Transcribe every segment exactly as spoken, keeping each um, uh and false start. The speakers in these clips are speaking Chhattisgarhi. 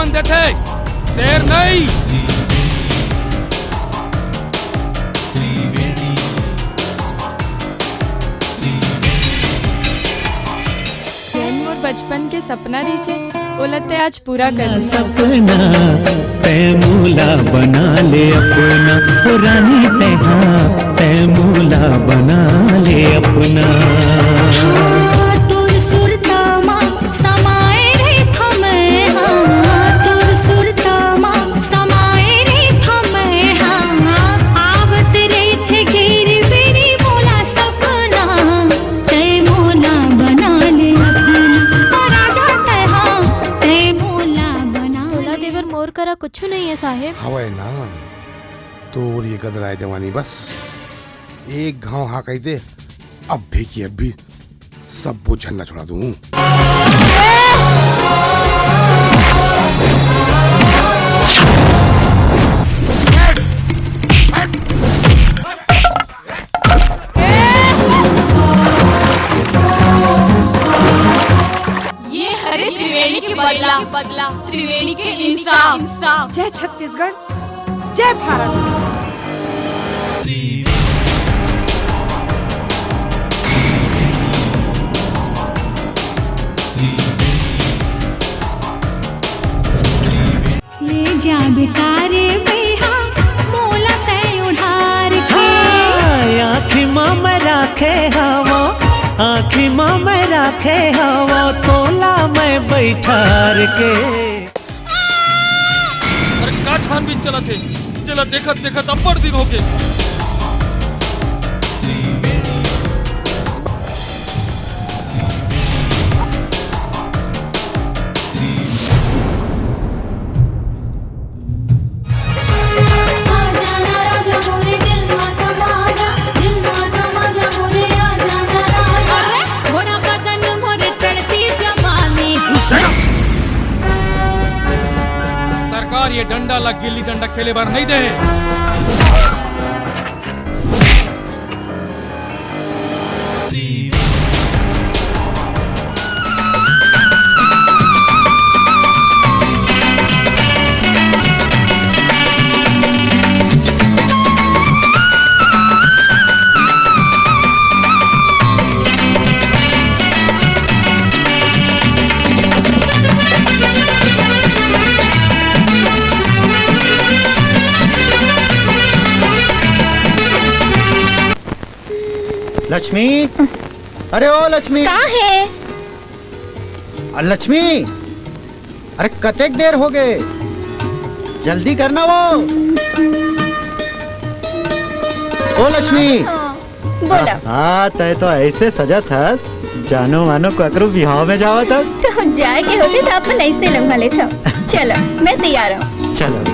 देथे, शेर नहीं। जेन मोर बचपन के सपना रिहिसे, ओला ते आज पूरा कर दे। सपना तै मोला बना ले अपना, ओ रानी तै, हाँ, तै मोला बना ले अपना। हाँ, तोर सुरता मा समाए रहिथों मैं, हाँ, तोर सुरता मा समाए रहिथों मैं, हाँ, आवत रहिथे घेर बेरी मोला सपना, तै मोला बना ले अपना, ओ राजा तै, हाँ, तै मोला बना तोला ले। देवर मोर करा कुछु नहीं है साहेब। हवय ना, तोर ये गदराए जवानी बस एक घाव हा कही दे, अभी की अभी सब बोझ झन्ना छोड़ा दूं। ये हरे त्रिवेणी के बदला, बदला, त्रिवेणी के इंसाफ, इंसाफ। जय छत्तीसगढ़, जय भारत। ले जाबे तारे बइहा, मोला तै उढ़ार के। हाँ, आँखी मा मैं राखे हवो, आँखी मा मैं राखे हवो, तोला मैं बैठार के। अरे का छानबीन चलत हे, जेला देखत देखत अब्बड़ दिन होगे। सरकार ये डंडा ला गिल्ली डंडा खेले बर नहीं दे। लक्ष्मी, अरे ओ लक्ष्मी। का हे? अ, लक्ष्मी, अरे कतेक देर होगे, जल्दी करना वो। ओ लक्ष्मी। हाँ, बोला। हाँ, तै तो ऐसे सजत हस, जानो मानो ककरो बिहाव में जावत हस। तो जाए के होते तो अपन ऐसे लम्हा लेता। चलो, मैं तैयार हूँ। चलो।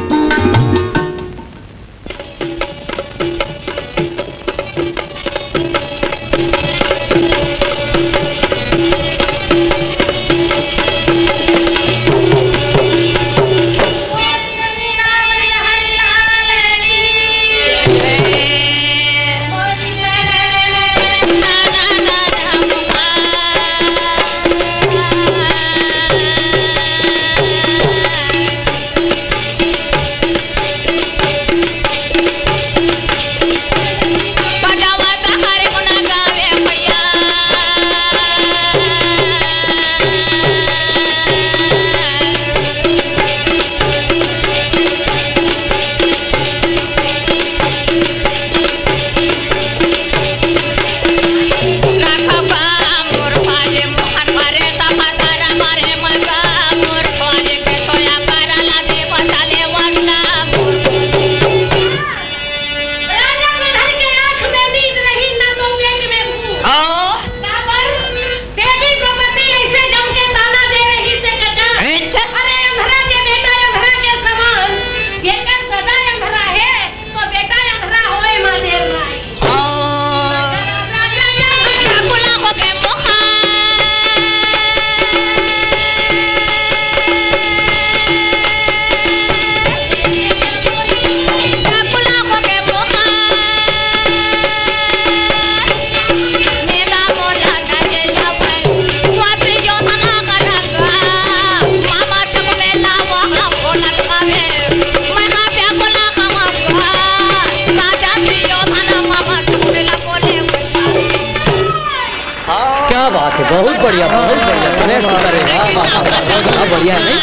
बढ़िया, बहुत बढ़िया, गणेश उत्तर है। वाह, वाह, वाह, वाह, बढ़िया है, नहीं?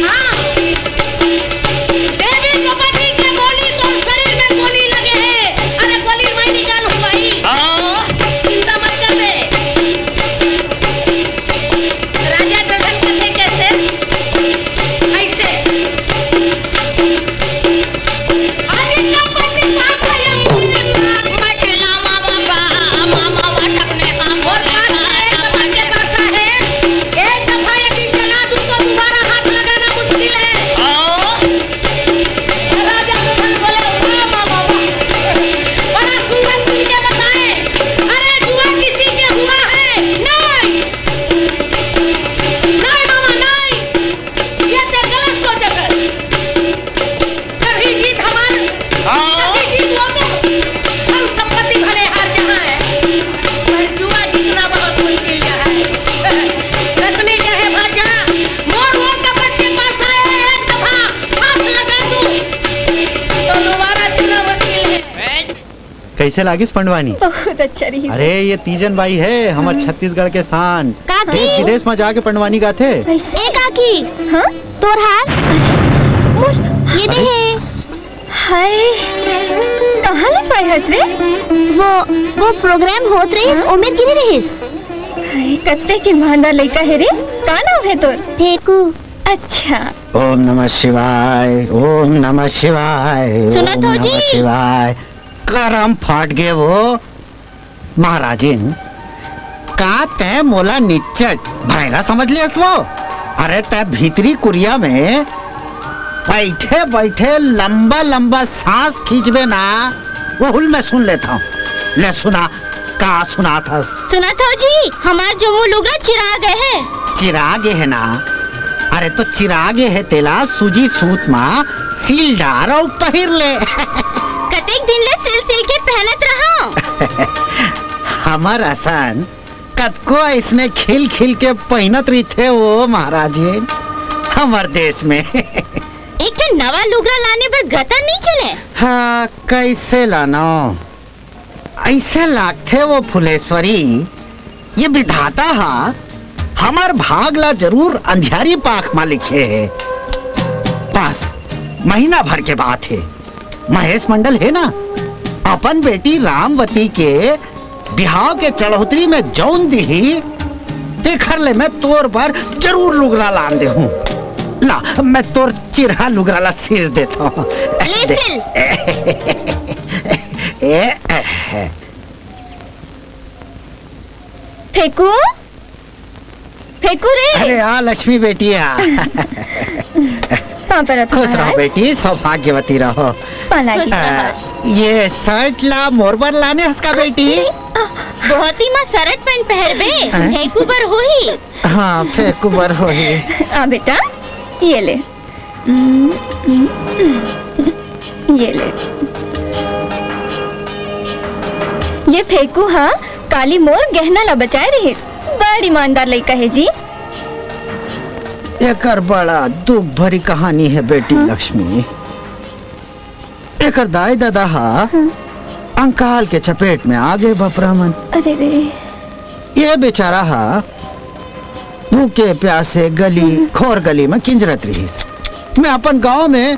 हाँ। देवी द्रौपदी के गोली तो शरीर में गोली लगे है। अरे गोली मैं निकालूं भाई। हाँ। चिंता मत कर बे। राजा जगन करते कैसे? ऐसे। आगे क्या पत्नी बाप है? और बात है, एक नंबर के पासा है। एक दफा यदि चला दूं तो दोबारा हाथ लगाना मुश्किल है। हाँ। राजा सुधन बोले, "वाह, वाह, वाह, वाह। बड़ा सुंदर सुन के बताए। अरे, जुआ किसी के हुआ है? नहीं। नहीं, मामा, नहीं। ये तो गलत सोच है।" कभी जीत हमारी, हाँ। कभी जीत वो तो। हम संपत्ति भले हार जहाँ है, पर जुआ जीतना बहुत मुश्किल है। रत्नी कहे भाजा, मोर वो कपट के पास आए, एक दफा हाथ लगा दूं, तो दोबारा जीतना मुश्किल है। कैसे लागिस पंडवानी? बहुत अच्छा रही। अरे, ये तीजन बाई है, हमर हाँ। छत्तीसगढ़ के शान। का देश भाई? विदेश में जाके पंडवानी गाथे। कैसे? ए काकी, हाँ? तोर हार? अरे, मोर ये दे अरे। हे। हाय, कहाँ ले पाए हस रे? वो, वो प्रोग्राम होत रहिस, हाँ? ओमेर गिने रहिस। हाय, कत्ते के ईमानदार लइका हे रे। का नाम हे तोर? फेकू। अच्छा। ओम नमः शिवाय, ओम नमः शिवाय, सुनत ओम हो नमः जी? शिवाय। करम फाट गे वो। महाराजिन, का तैं मोला निच्चट भैंरा समझ लेस वो? अरे तैं भीतरी कुरिया में बइठे-बइठे लंबा-लंबा सांस खींचबे ना, वहू ल मैं सुन लेथंव। ले सुना, का सुनात हस? सुनत हव जी, हमार जम्मो लुगरा चिरा गे हे। चिरा गे हे ना? अरे तो चिरा गे हे तेला सूजी सूत मा सील डार अउ पहिर ले। कतेक दिन ले सिल सिल के पहनत रहंव। हमर असन कतको अइसने खिल खिल के पहिनत रहिथे वो महाराजिन, हमर देश में। एक ठन नवा लुगरा लाने बर गता नइ चले। हाँ, कइसे लानंव? अइसे लागथे वो फुलेश्वरी, ये विधाता हा हमर भाग ला जरूर अंधियारी पाख मा लिखे हे। बस महीना भर के बात हे, महेश मंडल हे ना, अपन बेटी रामवती के बिहाव के चढ़ोतरी में जउन दिही, तेखर ले मैं तोर बर जरूर लुगरा लान देहूं। ला, मैं तोर चिरहा लुगरा ला सिर देथंव। ले दे। सिल। ए, ए, ए। फेकू, फेकू रे। अरे आ लक्ष्मी बेटी आ। पाँव परत हंव खुश रहो महाराज। बेटी, सौभाग्यवती रहो। पाँव लागी। खुश रहो। आ, ये शर्ट ला मोर बर लाने हस का बेटी? अरे, आ, बोहती मा शर्ट पैंट पहरबे, हैं? फेकू बर होही। हाँ, फेकू बर होही। आ बेटा, ये ले। ये ले। ये फेकू हा काली मोर गहना ला बचाए रहिस। बड़ ईमानदार लइका हे जी। एकर बड़ा दुख भरी कहानी हे बेटी हाँ। लक्ष्मी। एकर दाई ददा हा हाँ। अंकाल के चपेट में आ गे बपरा मन। अरे रे। ये बेचारा हा भूखे प्यासे गली, हम्म। खोर गली में किंजरत रहिस। मैं अपन गांव में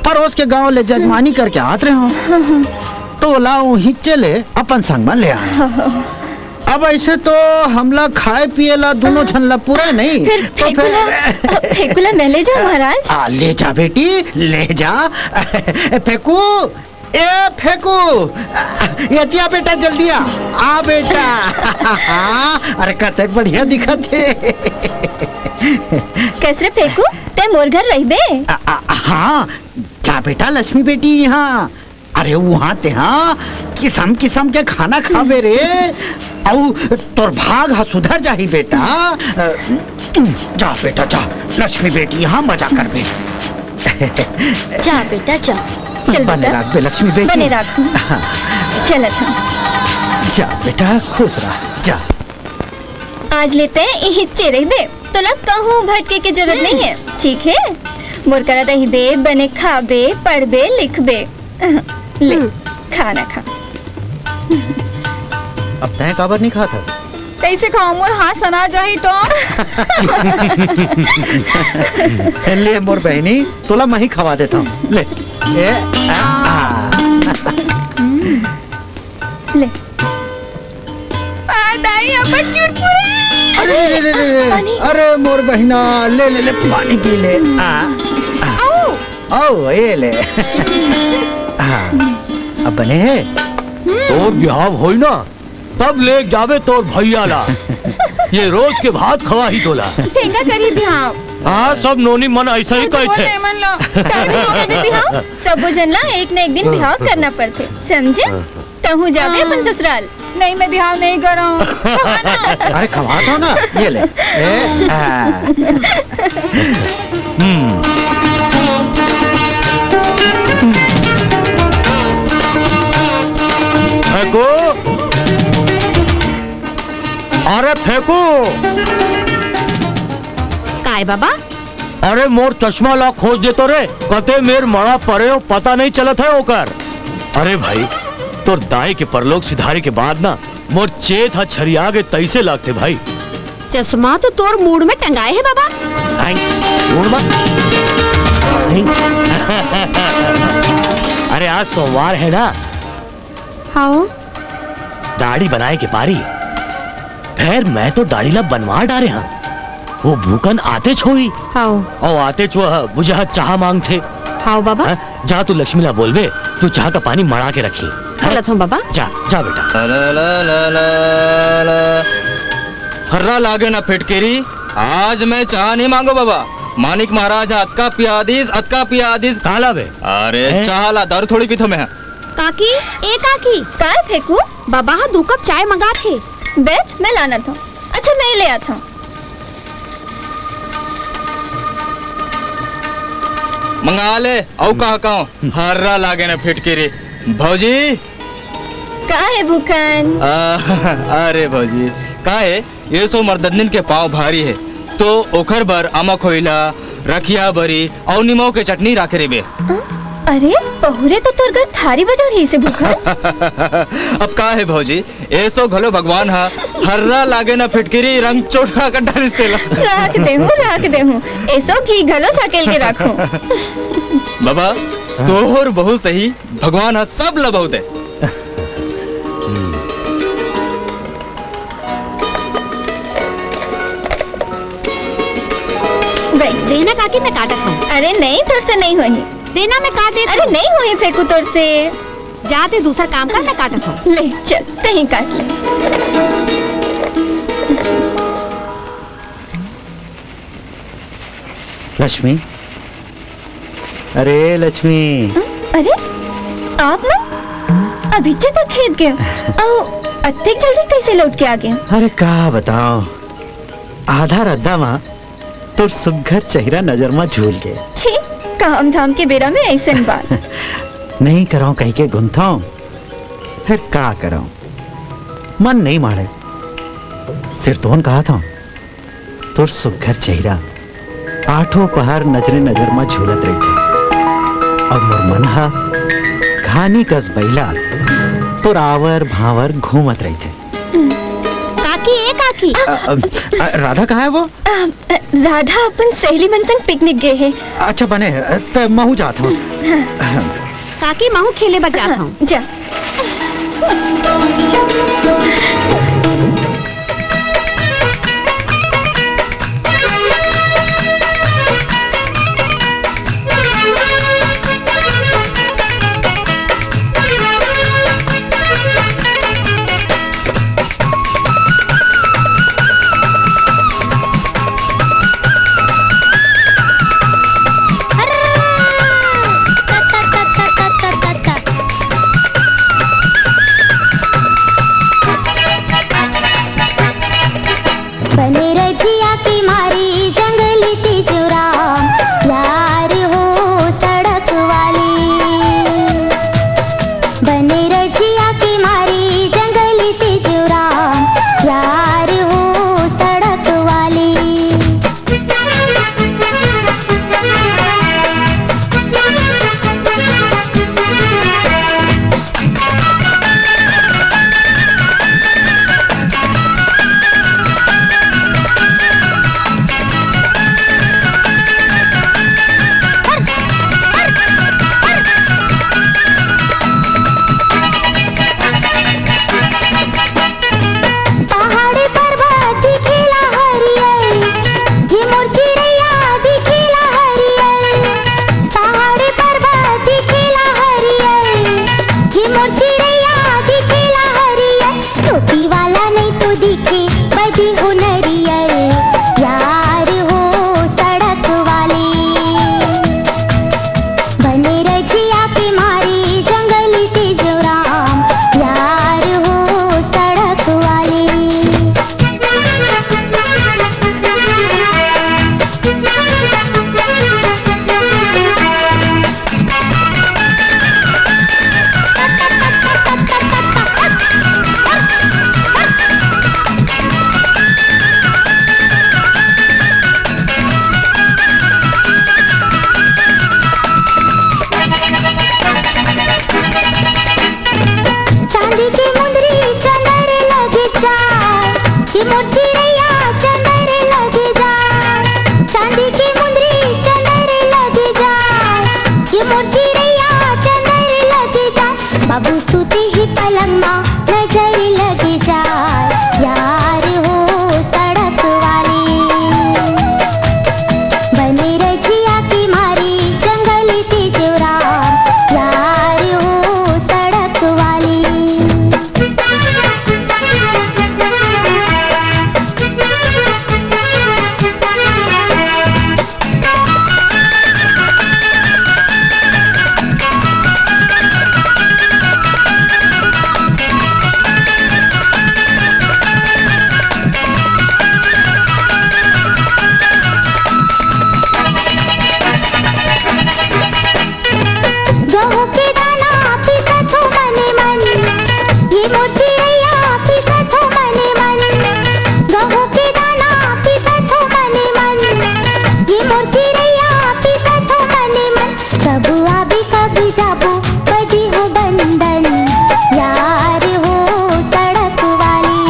परोस के गांव ले जजमानी करके आत रहे हंव। हाँ, हाँ। तो ओला उहिंचे ले अपन संग में ले आए। हाँ, हाँ। अब अइसे तो हमला खाए पिए ला दूनों हाँ। झन ला पुरे नहीं। फिर तो फेकू ला, फेकू ला मैं ले जांव महाराज। आ, ले जा बेटी, ले जा। फेकू, ए फेकू, एती आ बेटा, जल्दी आ, आ बेटा। अरे कतेक बढ़िया दिखत हे। कइसे रे फेकू, तैं मोर घर रहिबे? आ, आ, हाँ, जा बेटा लक्ष्मी बेटी इहाँ। अरे उहाँ तेहा किसम किसम के खाना खाबे रे। अउ तोर भाग ह सुधर जाही बेटा। अ, जा बेटा जा, लक्ष्मी बेटी इहाँ मजा करबे। जा बेटा जा। चल बने बेटा। राखबे लक्ष्मी बेटी। बने राखहूँ। हाँ। चलत हँव। जा बेटा, खुश रह, जा। आज ले तैं इहिच्चे रहिबे, तोला कहूँ भटके के जरूरत नहीं है, ठीक है? मोर करा रहिबे, बने खाबे, पढ़बे, लिखबे। ले, हम्म। खाना खा। अब तैं काबर नहीं खात हस? कैसे खाऊं? मोर हाथ सना जाही तो। ले मोर बहिनी, तोला मही खवा देता हूँ। ले। ए, आ, आ। ले। आ, दाई, अपन चुरपुरे। अरे, अरे, अरे, अरे, अरे, पानी। अरे, मोर बहिना, ले, ले, ले, पानी पी ले। आ, आ। आओ। आओ, ये ले। हाँ, अब बने है? तोर बिहाव होई ना, तब ले जाबे तोर भैया ला। ये रोज के भात खवाही तोला। ठेंगा करी बिहाव। हाँ, सब नोनी मन ऐसा ही तो कहते। बोले मन लो। काहे भी नहीं करबे बिहाव? सबो झन ला एक न एक दिन बिहाव करना पड़थे, समझे? तहूँ जाबे अपन ससुराल। नहीं, मैं बिहाव नहीं करहूँ। अरे, खवा तो ना, ये ले। ए, आ। हम्म। फेंको। अरे, फेंको। काय बाबा? अरे, मोर चश्मा ला खोज दे तो रे, कते मेर मड़ा परे हो, पता नहीं चलत है ओकर। अरे भाई, तोर दाई के परलोक सिधारे के बाद ना, मोर चेत ह छरिया गे तइसे लागथे भाई। चश्मा तो तोर मूड़ में टंगाए हे बाबा। आई, मूड़ में? आई। अरे, आज सोमवार है ना? हाँ। दाढ़ी बनाए के पारी। फेर मैं तो दाढ़ी ला बनवा डारे हँव। वो भूकन आतेच होही। हाँ। अउ आतेच वो बुझा चाह मांगथे। हाँ बाबा। हाँ, जा तू लक्ष्मी ला बोलबे, तू चाह का पानी मड़ा के रखही। हाँ? बोलत हँव बाबा। जा, जा बेटा। ला, ला, ला, ला, ला। हर्रा लागे ना फिटकिरी, आज मैं चाह नहीं मांगो बाबा। मानिक महाराज ह अतका पिया दिस, अतका पिया दिस। काला बे? अरे हैं? चाह ला, दारू थोड़ी पीथँव मैं। काकी, ए काकी। काय फेंकू? बाबा ह दू कप चाय मंगात हे। बैठ, मैं लानत हँव। अच्छा, मैं ले आत हँव। मंगा ले, अउ का कहूँ, हर्रा लागे न फिटकिरी। भौजी। का हे भूखन? आ, अरे भौजी, का हे? ये सो मर्दनिन के पाँव भारी हे, तो ओखर बर आमा खोइला, रखिया बरी अउ निमो के चटनी राखे रहिबे। अरे, पहुरे तो तोर घर थारी बजोर ही से भूखन। अब का हे भौजी, एसो घलो भगवान ह हर्रा लागे न फिटकिरी रंग चोटका कर डारिस तेला। राख देहूँ, राख देहूँ। एसो घी घलो सकेल के राखूँ। बाबा, तोर बहुत सही, भगवान ह सब ल बहुत हे। देना काकी, मैं काटत हँव। अरे नहीं, तोर से नहीं होही। देना, मैं काट देत हँव। अरे नहीं होही फेंकू तोर से। जा ते दूसर काम कर, मैं काटत हँव। ले चल, तहीं काट ले। लक्ष्मी, अरे लक्ष्मी। अरे, आप मन अभिच्चे तक खेत गेव, अउ अतेक जल्दी कइसे लौट के आ गेव? अरे का बतावँव, आधा रद्दा म तोर सुग्घर चेहरा नजर म झूल गे। छी, काम धाम के बेरा में अइसन बात। नहीं करँव कहिके गुनथँव, फेर का करँव, मन नहीं माड़े। सिरतोन कहत हँव, तोर सुग्घर चेहरा आठों पहर नजरे नजर म झूलत रहिथे। अब मोर मन ह घानी कस बइला तोर आवर भांवर घूमत रहिथे। काकी, ए काकी। अ, अ, अ, राधा कहाँ हे वो? अ, अ, राधा अपन सहेली मन संग पिकनिक गे हे। अच्छा बने, अ, त महूँ जात हँव। हाँ। काकी, महूँ खेले बर जात हँव। जा। बने रजिया के मारी जंगली तिजोरा, यार हो सड़क वाली। बने रजिया के मारी जंगली नजर लग जाए यार हो सड़क वाली, बने रजिया की मारी जंगल की जुरान यार हो सड़क वाली। गहूं के दाना पिसत हो मने मन, ये मोर चिरैया पिसत हो मने मन। गहूं के दाना पिसत हो मने मन, ये मोर चिरैया पिसत हो मने मन। कब आबे कब जाबो बदी हो बंदन, यार हो सड़क वाली।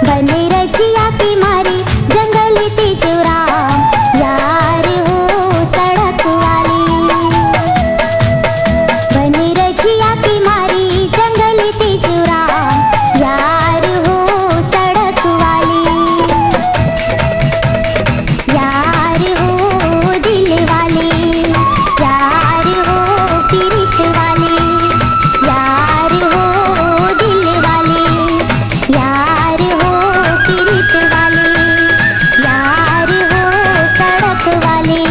बने रजिया की मारी जंगल ते चुरा, यार हो सड़क वाली। बने रजिया की मारी जंगल ते चुरा, यार हो सड़क वाली। यार हो दिल वाली, यार हो पीरित वाली, यार हो दिल वाली, यार हो पीरित वाली, यार हो सड़क वाली,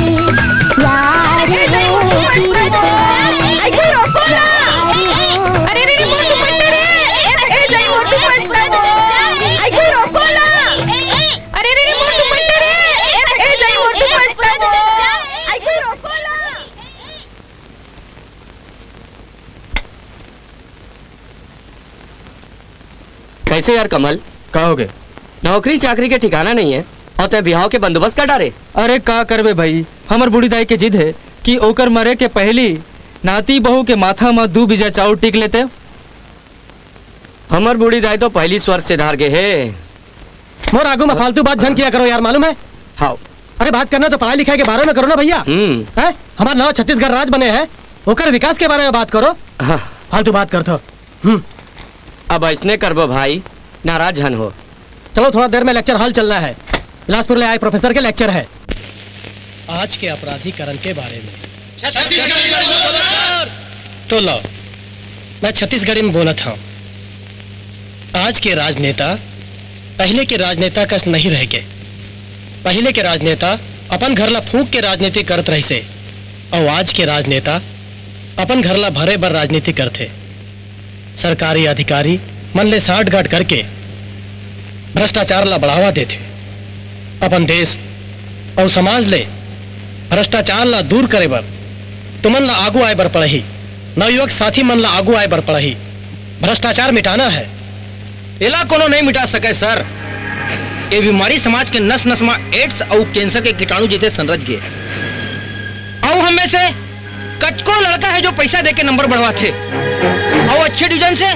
यार हो पीरित वाली। अरे रे रे, मोर दुपट्टा रे। ए, ए, ए, मोर दुपट्टा। आई, कोई रोको ला। अरे रे रे, मोर दुपट्टा रे। ए, ए, जाई मोर दुपट्टा। आई, कोई रोको ला। कैसे यार कमल? का हो गए? नौकरी चाकरी के ठिकाना नहीं है और तै बिहाव के बंदोबस्त कर डारे। अरे का करबे भाई, हमर बूढ़ी दाई के जिद है कि ओकर मरे के पहली नाती बहू के माथा म दू बीजा चाउर टिक लेते। हमर बूढ़ी दाई तो पहली स्वर्ग से धार गे हे। मोर आगू में फालतू बात झन किया करो यार, मालूम है? हाँ। अरे बात करना तो पढ़ाई लिखाई के बारे में करो ना भैया। हम्म। हैं? हमारा नवा छत्तीसगढ़ राज बने है, ओकर विकास के बारे में बात करो। हाँ। फालतू बात करथो। हम्म। अब ऐसने करबो भाई, नाराज झन हो। चलो थोड़ा देर में लेक्चर हॉल चलना है, बिलासपुर ले आए प्रोफेसर के लेक्चर है। आज के आपराधिकरण के बारे में। छत्तीसगढ़ी में बोलो सर। तो लो, मैं छत्तीसगढ़ी में बोलत हूँ। आज के राजनेता पहले के राजनेता कस नहीं रह गए। पहले के राजनेता अपन घर ला फूंक के राजनीति करत रहिसे, और आज के राजनेता अपन घर ला भरे बर राजनीति करथे। सरकारी अधिकारी मन ले सांठगांठ करके भ्रष्टाचार ला बढ़ावा देथे। अपन देश अउ समाज ले भ्रष्टाचार ला दूर करे बर तुमन ला आगू आए बर पड़ही। नवयुवक साथी मन ला आगू आए बर पड़ही। भ्रष्टाचार मिटाना है। एला कोनो नहीं मिटा सके सर। ये बीमारी समाज के नस नस मा एड्स अउ कैंसर के कीटाणु जैसे संरच गे। अउ हम में से कतको लड़का है जो पैसा देके नंबर बढ़वाथे, अउ अच्छे डिवीजन से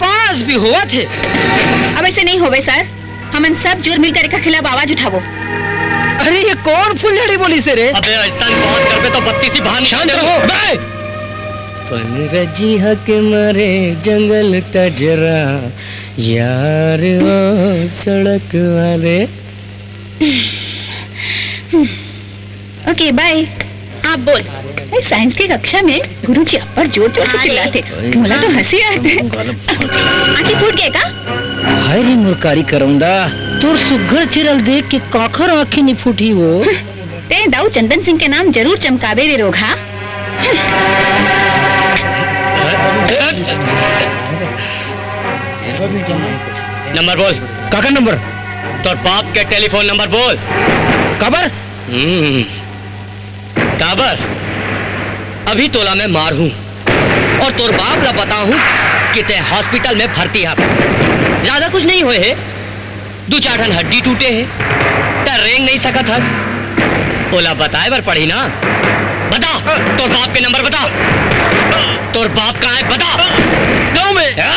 पास भी होवथे। अब ऐसे नहीं होवे सर, हमन सब जुर मिलकर एकर खिलाफ आवाज उठाबो। अरे ये कौन फुलझड़ी बोलिस हे रे? अबे ऐसा बात करबे तो बत्तीसी बाहर निकाल शांत देबो। रहो बे। पनरजिहा के मारे जंगल तजरा, यार ओ सड़क वाले। ओके, बाय। आप बोल। ए, साइंस के कक्षा में गुरुजी अब्बड़ जोर-जोर से चिल्लाथे। मोला तो हंसी आथे। आँखी फूट गे का? हाय रे मुरकारी करौंदा, तोर सुग्घर चेहरा ल देख के काखर आँखी नी फूटही वो? तें दाऊ चंदन सिंह के नाम जरूर चमकाबे रे रोगहा। नंबर बोल। काकर नंबर? तोर बाप के टेलीफोन नंबर बोल। काबर? हम्म, काबर? अभी तोला मैं मारहूं और तोर बाप ला बताहूं कि तें हॉस्पिटल में भर्ती हस। ज्यादा कुछ नहीं होए हे, दू चार ठन हड्डी टूटे हे, त रेंग नहीं सकत हस। ओला बताए बर पड़ही ना। बता, तोर बाप के नंबर बता। तोर बाप कहाँ है, बता। गाँव में। आ!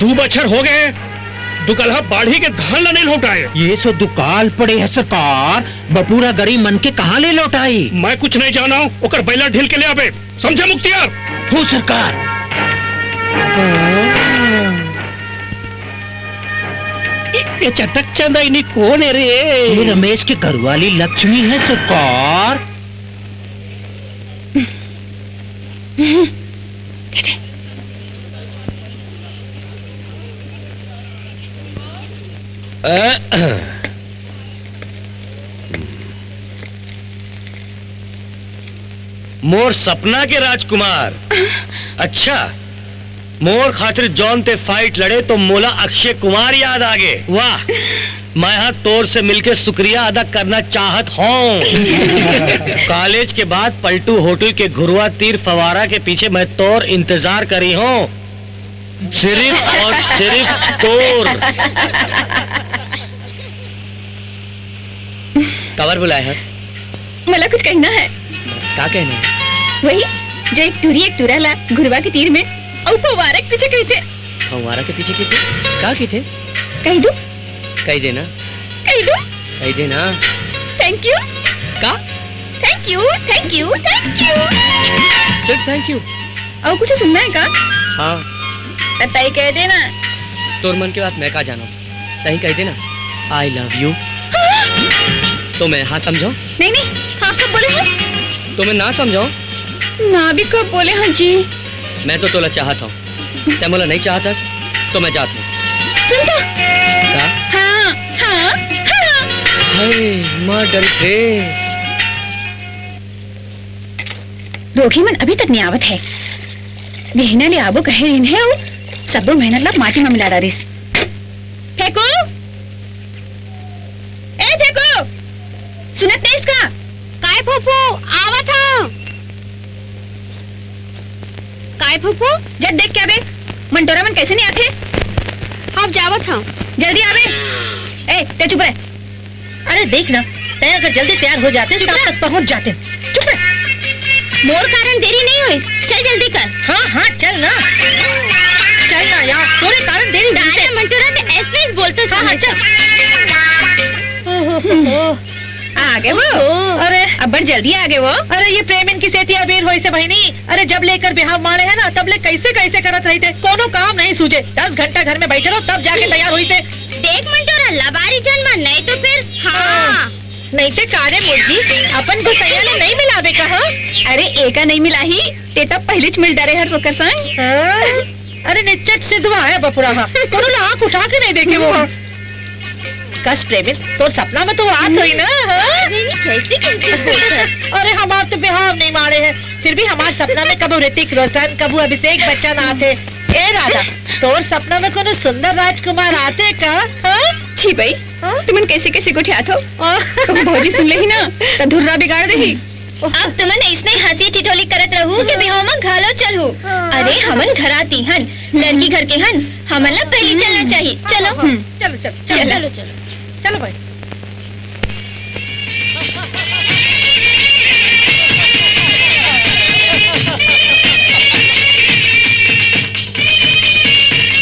दू बछर हो गए, दुकलहा बाढ़ी के धान ला नहीं लौटाए। ये सो दुकाल पड़े है सरकार, बपुरा गरीब मन के कहाँ ले लौटाई? मैं कुछ नहीं जाना, ओकर बैला ढील के ले आबे, समझे मुख्तियार? हो सरकार। ये चटक चंदैनी कौन है रे? ये रमेश के घरवाली लक्ष्मी है सरकार। मोर सपना के राजकुमार। अच्छा, मोर खातिर जौन ते फाइट लड़े तो मोला अक्षय कुमार याद आ गे। वाह, मैं हा तोर से मिलके शुक्रिया अदा करना चाहत हूँ। कॉलेज के बाद पलटू होटल के घुरुआ तीर फवारा के पीछे मैं तोर इंतजार करी हूँ, सिर्फ और सिर्फ तोर। काबर बुलाए हस? मला कुछ कहना है। का कहना है? वही, जो एक टूरी एक टूरा ला घुरवा के तीर में अउ फव्वारा के पीछे कहिथे। फव्वारा के पीछे कहिथे? का कहिथे? कहि दू। कहि देना। कहि दू। कहि देना। Thank you। का? Thank you, thank you, thank you। सिर्फ thank you। अउ कुछ सुनना है का? हाँ। त तई कहि देना। तोर मन के बात मैं का जानव? तही कहि देना, "I love you।" तो मैं हाँ समझो? नहीं, नहीं, हाँ कब बोले हैं? तो मैं ना समझो? ना भी कब बोले हैं जी? मैं तो तोला चाहत हूँ, तै मोला नहीं चाहत हस, तो मैं जात हूँ। सुन तो। का? हाँ, हाँ, हाँ। हाय, मर डर से। रोगी मन अभी तक नहीं आवत है। बिहना ले आबो कहे रिन है, अउ सब्बो मेहनत ला माटी में मिला डारिस। फेंकू, ए फेंकू, सुनत नहीं इसका? काय फूफू, आवत हूँ। काय फूफू? जब देख के आबे, मंटोरा मन कैसे नहीं आथे? अब जावत हूँ। जल्दी आबे। ए, ते चुप रह। अरे देख ना, तै अगर जल्दी तैयार हो जाते, चुप तब रह। तक पहुंच जाते। चुप रह। मोर कारण देरी नहीं होइस, चल जल्दी कर। हाँ, हाँ, चल ना, चल ना यार, तोरे कारण देरी हुई से। मंटूरा ते ऐसने ही बोलते हाँ, हाँ, चल। ओहो, हो, हो। आ गए वो। ओहो। अरे। अब्बड़ जल्दी आ गए वो। अरे, ये प्रेमिन के सेती अबेर होइसे बहिनी। अरे, जब लेकर बिहाव माड़े है ना, तब ले कैसे कैसे करत रहिथे, कोनो काम नहीं सूझे। दस घंटा घर में बैठे रहो, तब जाके तैयार होइसे। देख मंटोरा, लबारी झन मन, नहीं तो फिर। हाँ। हाँ। नहीं ते का रे मुर्गी, अपन गुसैया ले नहीं मिलाबे का, हाँ? अरे एका नहीं मिलाही, ते तब पहिलीच मिल डरे हर ओकर संग। हाँ? अरे निच्चट सिधवा है बपुरा, हाँ। कोनो ला आँख उठा के नहीं देखे वो, हाँ। कस प्रेमिन, तोर सपना में तो वो आत होई ना, हाँ? अरे नहीं, कैसे, कैसे बोलत है? अरे हमार तो बिहाव नहीं माड़े है, फिर भी हमार सपना में कभू ऋतिक रोशन, कभू अभिषेक बच्चन आते। ए राधा, तोर सपना में कोनो सुंदर राजकुमार आते का, हाँ? छी बई, हाँ? तुमन कैसे कैसे गोठियात हो? हाँ। कहूँ भौजी सुन लेही ना, त धुर्रा बिगाड़ देही। अब तुमन अइसने हंसी ठिठोली करत रहू कि बिहाव म घालो चलहू। हाँ। अरे, हमन घराती हन, लड़की घर के हन, हमन ला पहले चलना चाहिए। चलो। हाँ, हाँ, हम्म। चलो, चलो, चलो, चलो। चलो, चलो, चलो। चलो भाई।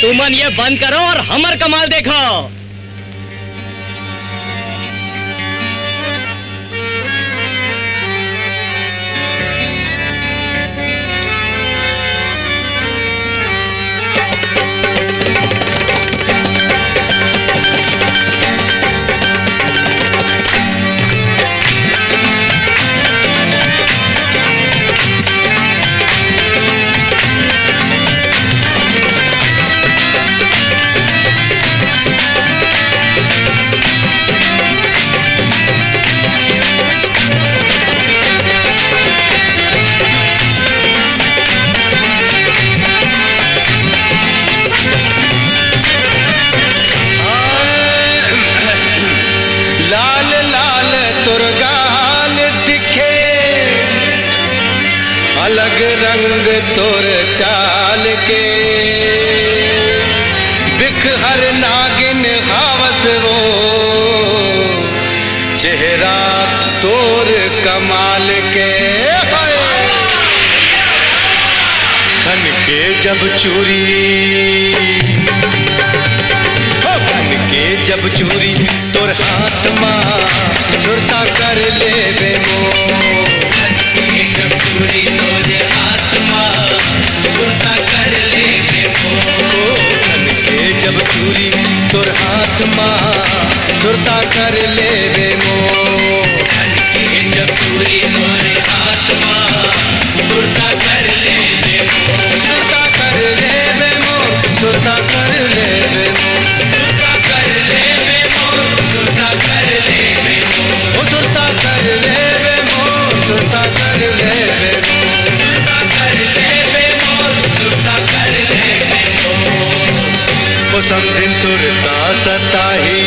तुमन ये बंद करो और हमर कमाल देखो। लाल लाल तोर गाल दिखे, अलग रंग तोर चाल के, बिख हर नागिन हावस वो, चेहरा तोर कमाल के। हाय। खन के जब चूरी, चूरी तोर हाथ मा सुरता कर लेबे मोर। खनके जब चूरी तोर हाथ मा सुरता कर लेबे मोर। ओ, खनके जब चूरी तोर हाथ मा सुरता कर लेबे मोर। खनके जब चूरी तोर हाथ मा सुरता कर लेबे मोर। सुरता कर लेबे मोर, सुरता कर लेबे मोर। सुरता कर लेबे मोर, सुरता कर लेबे मोर। ओ सुरता कर लेबे मोर, सुरता कर लेबे मोर। सुरता कर लेबे मोर, सुरता कर लेबे मोर। ओ समधिन सुरता सताही,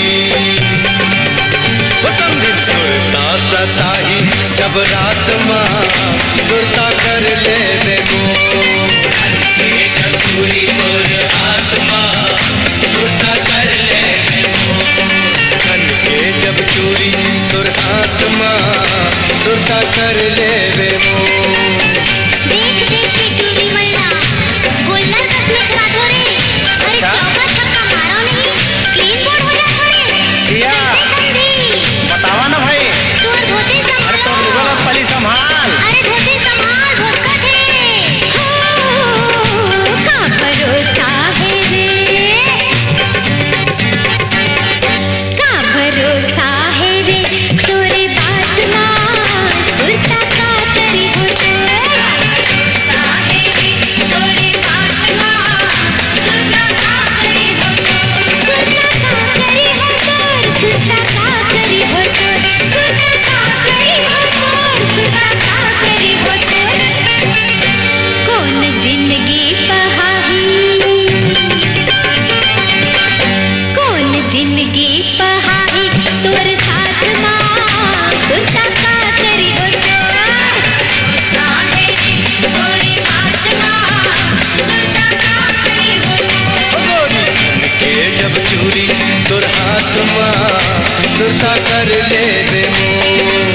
ओ समधिन सुरता सताही, जब रात मा सुरता कर लेबे मोर। खनके जब चूरी तोर हाथ मा सुरता कर लेबे मोर। खनके जब चूरी तोर हाथ मा सुरता कर लेबे मोर। देख देख के चूरी मन ला गोल्लर कस निखरात हो रे। अरे अच्छा। चौका छक्का मारो नहीं, क्लीन बोर्ड हो जात हो रे। जिया। कैसे समधी? बतावा ना भाई। तोर धोती अरे संभाल। तोर लुगा ला पहली संभाल। अरे धोती संभाल, धोतकत हे। हो, का भरोसा हे रे? का भरोसा हे रे तोरे बात मा, सुरता का करी हो तो। का भरोसा हे रे तोरे बात मा, सुरता का करी हो तो। सुरता का करी हो तो, सुरता का करी हो तो, सुरता का करी हो तो, सुरता का करी हो तो। कोन जिनगी पहाही, कोन जिनगी पहाही तोर साथ मा, सुरता का करी हो तो। साहे तोरे हाथ मा, सुरता का करी हो तो। ओ गोरी, खनके जब चूरी तोर हाथ मा, सुरता कर लेबे मोर।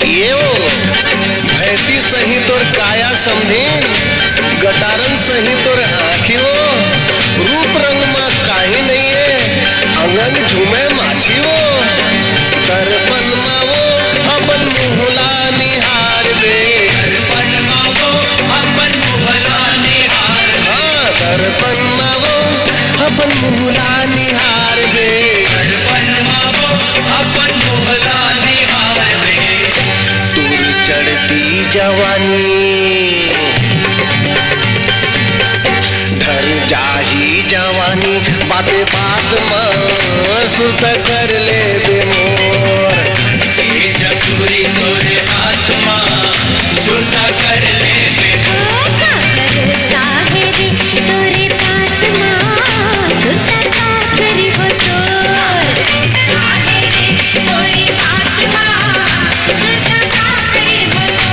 ये वो भैंसी सही तोर काया समधिन, गटारन सही तोर आँखी वो, रूप रंग मा काहीं नइये, अंग अंग झूमे माछी वो। दर्पण मा वो अपन मुँह ला निहारबे। दर्पण मा वो अपन मुँह ला निहारबे। हाँ, दर्पण मा वो अपन मुँह ला निहारबे। दर्पण मा वो अपन मुँह ला निहारबे। तोर चढ़ती जवानी, ढर जाही जवानी, बाते बात मा सुरता कर लेबे मोर। ये जब चूरी तोरे हाथ मा, सुरता कर लेबे मोर। ओ का भरोसा हे रे तोरे बात मा, सुरता का करी हो तो। का भरोसा हे रे तोरे बात मा, सुरता का करी हो तो।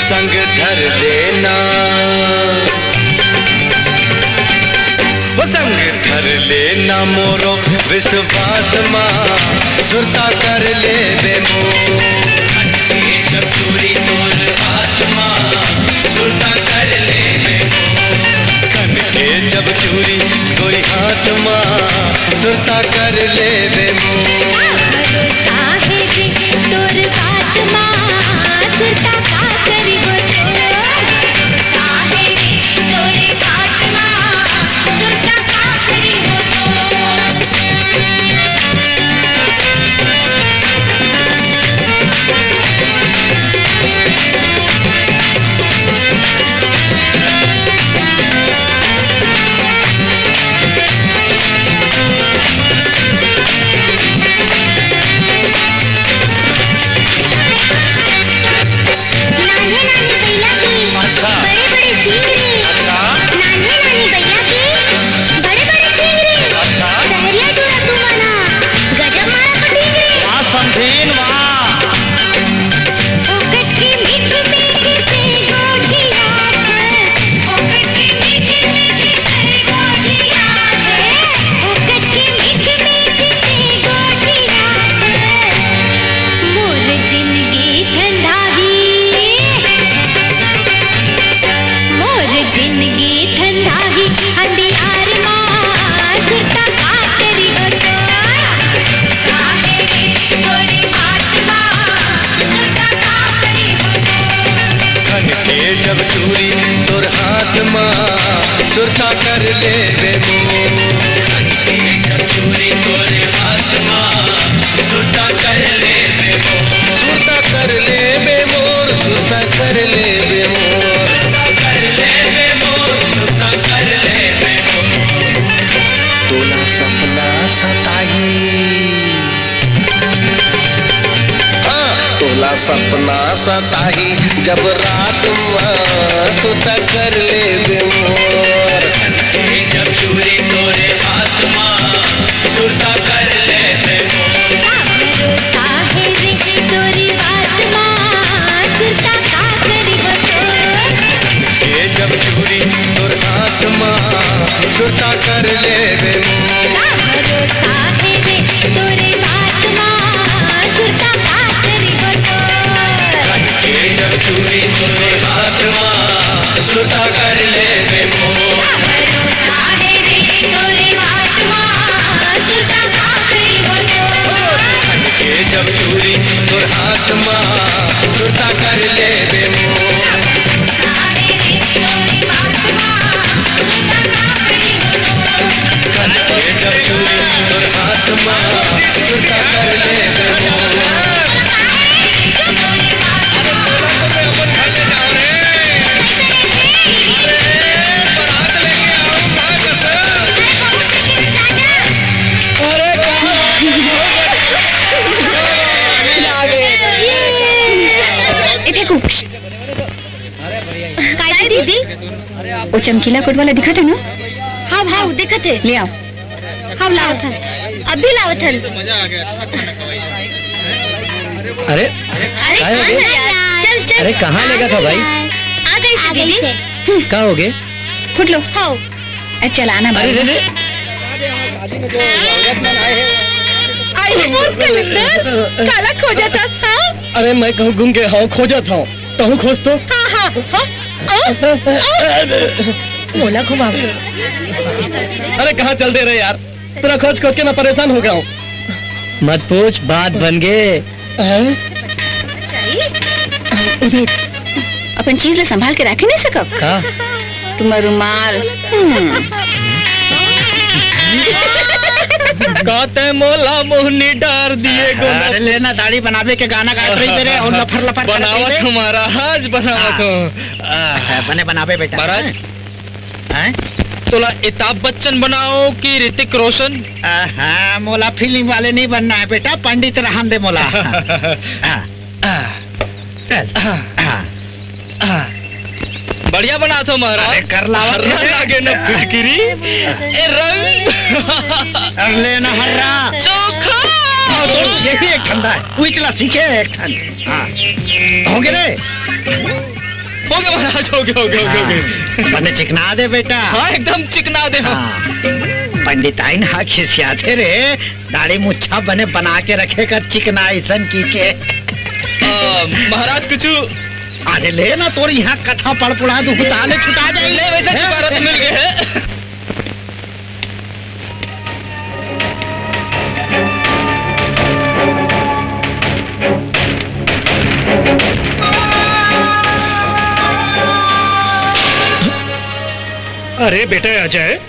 संग धर लेना, वो संग धर लेना मोरो विश्वास मा, सुरता कर लेबे मोर। जब चूरी तोर हाथ मा, सुरता कर लेबे मोर। कन के जब चूरी तोरी हाथ मा, सुरता कर लेबे मोर। का भरोसा हे रे तोर बात मा, सुरता का करी हो तो। का भरोसा हे रे तोर बात मा, सुरता का करी हो तो। नान्हे नान्हे बइला के अच्छा। बड़े बड़े सींग रे। अच्छा। नान्हे नान्हे बइला के बड़े बड़े सींग रे। अच्छा। सहरिया टूरा तुमन ह गजब मारा कटिंग रे। वाह समधीन वाह। ओ कच्ची मीठ मीठ से गोठिया कर, ओ कच्ची मीठ मीठ से गोठिया कर, ओ कच्ची मीठ मीठ से गोठिया कर। मोर जिनगी ठंडाही, मोर जिनगी ठंडाही, अंधियार मा सुरता का करी हो तो। साहेब तोरी बात मा, सुरता का करी हो तो। खन के जब चूरी तोर हाथ मा, सुरता कर लेबे मोर। खन के जब चूरी तोरे हाथ मा, सुरता कर लेबे मोर। सुरता कर लेबे मोर, सुरता कर लेबे मोर। सुरता कर लेबे मोर, सुरता कर लेबे मोर। तोला सपना सताही। हाँ, तोला सपना सताही, जब रात मा सुरता कर लेबे मोर। जब चूरी तोरे हाथ मा, सुरता कर लेबे मोर। का भरोसा हे रे तोरी बात मा, सुरता का करी हो तो। के जब चूरी तोर हाथ मा, सुरता कर लेबे मोर। का भरोसा हे रे तोरे बात मा, सुरता का करी हो तो। के जब चूरी तोरे हाथ मा, सुरता कर लेबे मोर। का भरोसा हे रे तोरे बात मा, सुरता का करी हो तो। के जब चूरी तोर हाथ मा, सुरता कर लेबे मोर। खन के जब चूरी तोर हाथ मा, सुरता कर लेबे मोर। अरे तोला तो मैं अपन घर ले जाओ रे। अरे बारात लेके आऊं, अरे कहाँ? ये, ये देखो। काय दीदी? वो चमकीला कोट वाला दिखत हे ना? हाँ, हाँ, दिखत हे। ले आओ। हाँ, लावत हन। अभी लावत हन। अरे, अरे, काय हो गे? चल, चल। अरे, कहाँ लेगत हव भाई? आ गई से दीदी। का हो गे? फुट लो। हाँ। अरे, चल आना अरे, भाई। रे, रे। आई मोर कलिंदर, काला खोजत हस, हाँ? अरे, मैं कहूँ गुम गे हव, खोजत हव। तहूँ खोज तो। हाँ, हाँ, हाँ। आ, आ। मोला घुमावे। अरे कहाँ चल दे रहे यार, तेरा खोज खोज के मैं परेशान हो गया हूँ। मत पूछ, बात बन गे। हैं? उदित, अपन चीज ला संभाल के राखे नहीं सकब? का? तुम्हार रुमाल। हम्म। का तैं मोला मोहनी डार दिए गोंदा। अरे लेना, दाढ़ी बनावे के गाना गात रही तेरे और लफर लफर करत रही बनावत बे। हमारा आज बनावत हाँ। हूँ। आह। बने बनावे बेटा। महाराज, हैं? हैं? तोला अमिताभ बच्चन बनाओ कि ऋतिक रोशन? आहा, मोला फिल्म वाले नहीं बनना है बेटा, पंडित रहन दे मोला। हाँ। आह। चल। आह। हाँ। आह। बढ़िया बनात हो महाराज। अरे कर लावत हर्रा है। लागे न फिरकिरी। ए रंग। अरे लेना हर्रा। चोखा। हाँ, तो ये भी एक ठंडा है। उइचला सीखे एक ठन। हाँ। होगे रे। अच्छा, हो गया, हो गया, हो गया, हो गया। हाँ, बने चिकना दे बेटा। हाँ, एकदम चिकना दे। हाँ। पंडिताइन हा खिसियाथे रे, दाढ़ी मुच्छा बने बना के रखे कर, चिकना अइसन की के। आ, महाराज कुछ। अरे ले ना, तोर यहाँ कथा पढ़ पढ़ा दू, ताले छुटा जाई। नहीं, वैसे हैं? छुटकारा तो मिल गया है। अरे बेटा अजय,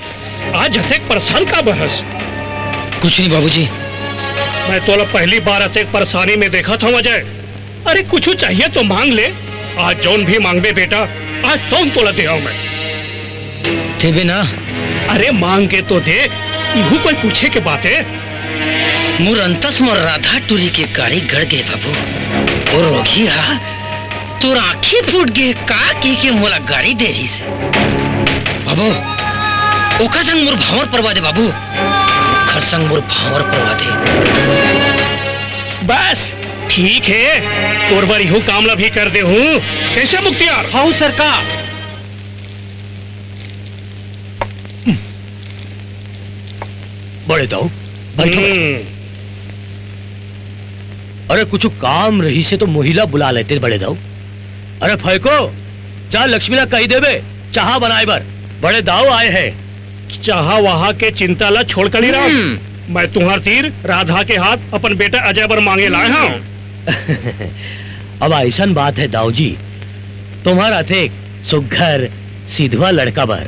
आज अतेक परेशान का बरस? कुछ नहीं बाबूजी। मैं तोला पहली बार अतेक परेशानी में देखत हूँ अजय। अरे कुछ चाहिए तो मांग ले, आज जौन भी मांगबे बेटा, आज तौन तोला दे आऊं मैं। देबे ना? अरे मांग के तो देख, इहू कोई पूछे के बात है? मोर अंतस मोर राधा टूरी के गाड़ी गड़ गे बाबू। वो रोगी हा तोर आँखी फूट गे का कहि के मोला गारी दे रहिस हे। बाबू, ओकर संग मोर भांवर परवा दे बाबू, ओकर संग मोर भांवर परवा दे। बस, ठीक हे, तोर बर इहू काम ला भी कर देहूँ। कइसे मुक्तियार? हव सरकार। बड़े दाऊ, बैठो, बैठो। हम्म। अरे, कुछ काम रहिसे तो मोहिला बुला लेते, बड़े दाऊ। अरे, फैको, जा लक्ष्मी ला कहि देबे, चाहा बनाए बर। बड़े दाऊ आए हे। चाहा-वाहा के चिंता ला छोड़, कालीराम। हम्म। मैं तुंहर तीर राधा के हाथ अपन बेटा अजय बर मांगे लाए हंव। अब अइसन बात हे, दाऊ जी, तुम्हर अतेक सुघर, सिधवा लड़का बर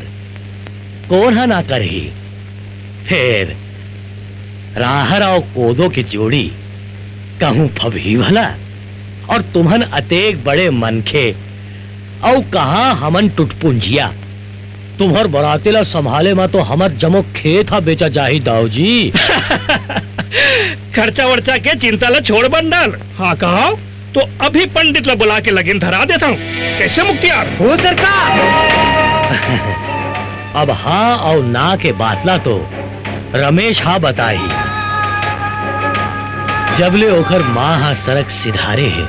कोन ह ना करही? फेर राहर अउ कोदो के जोड़ी कहूं फबही भला? अउ तुमन अतेक बड़े मनखे, अउ कहां हमन टुटपुंजिया? तुम्हर बराती ला संभाले म तो हमर जमो खेत ह बेचा जाही, दाऊ जी। खर्चा-वर्चा के चिंता ला छोड़ बंडल। हां, कहा? तो अभी पंडित ला बुला के लगिन धरा देथंव। कइसे मुक्तियार? हो सरकार। अब हां अउ ना के बात ला तो रमेश हा बताही। जब ले ओकर मां हा सरग सिधारे हे,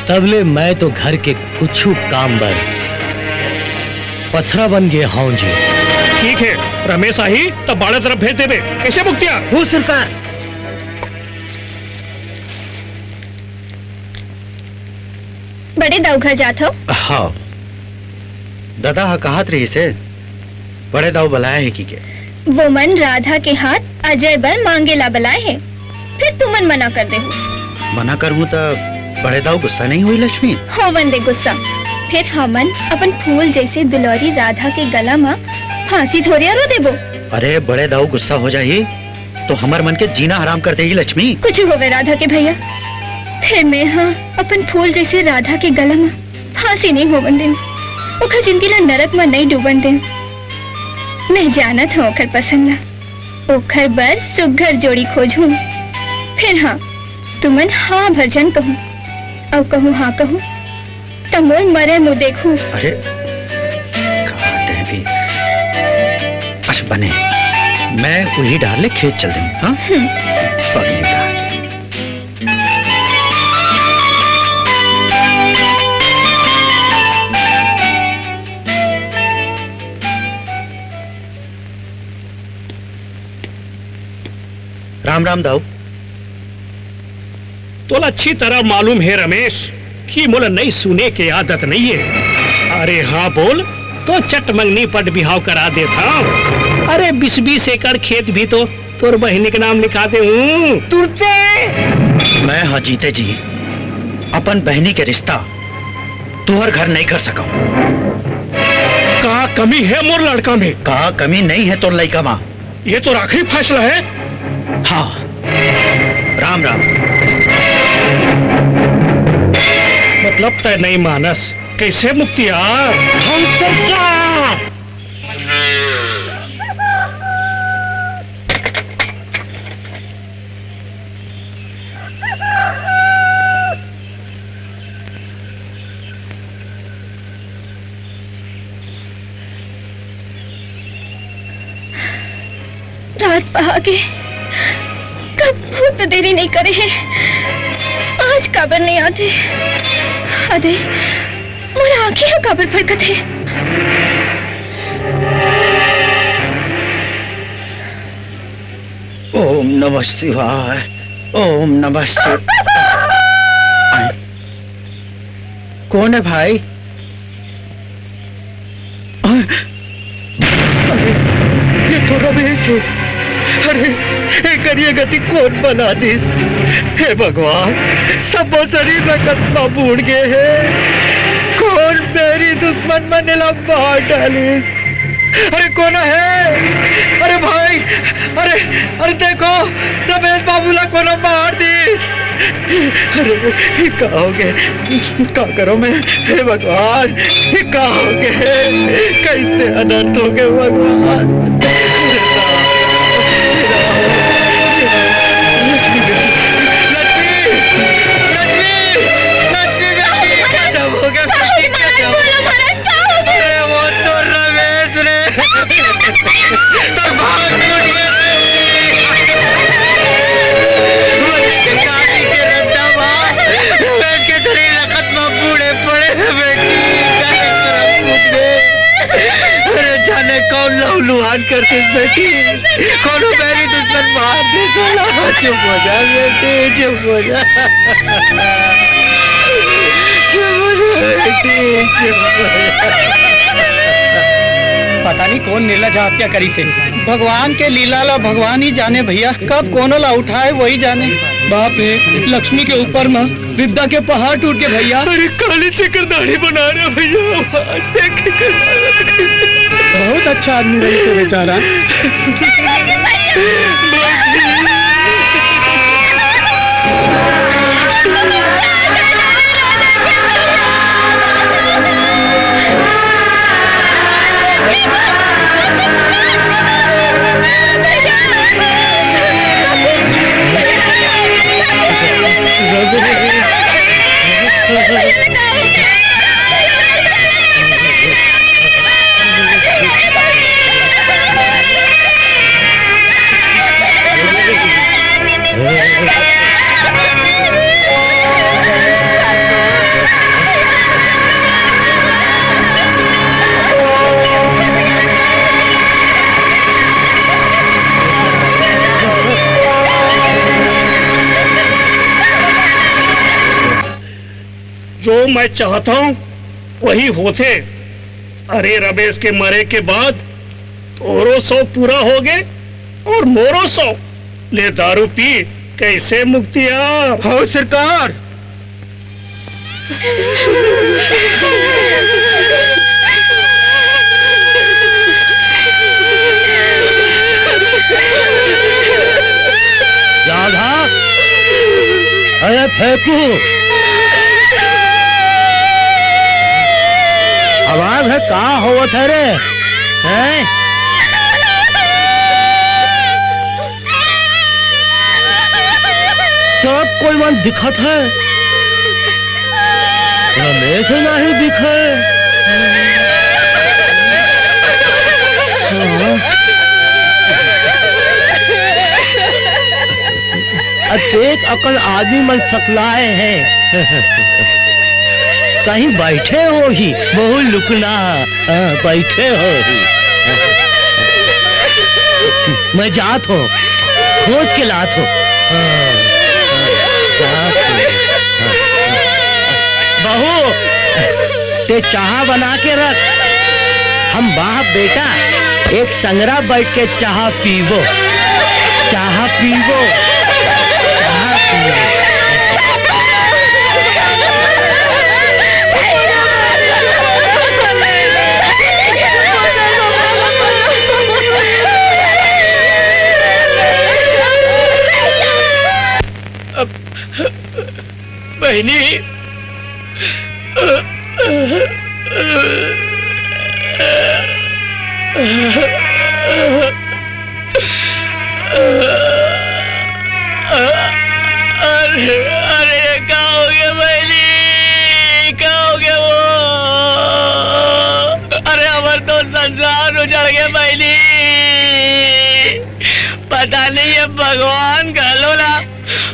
तब ले मैं तो घर के कुछु काम बर पथरा बन गे हंव जी। ठीक हे, रमेश आही तब बाड़ा तरफ भेज देबे। कइसे मुक्तियार? हो सरकार। बड़े दाऊ घर जात हव? हां। ददा ह कहत रहिस हे, बड़े दाऊ बलाए हे कहिके। वो मन राधा के हाथ अजय बर मांगे ला बलाए हे, फेर तुमन मना कर देहू। मना करहूं त बड़े दाऊ गुस्सा नइ होही लक्ष्मी? होवन दे गुस्सा, फेर हमन अपन फूल जइसे दुलौरी राधा के गला म फांसी थोरिया रो देबो। अरे बड़े दाऊ गुस्सा हो जाही तो हमर मन के जीना हराम कर देही लक्ष्मी। कुछु होवे राधा के भइया, फेर मेंहा अपन फूल जइसे राधा के गला म फांसी नइ होवन देंव, ओकर जिनगी ला नरक म नइ डूबन देंव। मैं जानत हंव ओकर पसंद ला, ओकर बर सुघर जोड़ी खोजहूं। फेर हां, तुमन हां भर झन कहू, अउ कहू हां कहू, त मोर मरे मुंह देखू। अरे, का तैं भी। अच्छा, बने। मैं उही डहर ले खेत चल देंव, हां? हम्म। पगली डहर। राम राम दाऊ। तोला अच्छी तरह मालूम हे रमेश कि मोला नइ सुने के आदत नइ हे। अरे हां बोल, तो चट मंगनी पट बिहाव करा देथंव। अरे बीस बीस एकड़ खेत भी तो तोर बहिनी के नाम लिखा देहूं। तुरते। मैं हां जीते जी अपन बहिनी के रिश्ता तुंहर घर नइ कर सकंव। का कमी हे मोर लड़का में? का कमी नइ हे तोर लइका म? ये तो आखिरी फैसला हे। हां, राम राम। मतलब तैं नइ मानस, कइसे मुक्तियार? हम सरकार। रात पहा गे, कभू तो देरी नइ करे हे, आज काबर नइ आथे? अरे, मोर आँखी ह काबर फड़कत हे? ओम नमः शिवाय, ओम नमः शिवाय। कौन है भाई? अरे, ये तो रमेश है। अरे, एकर ये गति कौन बना दिस? हे भगवान, सबो शरीर रकत म बूड़ गे हे। कौन बैरी दुश्मन मन एला मार डालिस? अरे, कोन हे? अरे भाई, अरे, अरे देखो, रमेश बाबू ला कोनो मार दिस। अरे, ये का हो गए? का करो मैं? हे भगवान, ये का हो गए? कैसे अनर्थ हो गए भगवान? लक्ष्मी बेटी, लक्ष्मी, लक्ष्मी, लक्ष्मी बेटी, गजब हो गया बेटी, गजब। अरे वो तो रमेश रे। तोर भाग टूट गया। वो देखे काकी के रद्दा माँ, लड़के शरीर रखत माँ बूड़े पड़े हैं बेटी। अरे जाने कौन लहूलुहान करतिस बेटी, कौनो बैरी दुश्मन मार दिस। चुप हो जा बेटी, चुप हो जा। चुप हो जा बेटी, चुप हो जा। पता नहीं कौन निर्लज हत्या करिस हे। भगवान के लीला ला भगवान ही जाने भैया, कब कोनो ला उठाए वही जाने। बाप रे, लक्ष्मी के ऊपर म रिद्दा के पहाड़ टूट गे भैया। अरे काली चक्करदानी बना रहे भैया, आज देख के बहुत अच्छा आदमी रहिस हे बेचारा। जो मैं चाहता हूँ, वही होथे। अरे रमेश के मरे के बाद तोरो सौ पूरा हो गए और मोरो सौ। ले दारू पी, कैसे मुक्तिया? हो सरकार। राधा, अरे फेंकू, आवाज है, का होवत है रे? हैं? सब कोई मन दिखत है, रमेश नहीं दिखे। हाँ। अतेक अकन आदमी मन सकलाए हैं। कहीं बैठे होही, बहुत लुकना। हाँ, बैठे होही। मैं जात हों, खोज के लात हों। हाँ, हाँ, जात हों। बहू, ते चाहा बना के रख। हम बाप बेटा एक संगरा बैठ के चाहा पीबो, चाहा पीबो, चाहा पीबो। बहिनी, अरे, अरे, ये का हो गया बहिनी? का हो गया वो? अरे, हमर तो संसार उजड़ गया बहिनी। पता नहीं ये भगवान घलो ला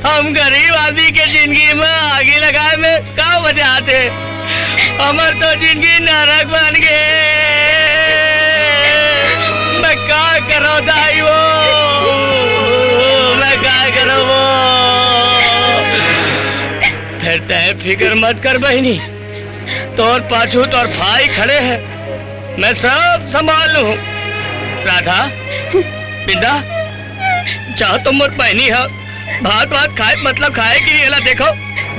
हम गरीब आदमी के जिंदगी में आगी लगाए में का वजह आथे। हमर तो जिंदगी नरक बन गे। मैं का करो दाई वो, मैं का करो वो। फिर तय फिक्र मत कर बहिनी, तोर पाछू तोर भाई खड़े हैं, मैं सब संभाल लूँ। राधा, बिंदा, जाओ तो मोर बहिनी है, भात वात खाए, मतलब खाए कि नहीं, एला देखो,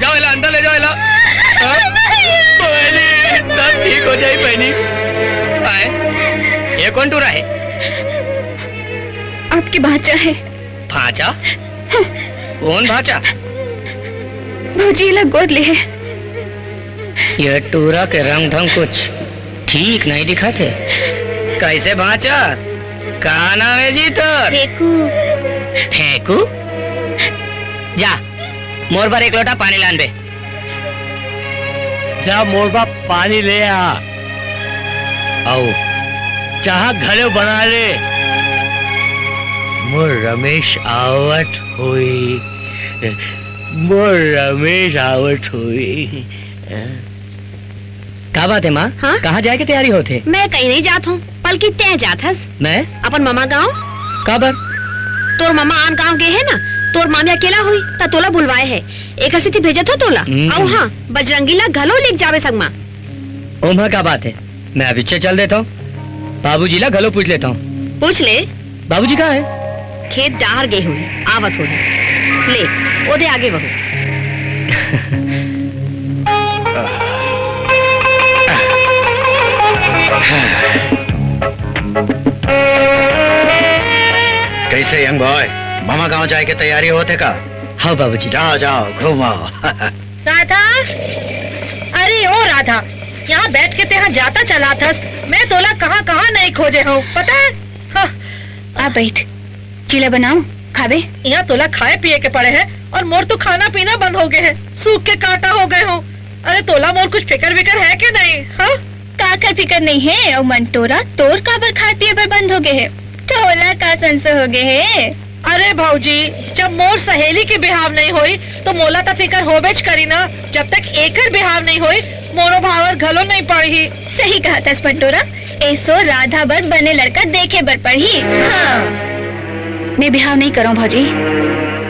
जाओ एला अंदर ले जाओ एला। हाँ? बहिनी, सब ठीक हो जाए बहिनी। आए, ये कौन टूरा है? आपके भांचा है। भांचा? कौन भांचा? भौजी ला गोद ले है। ये टूरा के रंग ढंग कुछ ठीक नहीं दिखत हे। कैसे भांचा? का नाम है जी तोर? फेंकू। फेंकू? जा, मोर बर एक लोटा पानी लान बे। जा मोर बर पानी ले आ। अउ चाह घलो बना ले। मोर रमेश आवत होई। मोर रमेश आवत होई। का बात है माँ? हाँ? कहाँ जाए के तैयारी होत हे? मैं कहीं नहीं जात हूँ, बल्कि तैं जात हस। मैं? अपन ममा गाँव। काबर? तोर ममा आन गाँव गे हे ना, तोर मामी अकेला होई, त तोला बुलवाए हे। एकर सेती भेजत हो तोला। हम्म। अउ हाँ, बजरंगी ला घलो लेके जाबे संग मा। ओमा का बात है, मैं अभिच्चे चल देता हूँ। बाबूजी ला घलो पूछ लेता हूँ। पूछ ले। बाबूजी कहाँ है? खेत डाहर गे होही, आवत होही। ले, ओदे आगे बहू। कैसे यंग बॉय, मामा गांव जाए के तैयारी होत हे का? हाँ बाबूजी। जाओ, जाओ, घूमो। राधा, अरे ओ राधा, यहाँ बैठ के तेहा जाता चलाथस, मैं तोला कहाँ कहाँ नहीं खोजे हूँ, पता है? हाँ। आ बैठ, चीला बनाओ, खाबे? यहाँ तोला खाए पिए के पड़े है और मोर तो खाना पीना बंद हो गए है, सूख के कांटा हो गए हूँ। अरे तोला मोर कुछ फिकर विकर है के नहीं, हाँ? काकर फिकर नहीं है, अउ मंटोरा तोर काबर खाए पिए बर बंद हो गए है? तोला का संसो हो गए है? अरे भौजी, जब मोर सहेली के बिहाव नहीं होई, तो मोला त फिकर होबेच करी ना। जब तक एकर बिहाव नहीं होई, मोरो भावर घलो नहीं पड़ही। सही कहा थस मंटोरा, एसो राधा बर बने लड़का देखे बर पड़ही। हाँ। मैं बिहाव नहीं करूँ भौजी।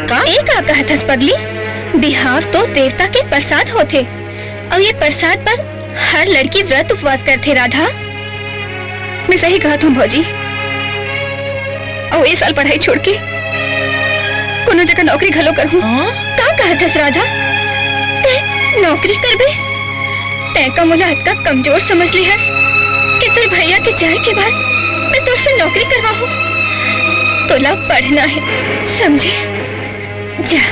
का? ए का कहा थस पगली? बिहाव तो देवता के प्रसाद होथे, अउ ये प्रसाद पर हर लड़की व्रत उपवास करथे राधा। मैं सही कहत हूँ भौजी। अउ ए साल पढ़ाई छोड़ के कोनो जगह नौकरी घलो करहूँ। हाँ? का कहत हस राधा? तैं नौकरी करबे? तैं का मोला अतका कमजोर समझ ले हस कि तोर भैया के जाए के बाद मैं तोर से नौकरी करवाहूँ? तोला पढ़ना है, समझे? जा,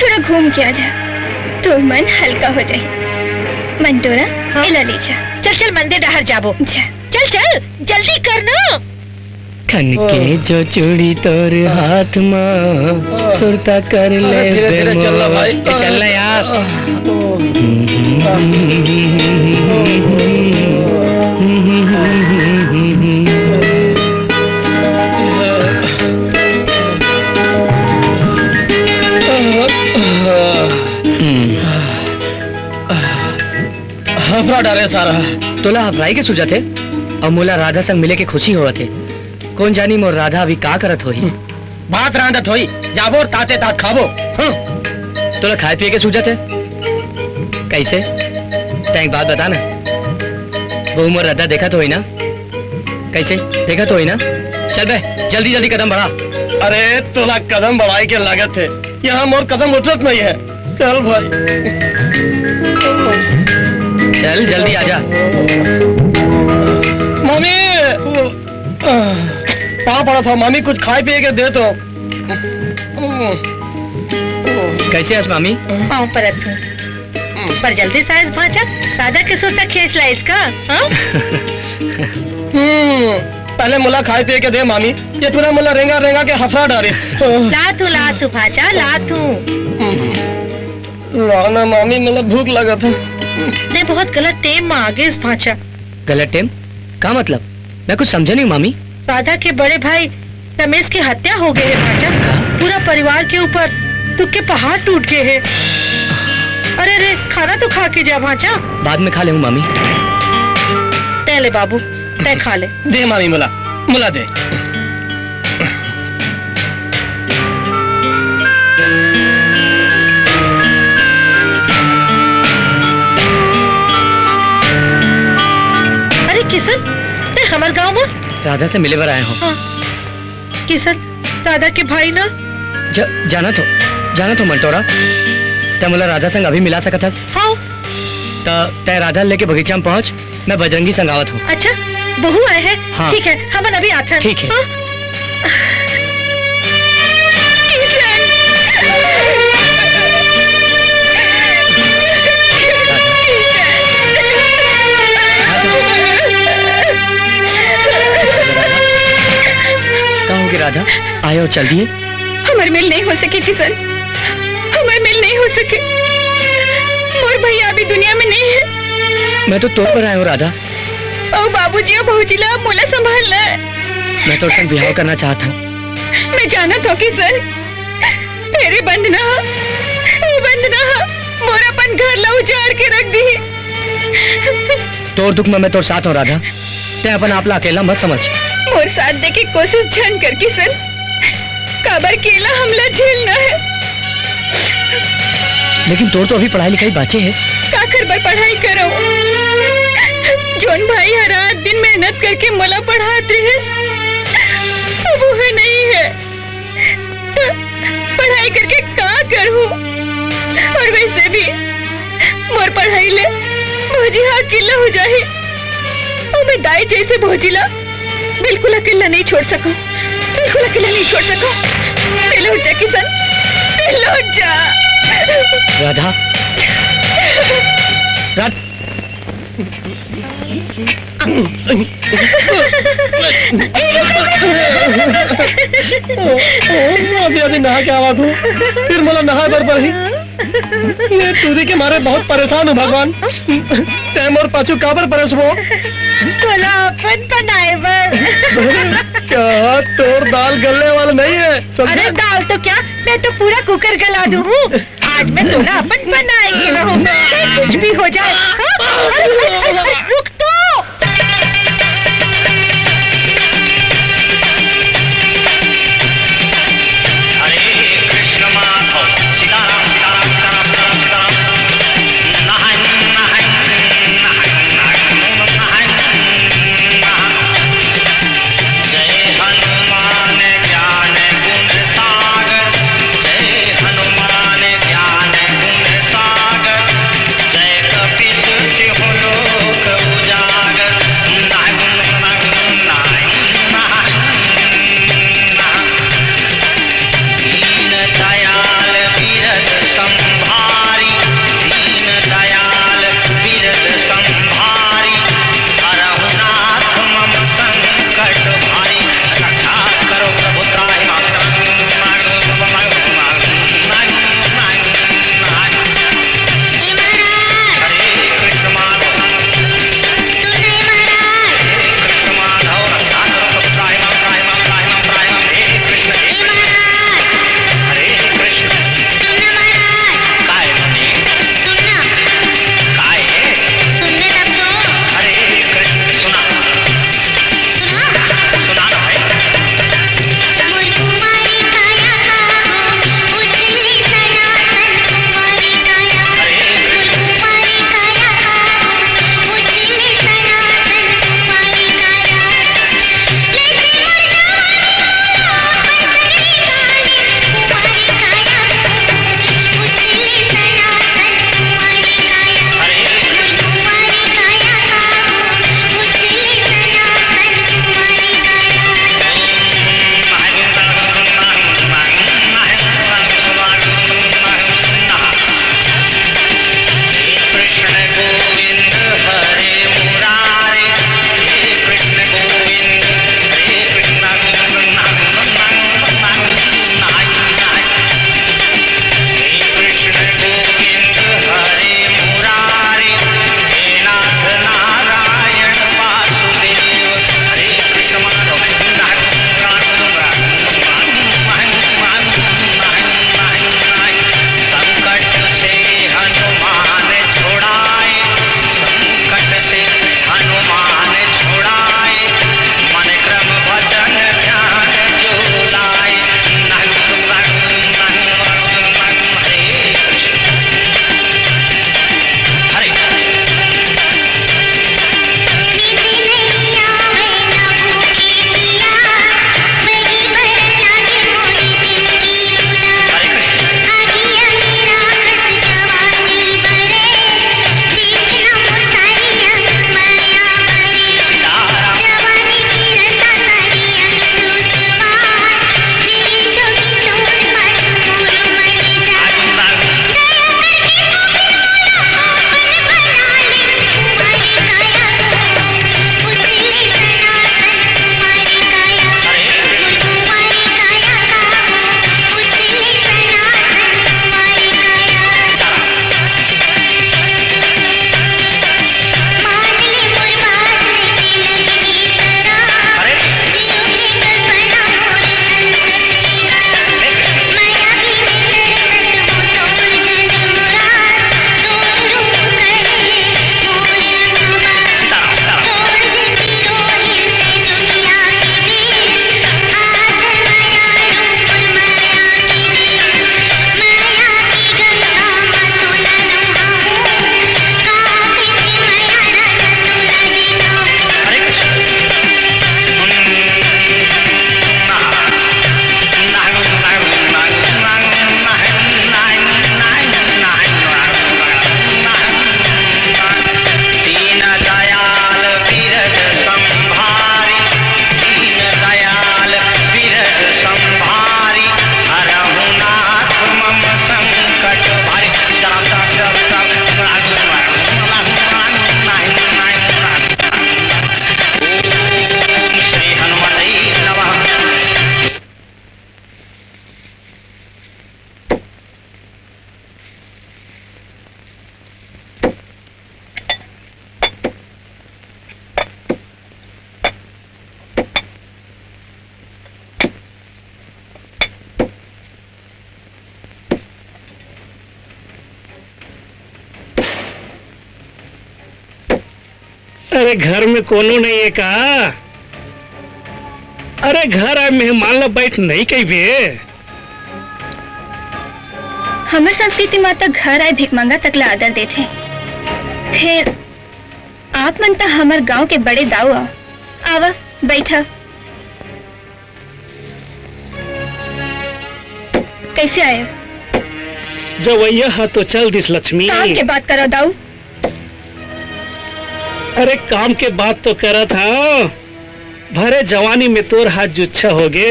थोड़ा घूम के आ जा, तोर मन हल्का हो जाही। मंटोरा, हाँ? एला ले जा। चल, चल, मंदिर डहर जाबो। जा। चल, चल, जल्दी कर ना। खन के जो चूड़ी तोर हाथ मा, सुरता कर ले धीरे, धीरे चल ना भाई। ए, चल ना यार। हम्म। हफरा डारे सारा। तोला हफराई के सूझत हे? अउ मोला राधा संग मिले के खुशी होवत हे। कोन जानी मोर राधा अभी का करत होही। भात रांधत होही, जाबो अउ ताते तात खाबो। हम्म। तोला खाए पिए के सूझत हे? कैसे? तैं एक बात बता ना, वो मोर राधा देखत होही ना? कैसे? देखत होही ना? चल बे, जल्दी जल्दी कदम बढ़ा। अरे, तोला कदम बढ़ाए के लागत हे, यहाँ मोर कदम उठत नहीं है। चल भाई। चल, जल्दी आजा। मामी, पाँव पड़त हँव मामी, कुछ खाए पिए के दे तो। कैसे हस मामी? पाँव परत हँव। पर जल्दी साइज भांचा, राधा के सुरता खेंच लाइस का, हाँ? हम्म, पहले मोला खाए पिए के दे मामी, ये टूरा मोला रेंगा रेंगा के हफरा डारिस। लात हँव, लात हँव भांचा, लात हँव। ला ना मामी, मोला भूख लागत हे। तैं बहुत गलत टेम मा आ गेस भांचा। गलत टेम? का मतलब? मैं कुछ समझे नहीं मामी। राधा के बड़े भाई रमेश के हत्या हो गए हे भांचा। का? पूरा परिवार के ऊपर दुख के पहाड़ टूट गए हे। अरे, अरे, खाना तो खा के जा, भांचा। बाद में खा लेहूं, मामी। तै ले बाबू, तै खा ले। दे मामी, मोला, मोला दे। अरे किशन, तै हमर गांव में? राधा से मिले बर आए हों। हाँ। किशन, राधा के भाई ना? ज-, जानत हों, जानत हों मंटोरा, तै मोला राधा संग अभी मिला सकत हस। हाँ। त तै राधा लेके बगीचा में पहुंच, मैं बजरंगी संग आवत हों। अच्छा, बहू आए हे? हाँ। ठीक हे, हमन अभी आथन। ठीक हे। हाँ? किशन! का होगे राधा? आए अउ चल दिए? हमर मेल नहीं हो सके किशन, हमर मेल नहीं हो सके। मोर भैया अभी दुनिया में नहीं हे। मैं तो तोर बर आए हों राधा। अउ बाबूजी अउ भौजी ला मोला संभालना हे। मैं तोर संग बिहाव करना चाहत हों। मैं जानत हों किशन, फेर ए बंधना, ए बंधना मोर अपन घर ला उजाड़ के रख दिही। तोर दुख में मैं तोर साथ हों राधा, तै अपन आप ला अकेला मत समझ। मोर साथ दे के कोशिश झन कर किशन, काबर के एला हमला झेलना हे। लेकिन तोर तो अभी पढ़ाई लिखाई बाचे हे। काकर बर पढ़ाई करंव? जोन भाई ह रात दिन मेहनत करके मोला पढ़ात रहे, अब वो हे नहीं हे। त पढ़ाई करके का करहूं? अउ वैसे भी मोर पढ़ाई ले भौजी ह अकेला हो जाही। अउ मैं दाई जैसे भौजी ला बिल्कुल अकेला नहीं छोड़ सकंव, बिल्कुल अकेला नहीं छोड़ सकंव। तै लौट जा किशन, तै लौट जा। राधा, राधा। अभी, अभी नहा के आवत हों, फेर मोला नहाय बर पड़ही। ये टूरी के मारे बहुत परेशान हों भगवान। तै मोर पाछू काबर परेस वो? तोला अपन बनाए बर। का तोर दाल गलने वाला नहीं हे, समझे? अरे दाल तो क्या, मैं तो पूरा कुकर गला दूं हूं। आज मैं तोला अपन बनाए के रहूं, चाहे कुछ भी हो जाए। हाँ? अरे, अरे, अरे, अरे, रुक तो। हरे कृष्ण माधव, सीताराम, सीताराम, सीताराम, सीताराम, सीताराम। नहं, नहं, नहं, नहं, नहं, नहं। जय हनुमान ज्ञान गुण सागर, जय हनुमान ज्ञान गुण सागर, जय कपीस तिहुलो अरे, घर में कोनो नहीं है का? अरे, घर आए मेहमान ला बैठ नहीं कहिबे। हमर संस्कृति मा त घर आए भिखमंगा तक ला आदर देथे। फेर आप मन त हमर गांव के बड़े दाऊ आव। आवा, बैठा। कैसे आए हो? जवैया हा तो चल दिस लक्ष्मी। काम के बात करो दाऊ। अरे काम के बात तो करत हा। भरे जवानी में तोर हाथ जुच्छा हो गे।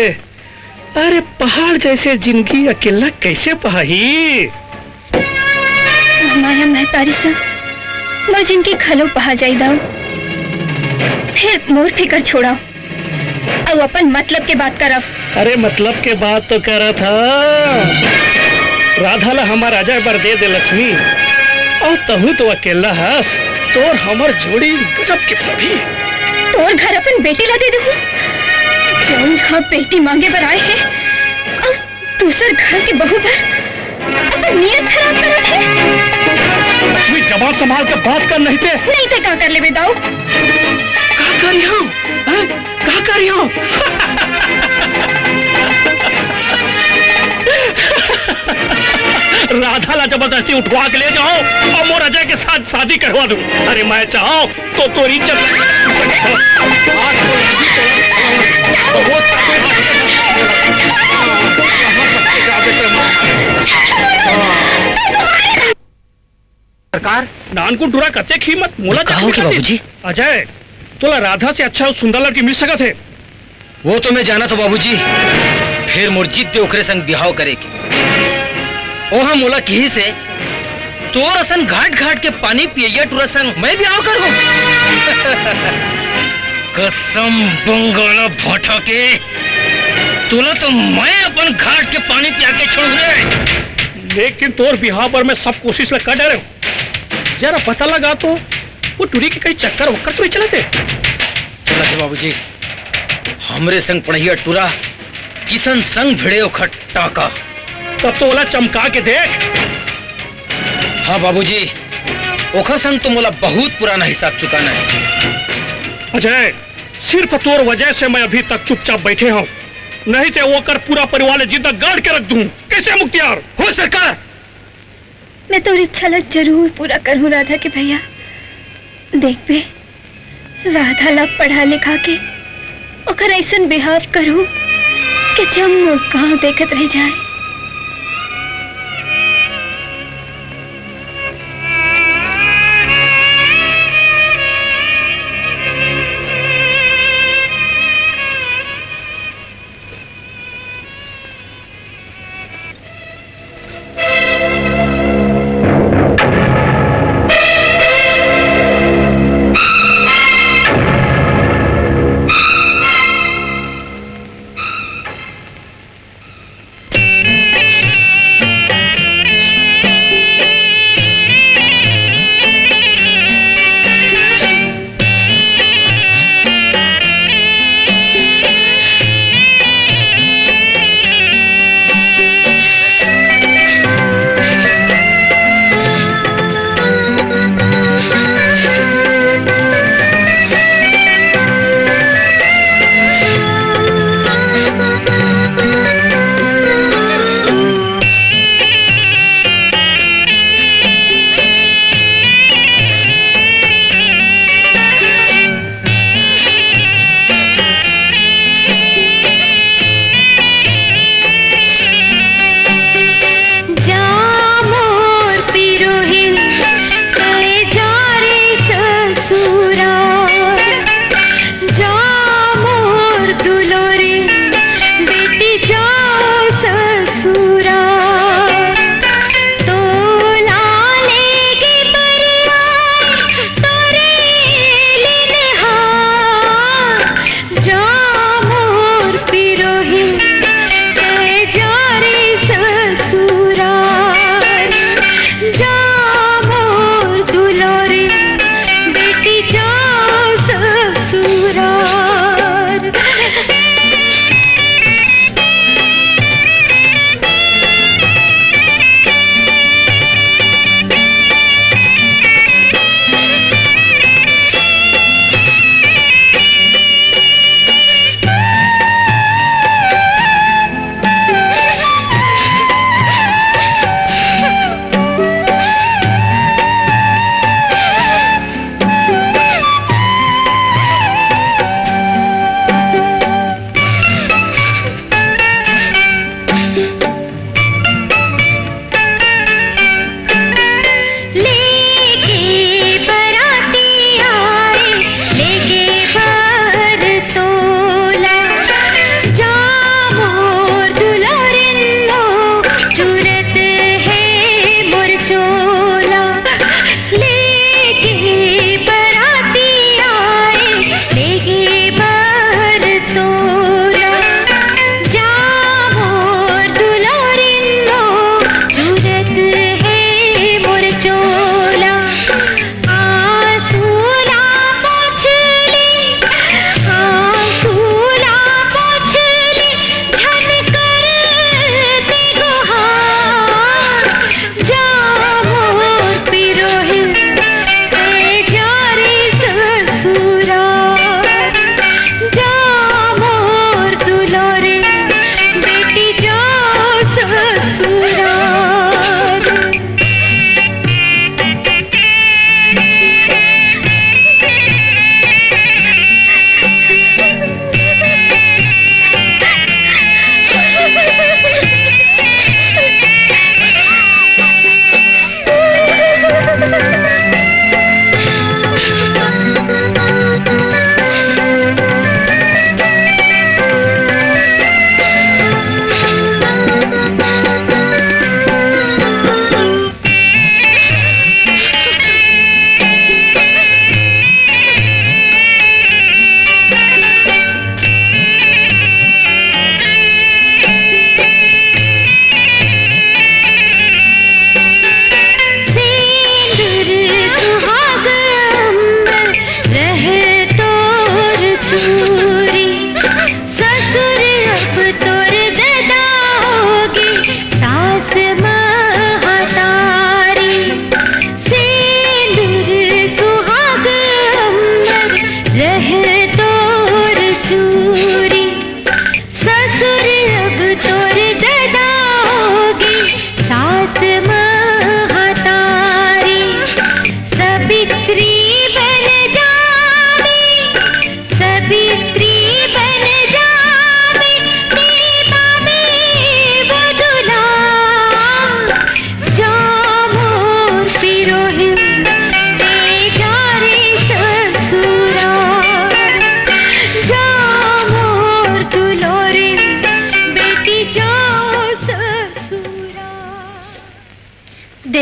अरे पहाड़ जैसे जिंदगी अकेला कैसे पहाही? माया महतारी संग मोर जिनगी घलो पहा जाई दाऊ। फेर मोर फिकर छोड़व अउ अपन मतलब के बात करव। अरे मतलब के बात तो करत हा। राधा ला हमर अजय बर दे दे लक्ष्मी। अउ तहू तो अकेला हस, तोर हमर जोड़ी गजब के फरही। तोर घर अपन बेटी ला दे देहूं, जौन ह बेटी मांगे बर आए हे। अउ दूसर घर के बहू बर अपन नियत खराब करत हे। लक्ष्मी, जबान संभाल के बात कर, नहीं ते। नहीं ते का कर लेबे दाऊ? का करिहौं? हैं? का करिहौं? राधा ला जबरदस्ती उठवा के ले जाओ अउ मोर अजय के साथ शादी करवा दूं। अरे मैं चाहूं तो तोर इज्जत। आज तो लंबी चौड़ी बहुत सरकार। नानकुन टूरा कतेक हिम्मत, मोला का हो गया बाबूजी? अजय, तोला राधा से अच्छा अउ सुंदर लड़की मिल सकत हे। वो तो मैं जानत हौं बाबूजी, फेर मोर जिद हे ओकरे संग बिहाव करे के। ओहा मोला किहिस हे, तोर असन घाट घाट के पानी पियइया टूरा संग मैं बिहाव करहूं? कसम बंगाला भाटा के, तोला तो मैं अपन घाट के पानी पिया के छोड़हूं रे। लेकिन तोर बिहाव बर मैं सब कोशिश ला कर डरे हौं। जरा पता लगा तो, वो टूरी के कहीं चक्कर वक्कर तो नहीं चलत हे? चलत हे बाबूजी, हमरे संग पढ़इया टूरा किसन संग भिड़े ओखर टाका। तब तो ओला चमका के देख। हाँ बाबूजी, ओखर संग तो मोला बहुत पुराना हिसाब चुकाना हे। अजय, सिर्फ तोर वजह से मैं अभी तक चुपचाप बैठे हौं, नहीं ते ओकर पूरा परिवार ला जिंदा गाड़ के रख दूं। कैसे मुख्तियार? हो सरकार। मैं तोर इच्छा ला जरूर पूरा करहूं राधा के भैया। देखबे, राधा ला पढ़ा लिखा के ओकर अइसन बिहाव करहूं कि जम्मो गांव देखत रह जाए।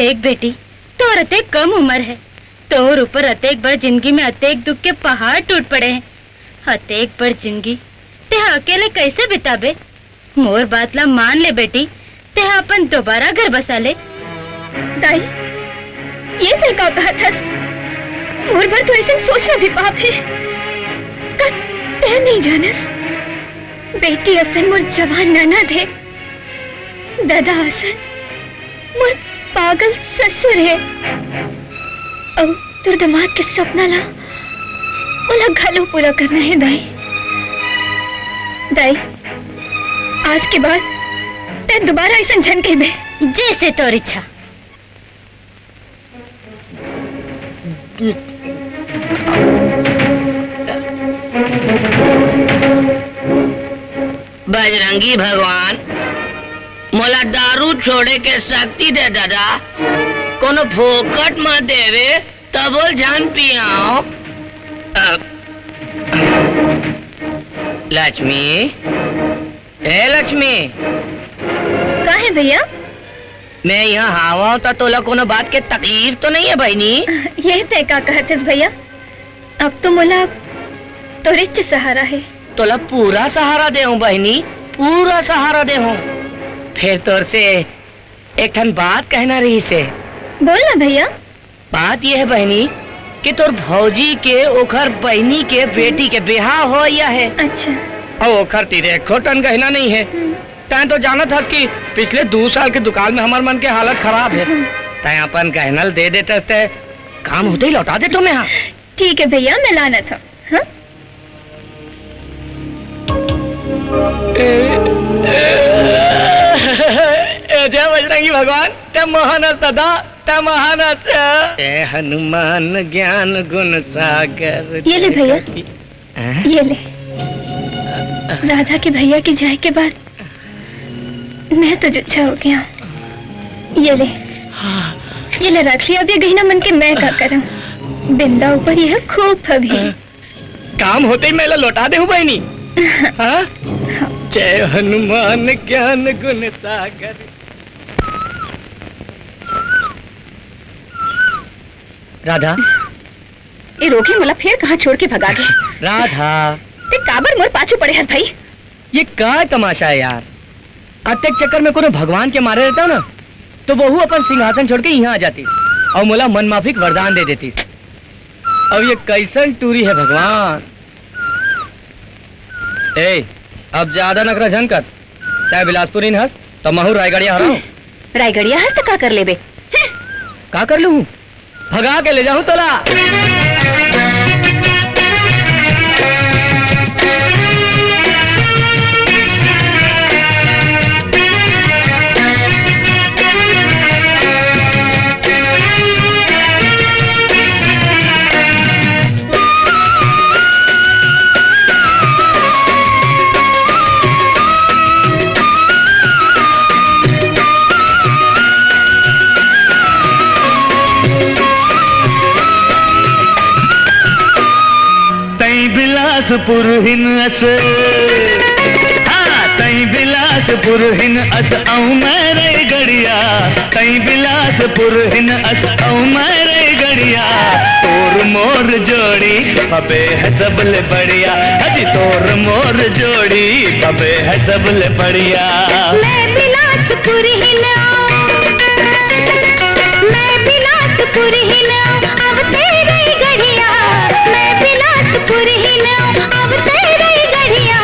देख बेटी, तोर अतेक कम उमर हे, तोर ऊपर अतेक बड़ जिनगी में अतेक दुख के पहाड़ टूट पड़े हे, अतेक बड़ जिनगी तेहा अकेले कइसे बिताबे? मोर बात ला मान ले बेटी, तेहा अपन दोबारा घर बसा ले। दाई, ये तैं का कहत हस? मोर बर तो अइसन सोचना भी पाप हे। का तैं नइ जानस? बेटी असन मोर जवान ननद हे, ददा असन मोर पागल ससुर हे। अउ तोर दमाद के सपना ला मोला घलो पूरा करना हे दाई। दाई, आज के बाद तैं दोबारा अइसन झन कहिबे। जइसे तोर इच्छा। बजरंगी भगवान, मोला दारू छोड़े के शक्ति दे ददा। कोनो फोकट म देवे, तभो ल झन पियाव। अ, लक्ष्मी, ए लक्ष्मी। का हे भइया? मैं इहाँ हावंव त तोला कोनो बात के तकलीफ तो नइ हे बहिनी? ये तैं का कहत हस भइया? अब तो मोला तोरेच सहारा हे। तोला पूरा सहारा देहूँ बहिनी, पूरा सहारा देहूँ। फेर तोर से एक ठन बात कहना रहिस हे। बोल ना भइया। बात ये हे बहिनी कि तोर भौजी के ओखर बहिनी के बेटी के बिहाव होवइया हे। अच्छा। अउ ओखर तीर एको ठन गहना नइ हे। हम्म। तैं तो जानत हस कि पिछले दू साल के दुकाल में हमर मन के हालत खराब हे। हम्म। तैं अपन गहना ल दे देतस ते काम होते ही लौटा देतेंव मैं हा। ठीक हे भइया, मैं लानत हँव। हाँ? ए, ए, ए, जय बजरंगी भगवान, तैं महान अस ददा, तैं महान अस। ए हनुमान ज्ञान गुण सागर। ये ले भइया। हैं? ये ले। राधा के भइया के जाय के बाद मैं तो जुच्छा हो गया। ये ले, ये ले रख लिया। अब ये गहना मन के मैं का करँव? बिंदा ऊपर ये खूब फबही। काम होते ही मैं ला लौटा देहूँ बहिनी। हाँ? जय हनुमान ज्ञान गुण सागर। राधा। ए रोगही मोला फेर कहाँ छोड़ के भगा गे। राधा। तैं काबर मोर पाछू पड़े हस भई? ये का तमाशा हे यार? अतेक चक्कर में कोनो भगवान के मारे रहतेंव ना, तो वहू अपन सिंहासन छोड़ के इहाँ आ जातिस अउ मोला मनमाफिक वरदान दे देतिस। अब ये कइसन टूरी हे भगवान? ए, अब जादा नखरा झन कर। तैं बिलासपुरिन हस, त महूँ रायगढ़िया हरँव। रायगढ़िया हस त का कर लेबे? हैं? का कर लूँ? भगा के ले जाहूँ तोला। तैं बिलासपुर हिन अस, हाँ, तैं बिलासपुर हिन अस, अउ मैं रइगढ़िया। तैं बिलासपुर हिन अस, अउ मैं रइगढ़िया। तोर मोर जोड़ी फबे हे सबले बढ़िया। हजी तोर मोर जोड़ी फबे हे सबले बढ़िया। मैं बिलासपुर हिन अउ, मैं बिलासपुर हिन अउ, अब तैं रइगढ़िया। मैं बिलासपुर हिन अउ, अब तैं रइगढ़िया।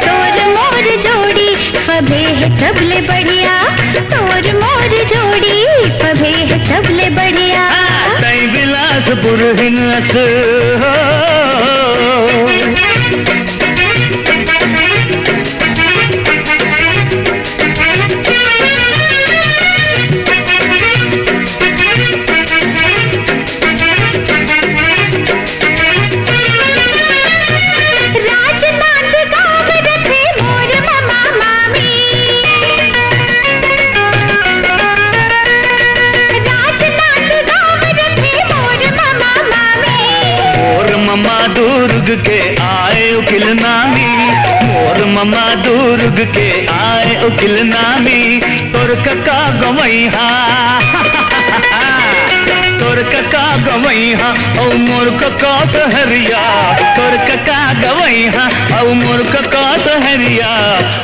तोर मोर जोड़ी फबे हे सबले बढ़िया। तोर मोर जोड़ी फबे हे सबले बढ़िया। हाँ, तैं बिलासपुर हिन अस हो। राजनांदगांव रथे मोर ममा मामी। राजनांदगांव रथे मोर ममा मामी। मोर ममा दुर्ग के आय उकिल नामी। मोर ममा दुर्ग के आए उकिल नामी, तोर कका गवैहा। तोर कका गवैहा, अउ मोर कका सहरिया। तोर कका गवैहा, अउ मोर कका सहरिया।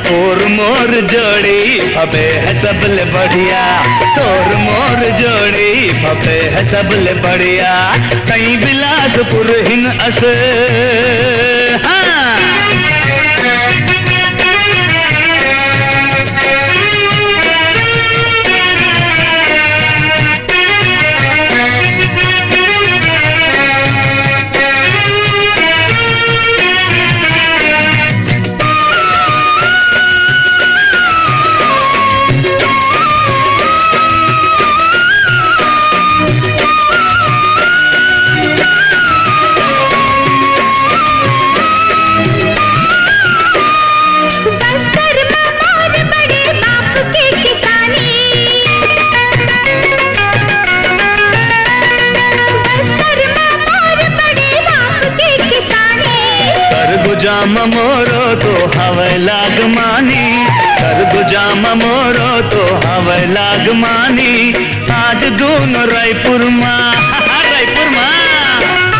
तोर मोर जोड़ी फबे है सबले बढ़िया। तोर मोर जोड़ी फबे है सबले बढ़िया। तई बिलासपुर हिन अस। हाँ। बस्तर में मोर बड़े बाप के किसानी। बस्तर में मोर बड़े बाप के किसानी। सरगुजा म मोरो तो हवय लागमानी। सरगुजा म मोरो तो हवय लागमानी। आज दोनों रायपुर मा, रायपुर मा,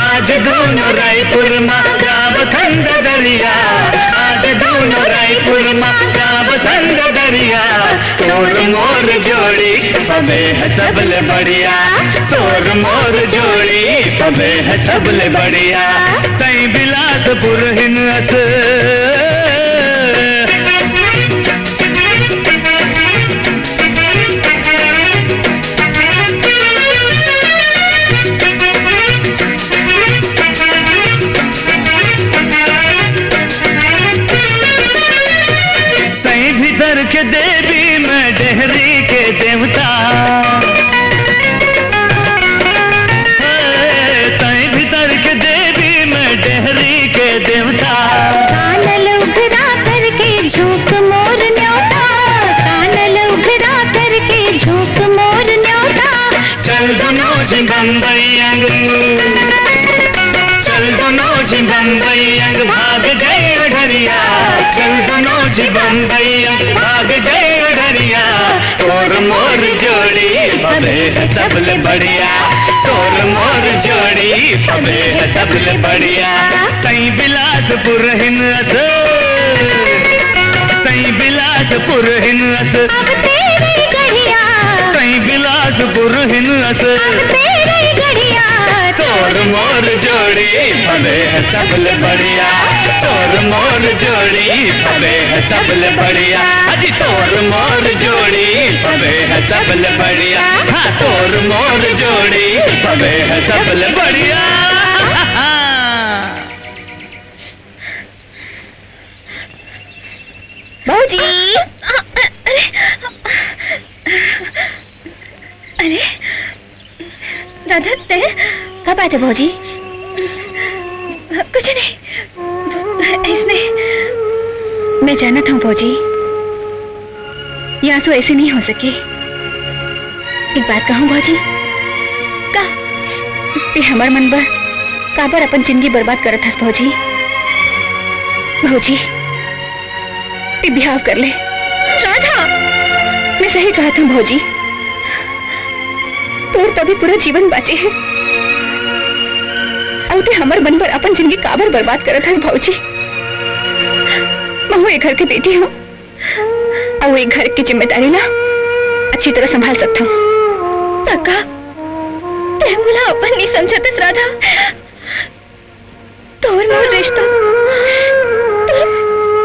आज दोनों रायपुर मा गावथन ददरिया। आज दोनों रायपुर मा गावथन ददरिया। तोर मोर जोड़ी फबे है सबले बढ़िया। तोर मोर जोड़ी फबे है सबले बढ़िया। तई बिलासपुर हिन अस। तई भीतर के देवी मैं डेहरी के देवता। हे, तई भीतर के देवी मैं डेहरी के देवता। कानल उघरा करके झोंक मोर न्योता। कानल उघरा करके झोंक मोर न्योता। चल दुनो झी बम्बई अंग। चल दुनो झी बम्बई अंग भाग जय ढरिया। चल दुनो झी बम्बई अंग भाग जय ढरिया। तोर मोर जोड़ी फबे है सबले बढ़िया। तोर मोर जोड़ी फबे है सबले बढ़िया। तई बिलासपुर हिन अस। तई बिलासपुर हिन अस। अब तेरे गढ़िया। तई बिलासपुर हिन अस। अब तेरे गढ़िया। तोर मोर जोड़ी फबे है सबले बढ़िया। तोर मोर जोड़ी फबे है सबले बढ़िया। अजी तोर मोर जोड़ी फबे है सबले बढ़िया। हाँ, तोर मोर जोड़ी फबे है सबले बढ़िया। भौजी। अरे, अरे, राधा, तैं? का बात है भौजी? कुछ नहीं, अइसने। मैं जानत हूँ भौजी, ये आंसू ऐसे नहीं हो सके। एक बात कहूँ भौजी? का? तैं हमर मन बर काबर अपन जिंदगी बर्बाद करत हस भौजी? भौजी, तैं बिहाव कर ले। राधा! मैं सही कहत हूँ भौजी, तोर तो अभी पूरा जीवन बाचे हे, अउ तैं हमर मन बर अपन जिंदगी काबर बर्बाद करत हस भौजी? महूँ ए घर के बेटी हूँ, अउ ए घर के जिम्मेदारी ला अच्छी तरह संभाल सकत हूँ। काका, तैं मोला अपन नहीं समझत हस राधा। तोर मोर रिश्ता तोर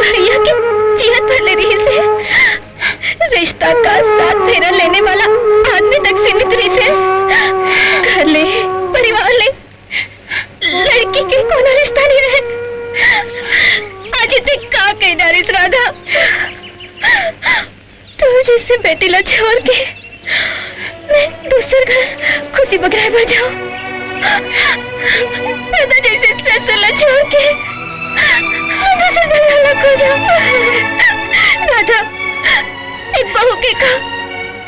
भैया के जियत भर ले रिहिस हे। रिश्ता का सात फेरा लेने वाला आदमी तक सीमित रिहिस हे। घर ले, परिवार ले, लड़की के कोनो रिश्ता नहीं रहे। आज तैं का कहि डारिस राधा? तोर जइसे बेटी ला छोड़ के मैं दूसर घर खुशी बगराए बर जाऊं। दादा जइसे ससुर ला छोड़ के मैं दूसर घर ला खोजूं। राधा, एक बहू के का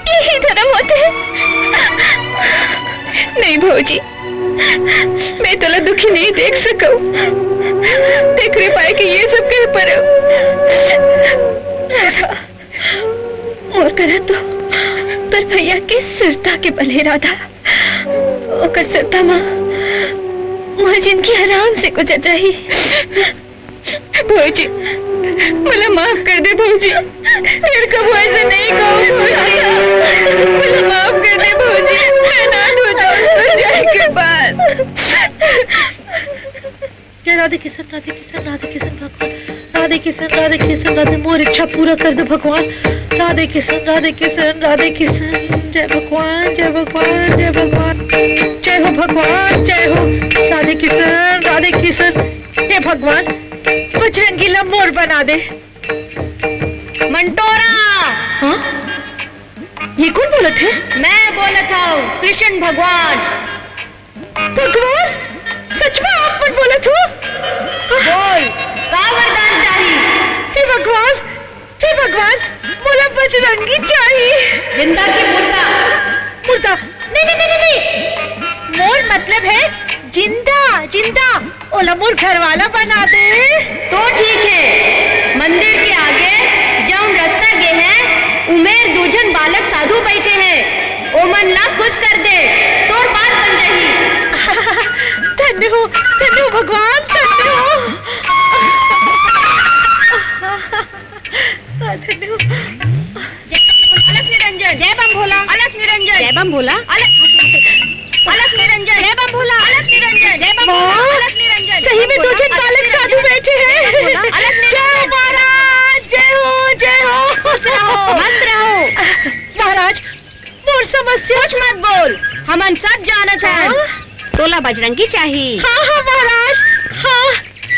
यही धर्म होथे? नहीं भौजी, मैं तोला दुखी नहीं देख सकूं। तेकरे पाए के ये सब कहे परे। राधा, मोर करा तो तोर भैया के सुरता के बल हे राधा। ओकर सुरता म मोर जिनगी आराम से गुजर जाही। भौजी, मोला माफ कर दे भौजी, फिर कबो ऐसे नहीं कहूँ भौजी। मोला माफ कर दे भौजी, मैं अनाथ हो जाऊँ तो जाए के बाद। जय राधे किशन, राधे किशन, राधे किशन भगवान, राधे किशन, राधे किशन, राधे, मोर इच्छा पूरा कर दे भगवान। राधे किशन, राधे किशन, राधे किशन, जय भगवान, जय भगवान, जय भगवान, जय हो भगवान, जय हो। राधे किशन, राधे किशन, हे भगवान, बजरंगी ला मोर बना दे। मंटोरा! हाँ? ये कोन बोलत हे? मैं बोलत हूँ, कृष्ण भगवान। भगवान, सच में आप मन बोलत हो? बोल, का वरदान चाही? हे भगवान, हे भगवान, मोला बजरंगी चाही। जिंदा की मुर्दा? मुर्दा? नहीं, नहीं, नहीं, नहीं, नहीं। मोर मतलब है जिंदा, जिंदा। ओला मोर घरवाला बना दे। तो ठीक है, मंदिर के आगे जउन रस्ता गे है, उमेर दू झन बालक साधु बैठे हैं, ओमन ला खुश कर दे, तोर बात बन जाही। धन्य हो, धन्य हो भगवान, धन्य हो। धन्य हो। जय बम भोला, अलख निरंजन। जय बम भोला, अलख निरंजन। जय बम भोला। अलख, अलख निरंजन। जय बम भोला, अलख निरंजन। जय बम भोला, माँ, अलख निरंजन। सही में दो जन बालक साधु बैठे हैं। जय बम भोला, अलख निरंजन। जय हो महाराज, जय हो, जय हो। खुश रहो, मस्त रहो। महाराज, मोर समस्या। कुछ मत बोल, हमन सब जानत हन। हाँ? तोला बजरंगी चाही। हाँ, हाँ महाराज, हाँ,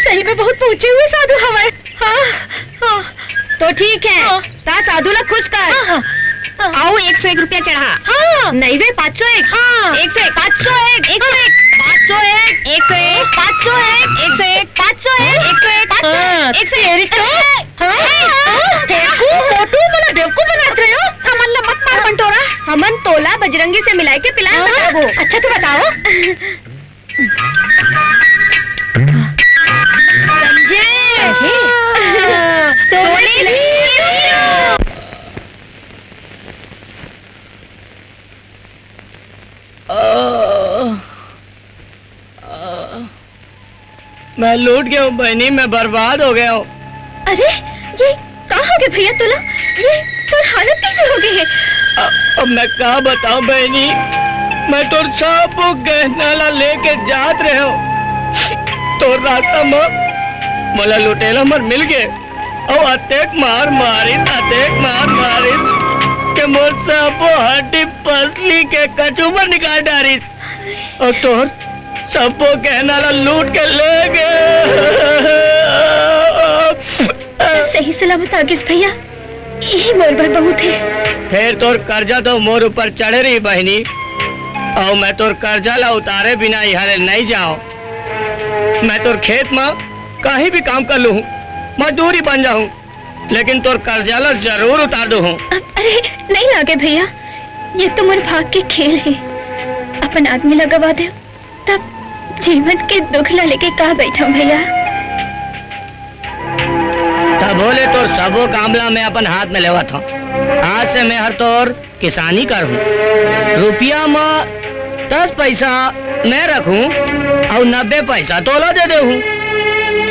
सही में बहुत पहुँचे हुए साधु हवय। हाँ, हाँ। तो ठीक है, हाँ। ता साधु ला खुश कर। हाँ, हाँ, हाँ। अउ एक सौ एक रुपया चढ़ा। हाँ। नहीं बे, पाँच सौ एक। हाँ। एक सौ एक, पाँच सौ एक, एक सौ एक, पाँच सौ एक, एक सौ एक, पाँच सौ एक, एक सौ एक, पाँच सौ एक, एक सौ एक, पाँच सौ एक, हाँ, एक सौ एक, तेरी तो। हाँ, हाँ, हाँ। फेंकू, मोटू, मोला बेवकूफ बनात रहे हो। हमन ला मत मार, मंटोरा। हमन तोला बजरंगी से मिलाए के plan हाँ, बताबो। अच्छा, तो बताओ। समझे? समझे? सोने की हीरो। आह, आह, मैं लूट गया हूँ बहनी, मैं बर्बाद हो गया हूँ। अरे, ये का हो गया भैया तोला? ये तोर हालत कैसे हो गई है? अ-, अब मैं का बताऊं बहनी, मैं तोर सब गहना ला लेके जात रहे हूँ। तोर रास्ता में मोला लुटेरा मन मिल गए। अउ अतेक मार मारिस, अतेक मार मारिस के मोर सबो हड्डी पसली के कचूबर निकाल डारिस। अउ तोर सबो गहना ला लूट के ले गए। सही सलामत आ गिस भैया, यही मोर बर बहुत है। फेर तोर कर्जा तो मोर ऊपर चढ़े रही बहिनी, अउ मैं तोर कर्जा ला उतारे बिना इहाँ ले नहीं जाओ। मैं तोर खेत म कहीं भी काम कर लूँ, मजदूरी बन जाऊँ, लेकिन तोर कर्जा ला जरूर उतार दूँ। अ-, अरे नहीं लागे भैया, ये तो मोर भाग के खेल है। अपन आदमी ला गवा दे, तब जीवन के दुख ला लेके का बैठा भैया। तभो ले तोर सबो काम ला मैं अपन हाथ में लेवत हूँ। आज से मैं हर तोर किसानी करहूँ। रुपया म दस पैसा मैं रखूँ अउ नब्बे पैसा तोला दे देहूँ।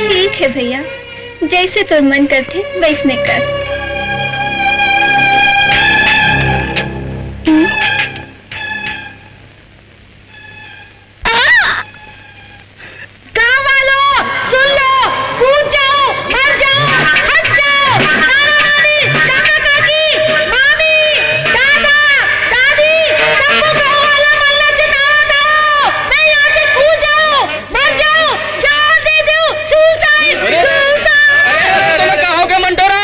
ठीक है भैया, जैसे तोर मन करथे वैसने कर। हम्म। गाँव वालों, सुन लो, कूद जाओ, मर जाओ, हंस जाओ, नाना नानी, काका काकी, मामी, दादा, दादी, सबको गाँव वाला मन ला चेतावत हूँ, मैं यहाँ से कूद जाओ, मर जाओ, जान दे दो, suicide, अरे, suicide। अरे, तोला का हो गया मंटोरा?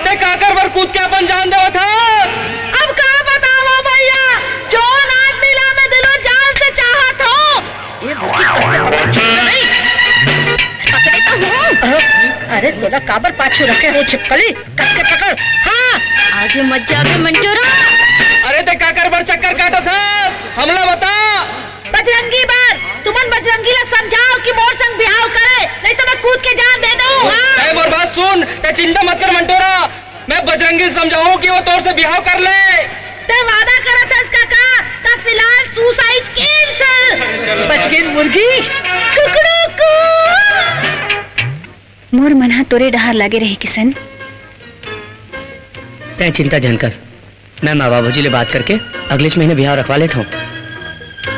ते काकर बर कूद के अपन जान देवत हस? अब का बतावा भैया, जोन आदमी ला मैं दिलो जान से चाहत हूँ, ये मुर्गी कस के पकड़, छोड़ नहीं। पकड़े तो हूँ। अरे तोला काबर पाछू रखे हो छिपकली? कस के पकड़। हाँ। आगे मत जाबे मंटोरा। अरे ते काकर बर चक्कर काटत हस? हमला बता। बजरंगी बर, तुमन बजरंगी ला समझाओ कि मोर संग बिहाव करे, नहीं तो मैं चिंता मत कर मंटोरा, मैं बजरंगी से समझाऊं कि वो तोर से बिहाव कर ले। ते वादा करत हस काका, त फिलहाल suicide cancel। बच गेन मुर्गी। कुकड़ू कू। मोर मन ह तोरे डहार लागे रहे किसन। तैं चिंता झन कर, मैं माँ बाबूजी ले बात करके अगलेच महीने बिहाव रखवा लेत हूँ।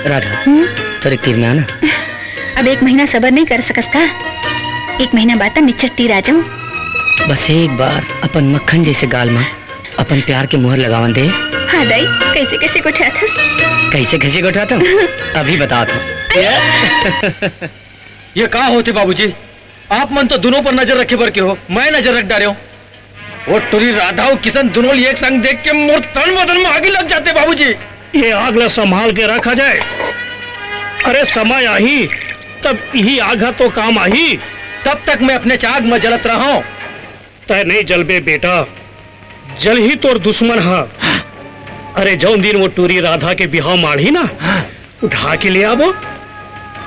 राधा, हम्म? थोड़ी तीर में आना। अब एक महीना सबर नहीं कर सकस था? एक महीना बाद त निच्चट तीर आ जाऊं। बस एक बार अपन मक्खन जैसे गाल में अपन प्यार के मुहर लगावन दे। हाँ दाई, कैसे कैसे गोठियाथस? कैसे कैसे गोठियाथंव? अभी बतात हूँ। ये का होथे बाबूजी? आप मन तो दोनों पर नजर रखे बर के हो, मैं नजर रख डारे हूँ। वो टुरी राधा अउ किसन दोनों ल एक संग देख के मोर तन बदन में आगी लग जाथे बाबूजी। ये आग ला संभाल के रखा जाए। अरे समय आही तब इही आग ह तो काम आही। तब तक मैं अपने चाग में जलत रहूं। तै नहीं जलबे बेटा, जलही तोर दुश्मन ह। अरे जौन दिन वो टुरी राधा के बिहाव माढ़ही ना, हाँ। उठा के ले आबो,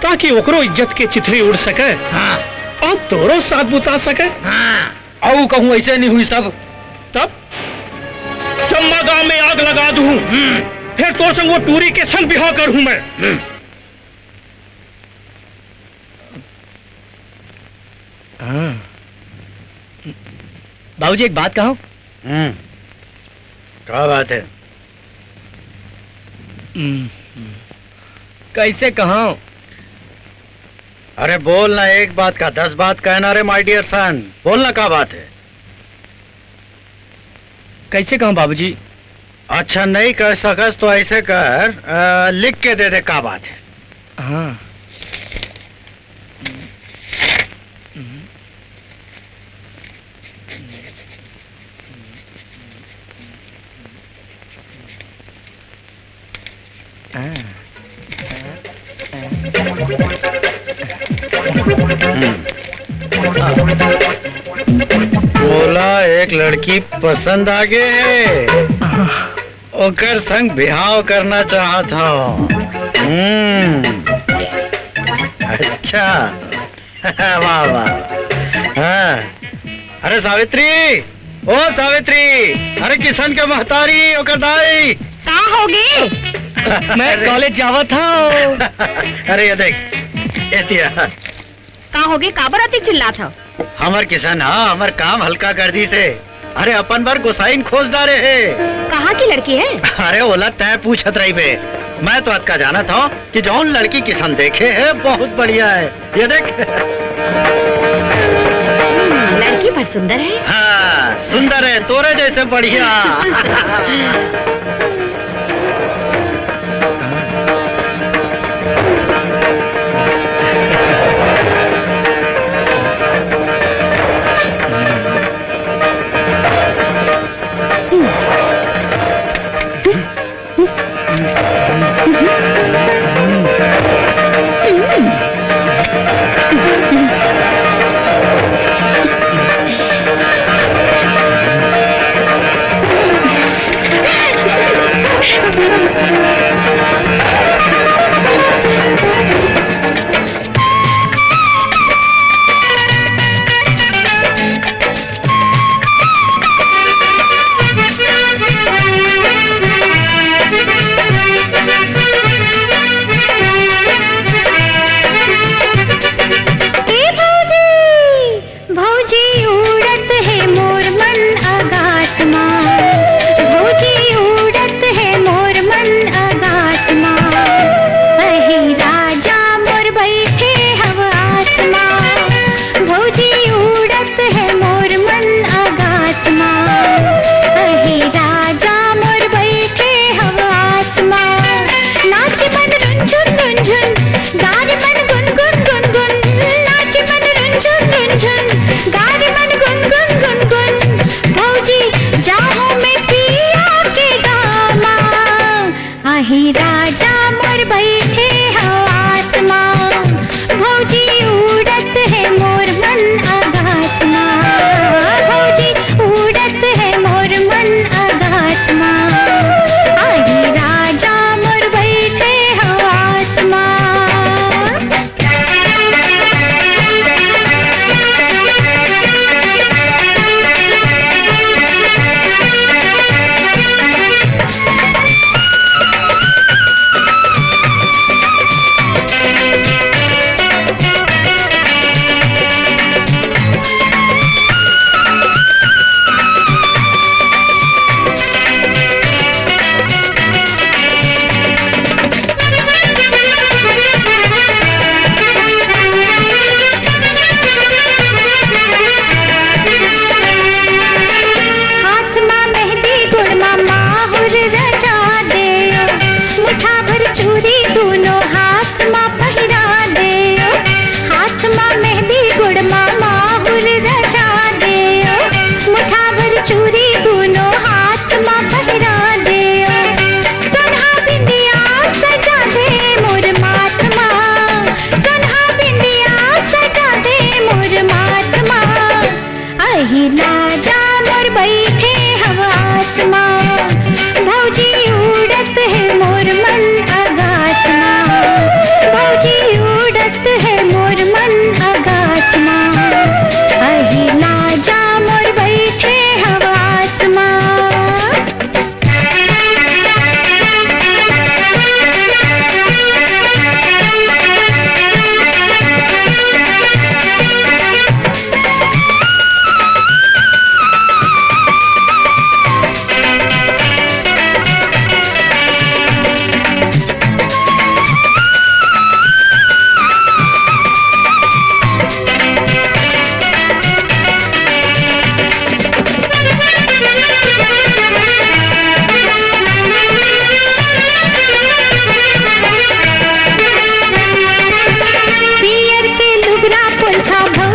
ताकि ओकरो इज्जत के चिथरी उड़ सके हाँ। अउ तोरो साथ बुता सके। हाँ। अउ कहूँ ऐसे नहीं हुई सब। तब जम्मा गांव में आग लगा दूं, हम्म। फिर तोर संग वो टूरी के संग बिहाव करहूं मैं। हम्म। हाँ। बाबूजी, एक बात कहूं? हम्म। का बात है? हम्म, हम्म। कैसे कहूं? अरे बोल ना, एक बात का दस बात कहना रे my dear son, बोल ना का बात है? कैसे कहूं बाबूजी? अच्छा नहीं कह सकस तो ऐसे कर, अ, लिख के दे दे का बात है। हाँ। मोला एक लड़की पसंद आ गे हे, ओकर संग बिहाव करना चाहत हव। हम्म, अच्छा। वाह, वाह। हाँ। अरे सावित्री, ओ सावित्री, अरे किसन के महतारी, ओकर दाई। का होगे? मैं अरे। कॉलेज जावत हूँ। अरे ये देख, ये दिया। का होगे? काबर अतिक चिल्लात हव? हमर किसन ह हमर काम हल्का कर दिस हे। अरे अपन बर गोसाइन खोज डारे हे। कहाँ की लड़की है? अरे ओला तैं पूछत रहिबे, मैं तो अतका जानत हव कि जौन लड़की किसन देखे हे बहुत बढ़िया हे। ये देख। हम्म, लड़की बड़ सुंदर है। हाँ, सुंदर है, तोरे जैसे बढ़िया।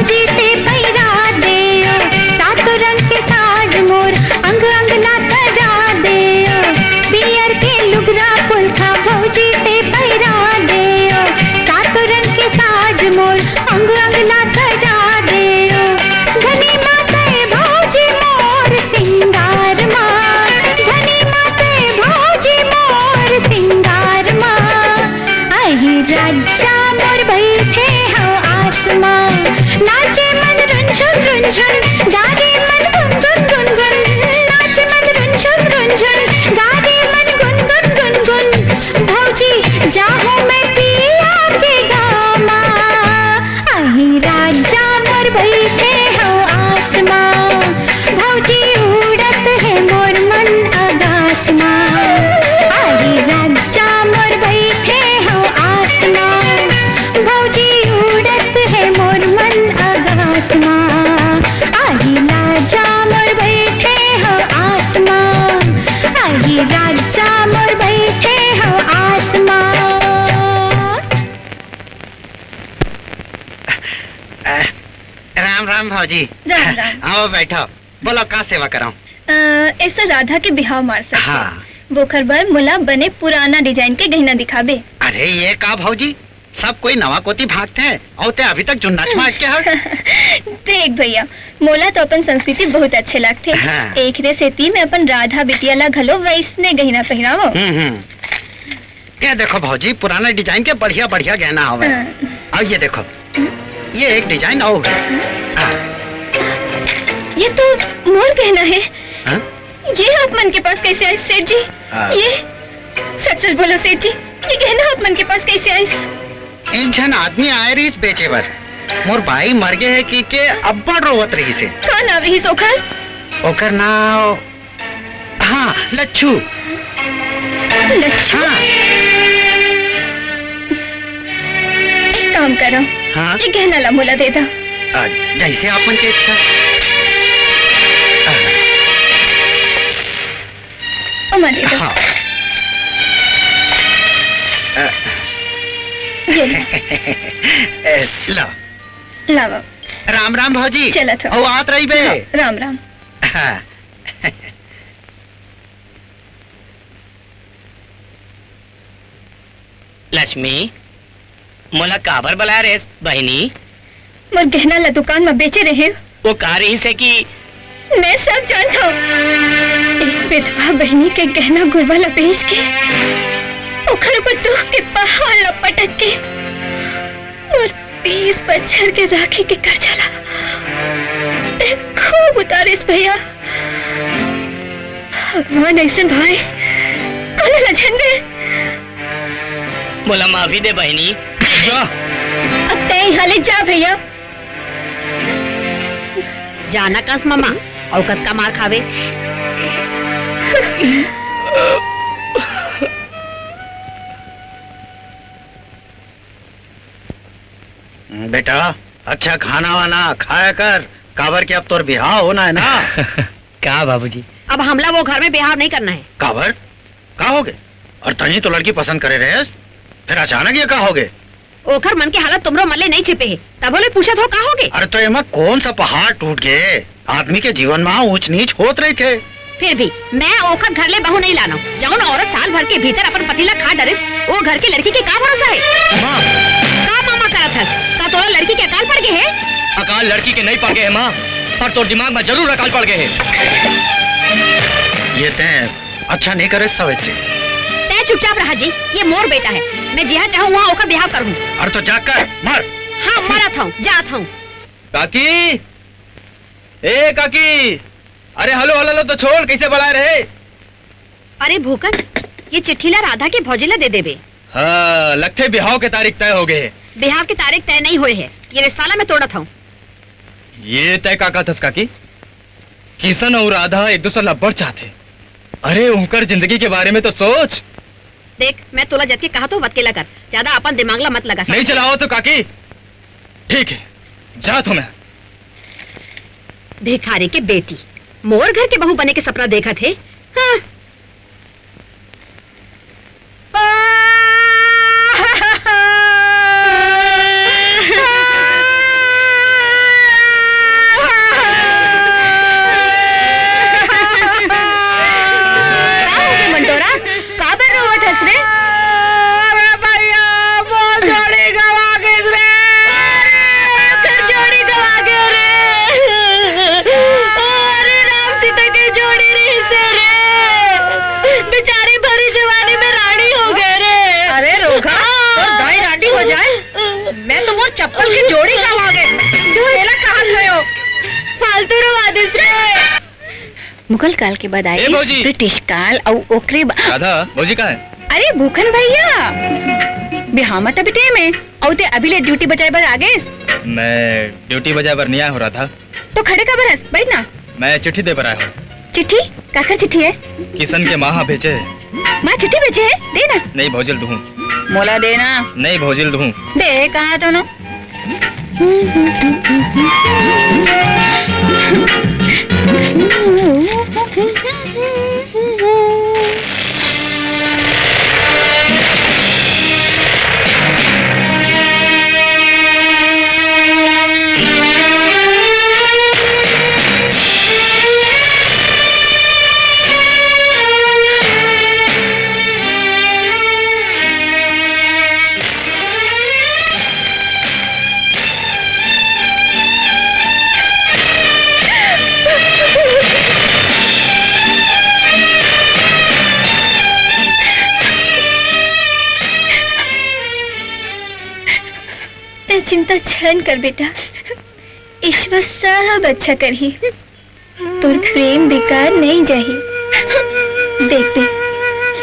भौजी ते पहिरा दे ओ, सात रंग के साज मोर अंग अंग ला सजा दे ओ। पियर के लुगरा पुलखा भौजी ते पहिरा दे ओ, सात रंग के साज मोर अंग अंग ला सजा दे ओ। धनी माते भौजी मोर सिंगार मा, धनी माते भौजी मोर सिंगार मा। अही राजा मोर बइठे हव आस मा, नाचे मन रुनझुन रुनझुन, गावे मन गुनगुन गुनगुन। नाचे मन रुनझुन रुनझुन, गावे मन गुनगुन गुनगुन। भौजी जाहूं मैं पिया के गांव मा, अही राजा मोर बइठे हव आस मा। भौजी उड़त हे मोर मन अगास मा, अरे राजा मोर बइठे हव आस मा। भौजी उड़त हे मोर मन अगास मा, अरे राजा मोर बइठे हव आस मा, अरे राजा मोर बइठे हव आस मा। राम राम भौजी। राम राम। आओ बैठो, बोलो का सेवा करांव? अ, ऐसा राधा के बिहाव मार सकते। हाँ। वोखर बर मोला बने पुराना design के गहना दिखाबे। अरे ये का भौजी, सब कोई नवा कोती भागथे, अउ ते अभी तक जुन्नाच मार के हस। देख भैया, मोला तो अपन संस्कृति बहुत अच्छे लगथे। हाँ। एकरे सेती मैं अपन राधा बिटिया ला घलो वैसने गहना पहिरावंव। हम्म, हम्म। ये देखो भौजी, पुराना design के बढ़िया बढ़िया गहना हवे। हाँ। अउ ये देखो, ये एक design अउ हे। हाँ। ये तो मोर गहना हे। हाँ? ये आप मन के पास कैसे आइस सेठ जी? हाँ। ये सच सच बोलो सेठ जी, ये गहना आप मन के पास कैसे आइस? एक झन आदमी आए रहिस बेचे बर, मोर बाई मर गे हे कहिके अब्बड़ रोवत रहिस हे। का नाव रहिस ओखर? ओकर नाव हाँ, लच्छू। लच्छू? हाँ। एक काम करो, हाँ? ये गहना ला मोला दे दो। अ, जैसे आप मन के इच्छा। अ, ओमा दे दो। हाँ। अ, ये लो। ए, लो। लावा। राम राम भौजी। चलत हो। अउ आत रहिबे। हाँ, राम राम। हाँ। लक्ष्मी, मोला काबर बलाय रेहेस, बहिनी? मोर गहना ला दुकान म बेचे रेहेंव। वो का रहिस हे कि मैं सब जानथंव। एक विधवा बहिनी के गहना गुरवा ला बेच के, ओखर ऊपर दुख के पहाड़ ला पटक के, मोर बीस बछर के राखी के करजा ला तैं खूब उतारेस भैया। भगवान अइसन भाई कोनो ला झन दे। मोला माफी दे बहिनी। जा। अब तैं इहाँ ले जा भैया। जाना कस ममा, अउ कतका मार खावे। बेटा, अच्छा खाना वाना खाया कर, काबर के अब तोर बिहाव होना हे ना। का बाबूजी? अब हमला वो घर में बिहाव नहीं करना हे। काबर? का होगे? अरे तहीं तो लड़की पसंद करे रहेस, फिर अचानक ये का होगे? ओखर मन के हालत तुमरो मन ले नहीं छिपे हे, तभो ले पूछत हो का होगे? अरे तो एमा कौन सा पहाड़ टूट गे? आदमी के जीवन म ऊंच नीच होत रहिथे। फिर भी मैं ओखर घर ले बहू नहीं लानव। जउन औरत साल भर के भीतर अपन पति ला खा डरिस, वो घर के लड़की के का भरोसा हे? माँ। का मामा करत हस? का तोला लड़की के अकाल पड़ गे हे? अकाल लड़की के नहीं पड़ गे हे माँ, पर तोर दिमाग में जरूर अकाल पड़ गे हे। ये तैं अच्छा नहीं करे सावित्री। तैं चुपचाप रहा जी, ये मोर बेटा हे, मैं जिहाँ चाहूँ वहाँ ओखर बिहाव करहूँ। अरे तो जा कर मर। हाँ, मरत हूँ, जात हूँ। काकी, ए काकी, अरे हलो हलो हलो तो छोड़, कैसे बलाय रहे? अरे भूकन, ये चिट्ठी ला राधा के भौजी ला दे देबे। हाँ, लगथे बिहाव के तारीख तय हो गे हे। बिहाव के तारीख तय नहीं होए हे, ये रिश्ता ला मैं तोड़त हूँ। ये तय का कहत हस काकी? किशन अउ राधा एक दूसर ला बड़ चाहथे। अरे उनकर जिंदगी के बारे में तो सोच। देख, मैं तोला जतके कहा तो वतके ला कर, ज्यादा अपन दिमाग ला मत लगा। नहीं चलाओ तो काकी। ठीक है, जात हूँ मैं। भिखारी के बेटी मोर घर के बहू बने के सपना देखत हे। हाँ। मुगल काल के बाद आइस, ए, भौजी। ब्रिटिश काल अउ ओकरे बा-, राधा, भौजी कहाँ है? अरे भूखन भैया, बिहाव म त बिटे में, अउ ते अभी ले ड्यूटी बचाए बर आ गेस। मैं ड्यूटी बचाए बर नहीं आया हूँ राधा। तो खड़े काबर हस? बैठ ना। मैं चिट्ठी दे बर आया हूँ। चिट्ठी? काकर चिट्ठी है? किशन के माँ हा भेजे है। माँ चिट्ठी भेजे है? दे ना। नहीं भौजी ल दूँ। मोला दे ना। नहीं भौजी ल दूँ। दे कहा तो ना। तै चिंता झन कर बेटा, ईश्वर सब अच्छा करही। तोर प्रेम बेकार नहीं जाही। देख बे,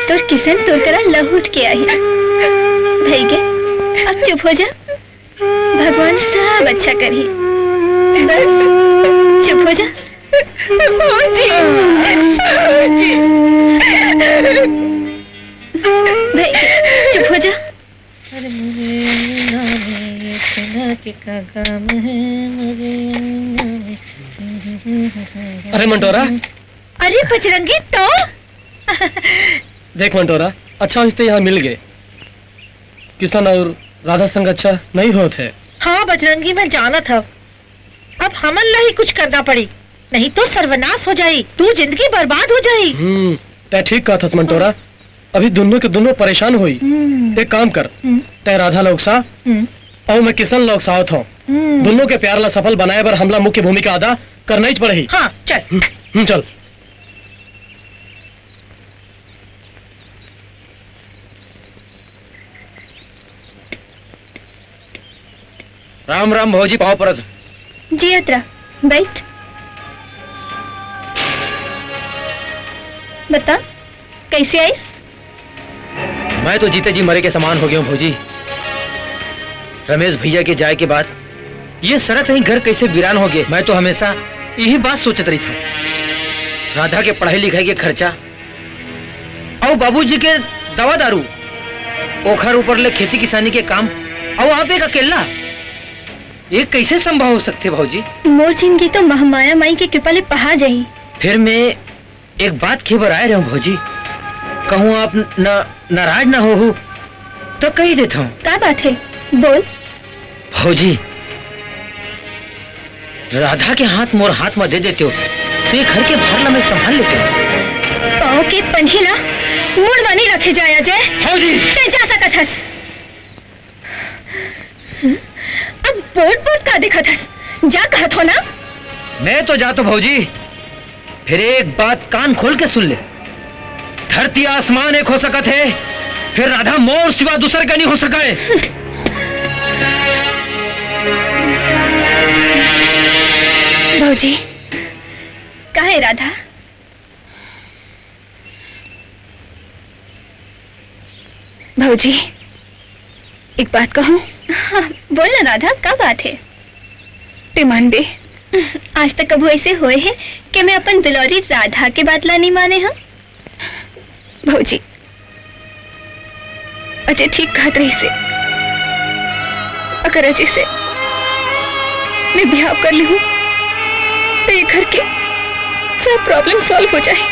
तोर किशन तोर करा लहुट के आही। भई गे, अब चुप हो जा, भगवान सब अच्छा करही। बस चुप हो जा। भौजी, भौजी। भई गे, चुप हो जा। अरे मोरे अंगना में ये छेना के का काम है, मोरे अंगना में। अरे मंटोरा। अरे बजरंगी, तो? देख मंटोरा, अच्छा होइस ते यहाँ मिल गे। किशन अउ राधा संग अच्छा नहीं होत हे। हाँ बजरंगी, मैं जानत हव। अब हमन ला ही कुछ करना पड़ी, नहीं तो सर्वनाश हो जाई, तू जिंदगी बर्बाद हो जाई। हम्म, तै ठीक कहत हस मंटोरा। अभी दुन्नो के दुन्नो परेशान होई। हम्म। एक काम कर, हम्म। तै राधा ला उकसा, हम्म। अउ मैं किशन ला उकसावत हौं। हम्म। दुन्नो के प्यार ला सफल बनाए बर हमला मुख्य भूमिका अदा करना ही पड़ही। हाँ, चल। हम्म, हम्म, चल। राम राम भौजी, पाँव परत। जियत रह, बैठ। बता, कैसे आइस? मैं तो जीते जी मरे के समान हो गया हूँ भौजी। रमेश भैया के जाए के बाद ये सड़क सही घर कैसे वीरान हो गए। मैं तो हमेशा यही बात सोचत रही था, राधा के पढ़ाई लिखाई के खर्चा, अउ बाबूजी के दवा दारू, ओखर ऊपर ले खेती किसानी के काम, अउ आप एक अकेला, ये कैसे संभव हो सकथे भौजी? मोर जिंदगी तो महामाया माई के कृपा ले पहा जाही। फिर मैं एक बात के बर आए रहूं भौजी, कहूं आप न, नाराज न होहू तो कही देत हूं। का बात है? बोल। भौजी, राधा के हाथ मोर हाथ म दे देते हो, तो ये घर के भार ला मैं संभाल लेते हो। पाँव के पंही ला मुड़ म नइ रखे जाय, अजय। भौजी! तैं जा सकत हस। अब बोट बोट का देखत हस? जा कहत हो ना। मैं तो जातो भौजी, फिर एक बात कान खोल के सुन ले, धरती आसमान एक हो सकत हे, फिर राधा मोर सिवा दूसर का नहीं हो सका है। भौजी, का है राधा? भौजी, एक बात कहूँ? हाँ, बोल ना राधा, का बात है? ते मानबे? आज तक कभू ऐसे होए है कि मैं अपन दुलौरी राधा के बात ला नहीं माने हूँ? भौजी, अजय ठीक कहत रहिसे। अगर अजय से मैं बिहाव कर लेहूं, तो ये घर के सब problem solve हो जाए।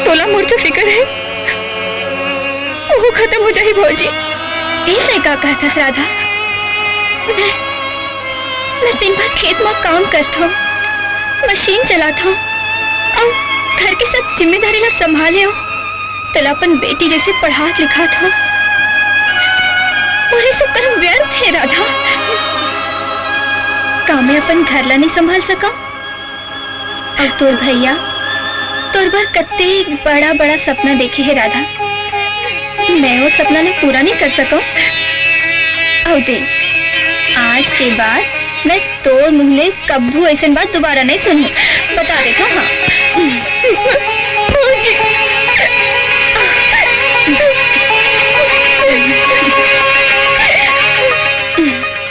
तोला मोर जो फिकर है, वो खत्म हो जाए, भौजी। ए, मैं का कहत हस, राधा? मैं, मैं दिन भर खेत में काम करत हूँ, मशीन चलात हूँ, अउ घर के सब जिम्मेदारी ला संभाले हूँ। तोला अपन बेटी जैसे पढ़ात लिखात हूँ। मोर ये सब कर्म व्यर्थ है, राधा। का मैं अपन घर ला नहीं संभाल सका? अउ तोर भैया तोर बर कतेक बड़ा-बड़ा सपना देखे हे, राधा। मैं वो सपना ला पूरा नहीं कर सकूं। अउ देख, आज के बाद मैं तोर मुंह ले कभू ऐसन बात दोबारा नहीं सुनूं। देखो, हाँ।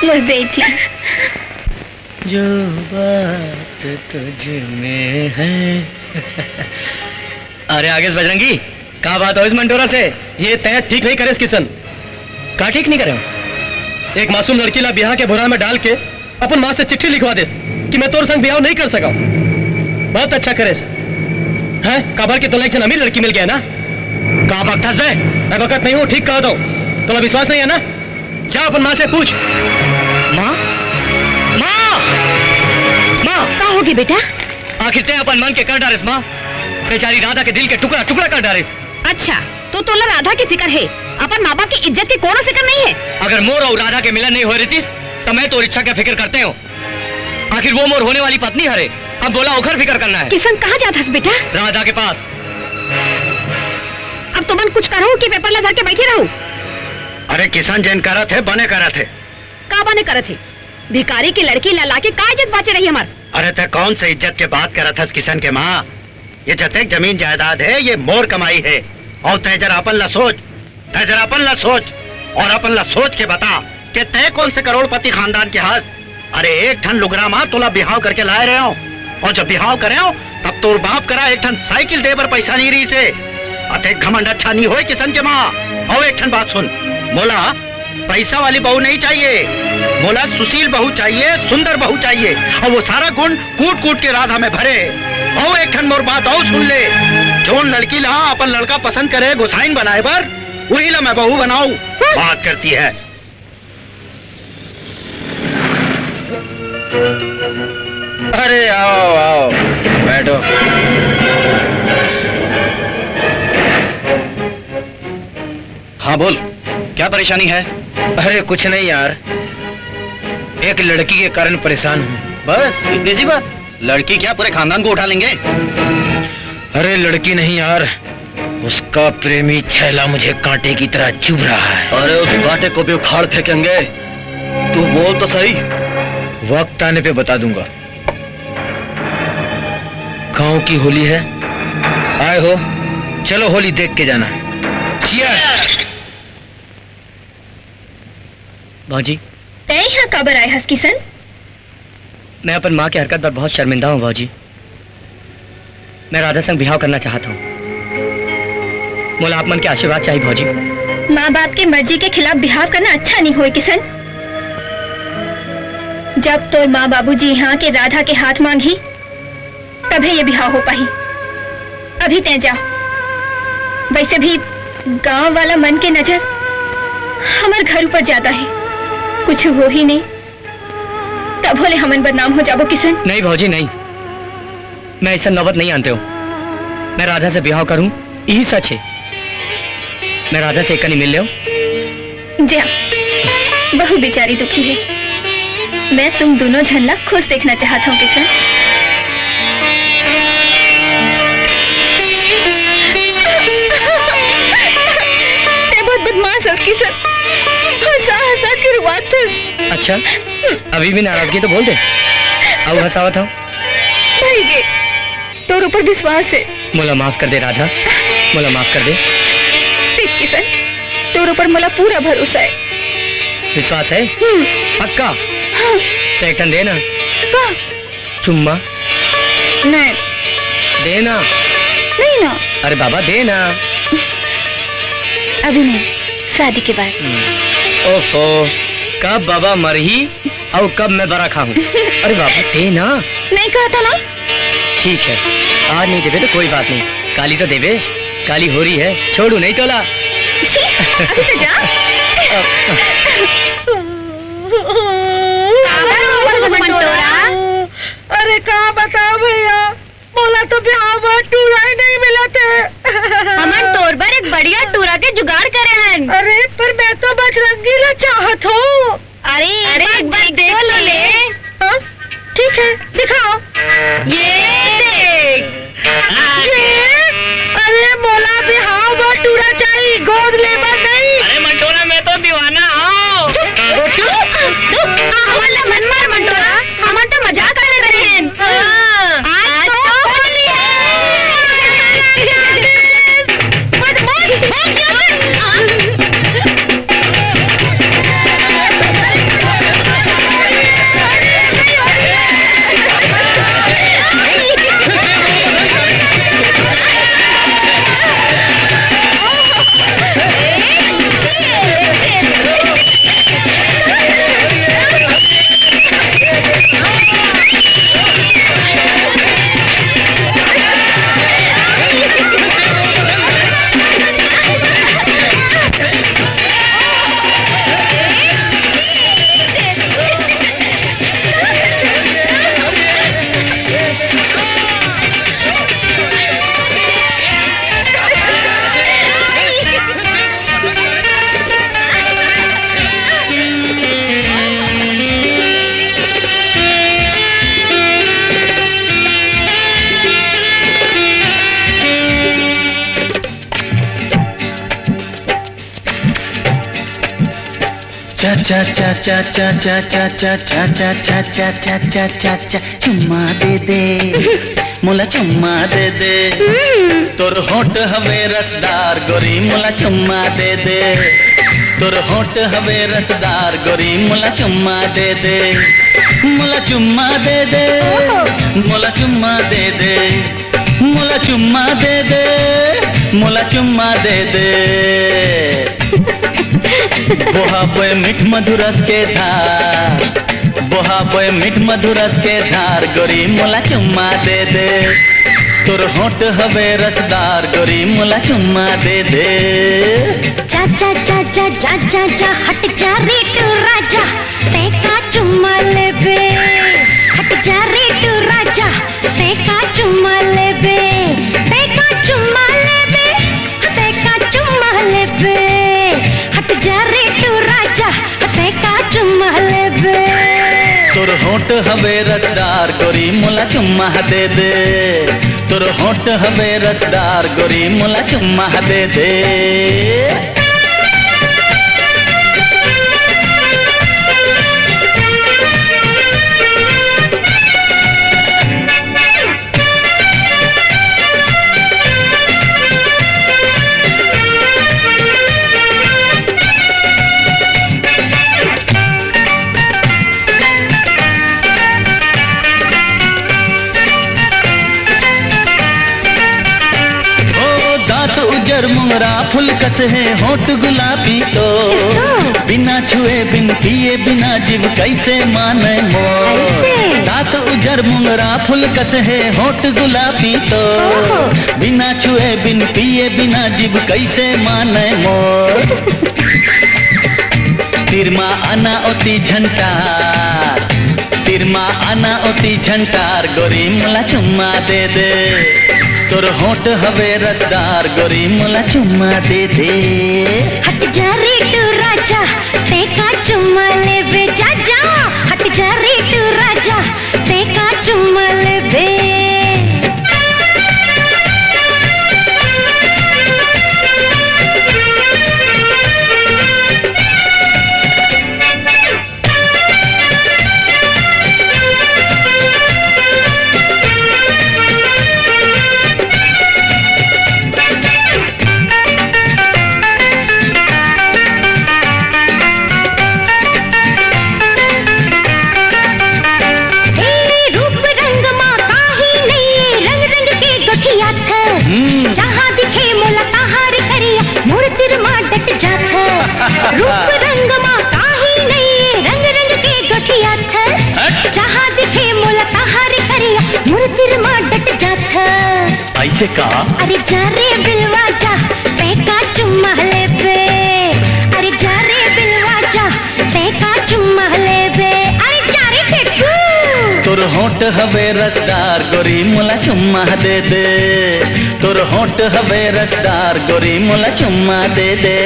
मोर बेटी। जो बात तुझ में है। अरे आगे से बजरंगी, का बात होइस मंटोरा से? ये तैं ठीक नहीं करेस किसन। का ठीक नहीं करे? एक मासूम लड़की ला बिहाव के भुरा में डाल के अपन माँ से चिट्ठी लिखवा देस कि मैं तोर संग बिहाव नहीं कर सका। बहुत अच्छा करेस। हैं? काबर के तोला एक झन अमीर लड़की मिल गया ना? का बकथस बे? मैं बकत नहीं हूँ, ठीक कहा दो। तोला विश्वास नहीं है ना? जा अपन माँ से पूछ। माँ, माँ, माँ। का होगे बेटा? आखिर तैं अपन मन के कर डारेस माँ। बेचारी राधा के दिल के टुकड़ा टुकड़ा कर डारेस। अच्छा, तो तोला राधा के फिकर हे, अपन माँ बाप के इज्जत के कोनो फिकर नहीं हे। अगर मोर अउ राधा के मिलन नहीं होय रहितिस, त मैं तोर इच्छा के फिकर करते हूँ। आखिर वो मोर होने वाली पत्नी हरे, अब बोला ओखर फिकर करना है। किसन, कहाँ जात हस बेटा? राधा के पास। अब तुमन कुछ करहू कि पेपर ला धर के बैठे रहू? अरे किसन, जेन करत हे, बने करत हे। का बने करत हे? भिखारी के लड़की ला लाके का इज्जत बाचे रही हमार? अरे तैं कौन से इज्जत के बात करत हस किसन के माँ? ये जतेक जमीन जायदाद हे, ये मोर कमाई हे। अउ तैं जरा अपन ला सोच, तैं जरा अपन ला सोच, अउ अपन ला सोच के बता के तैं कौन से करोड़पति खानदान के हस? अरे एक ठन लुगरा माँ तोला बिहाव करके लाए रहेंव, अउ जब बिहाव करेंव तब तोर बाप करा एक ठन साइकिल दे बर पैसा नहीं रहिसे। अतेक घमंड अच्छा नहीं होय किसन के माँ। अउ एक ठन बात सुन, मोला पैसा वाली बहू नहीं चाहिए, मोला सुशील बहू चाहिए, सुंदर बहू चाहिए। अउ वो सारा गुण कूट कूट के राधा में भरे। अउ एक ठन मोर बात अउ सुन ले, जोन लड़की ला अपन लड़का पसंद करे गोसाइन बनाए बर, वही ला मैं बहू बनाऊं। बात करती है। अरे आओ, आओ, बैठो। हाँ बोल, क्या परेशानी है? अरे कुछ नहीं यार, एक लड़की के कारण परेशान हूँ। बस इतनी सी बात? लड़की क्या पूरे खानदान को उठा लेंगे? अरे लड़की नहीं यार, उसका प्रेमी छैला मुझे कांटे की तरह चुभ रहा है। अरे उस कांटे को भी उखाड़ फेंकेंगे। तू बोल तो सही। वक्त आने पे बता दूंगा। गांव की होली है, आए हो, चलो होली देख के जाना। Cheers। भौजी। तैं यहाँ काबर आए हस किसन? मैं अपन माँ के हरकत बर बहुत शर्मिंदा हूँ भौजी। मैं राधा संग बिहाव करना चाहत हूँ। मोला आप मन के आशीर्वाद चाहिए भौजी। माँ बाप के मर्जी के खिलाफ बिहाव करना अच्छा नहीं होय किसन। जब तोर माँ बाबूजी यहाँ के राधा के हाथ मांगही, तभे ये बिहाव हो पाही। अभी तैं जा। वैसे भी गांव वाला मन के नजर हमर घर ऊपर ज्यादा है। कुछ हो ही नहीं, तभो ले हमन बदनाम हो जाबो किसन। नहीं भौजी, नहीं, मैं ऐसा नौबत नहीं आनते हूँ। मैं राधा से बिहाव करूँ, यही सच है। मैं राधा से एक कनी मिल लेव। जा, बहू बेचारी दुखी है। मैं तुम दोनों झन ला खुश देखना चाहत हूँ किसन। तैं बहुत बदमाश हस किसन। हंसा हंसा के रुआत हस। अच्छा, अभी भी नाराजगी तो बोल दे। अउ हंसावत हूँ। भाई गे, तोर ऊपर विश्वास है। मोला माफ कर दे राधा, मोला माफ कर दे। देख किसन, तोर ऊपर मोला पूरा भरोसा है। विश्वास है? हम्म। पक्का? हाँ। तो एक ठन दे ना। का? चुम्मा। नहीं। दे ना। नहीं ना। अरे बाबा, दे ना। अभी नहीं, शादी के बाद। हम्म। ओहो, कब बाबा मरही? अउ कब मैं बरा खाहूँ? अरे बाबू, दे ना। नहीं कहा था ना? ठीक है, आज नहीं देबे तो कोई बात नहीं, काली तो देबे, काली होरी है, छोड़ू नहीं तोला। छी, अभी तो जा। काबर रोवत हस मंटोरा? अरे का बताओ भैया, मोला तो बिहाव बर टूरा ही नहीं मिलत हे। हमन तोर बर एक बढ़िया टूरा के जुगाड़ करे हन। अरे पर मैं तो बजरंगी ला चाहत हूँ। अरे, अरे, एक बार देख तो ले। हाँ? ठीक है, दिखाओ। ये देख। ये? अरे, मोला बिहाव बर टूरा चाही, गोद ले बर नहीं। अरे, मंटोरा, मैं तो दीवाना हूँ। चुप, चुप, चुप। हमन ला मत मार, मंटोरा। हमन तो मजाक करत रहे हन। हाँ। आज आज तो तो चा चा चा चा चा चा चा चा चा चा चा चा चा चा चा चा चुम्मा दे दे, मोला चुम्मा दे दे। तोर होंठ हवे रसदार गोरी, मोला चुम्मा दे दे। तोर होंठ हवे रसदार गोरी, मोला चुम्मा दे दे, मोला चुम्मा दे दे, मोला चुम्मा दे दे, मोला चुम्मा दे दे, मोला चुम्मा दे दे। बोहाबे मीठ मधुरस के धार, बोहाबे मीठ मधुरस के धार, गोरी मोला चुम्मा दे दे। तोर होंठ हवे रसदार, गोरी मोला चुम्मा दे दे। जा जा जा जा जा जा जा, हट जा रे तू राजा, तैं का चुम्मा लेबे। हट जा रे तू राजा, तैं का चुम्मा लेबे, तैं का चुम्मा लेबे, तैं का चुम्मा लेबे। हट जा रे तू राजा, तैं का चुम्मा लेबे। तोर होंठ हवे रसदार गोरी मोला चुम्मा दे दे। तोर होंठ हवे रसदार गोरी मोला चुम्मा दे दे। ओ दांत उजर मुंगरा फूल कस हे, होंठ गुलाबी तो। बिना छुए, बिन पिए, बिना जीव कैसे माने मोर। ऐसे? दांत उजर मुंगरा फूल कस हे, होंठ गुलाबी तो। ओहो। बिना छुए, बिन पिए, बिना जीव कैसे माने मोर। तीर मा आना ओती झंटार, तीर मा आना ओती झंटार, गोरी मोला चुम्मा दे दे। तोर होंठ हवे रसदार, गोरी मोला चुम्मा दे दे। हट जा रे तू राजा, तैं का चुम्मा लेबे जा जा। हट जा रे तू राजा, तैं का चुम्मा लेबे। ए रूप रंग मा काही नइये, रंग रंग के गोठियाथे। हम्म। जहाँ दिखे मोला तहाँ रे करिया, मोर तीर मा डट जाथे। रूप रंग मा काही नइये, रंग रंग के गोठियाथे। हट। जहाँ दिखे मोला तहाँ रे करिया, मोर तीर मा डट जाथे। ऐसे का? अरे जा रे बिलवा जा, तैं का चुम्मा लेबे। अरे जा रे बिलवा जा, तैं का चुम्मा लेबे। अरे जा रे फेंकू। तोर होंठ हवे रसदार, गोरी मोला चुम्मा दे दे। तोर होंठ हवे रसदार, गोरी मोला चुम्मा दे दे।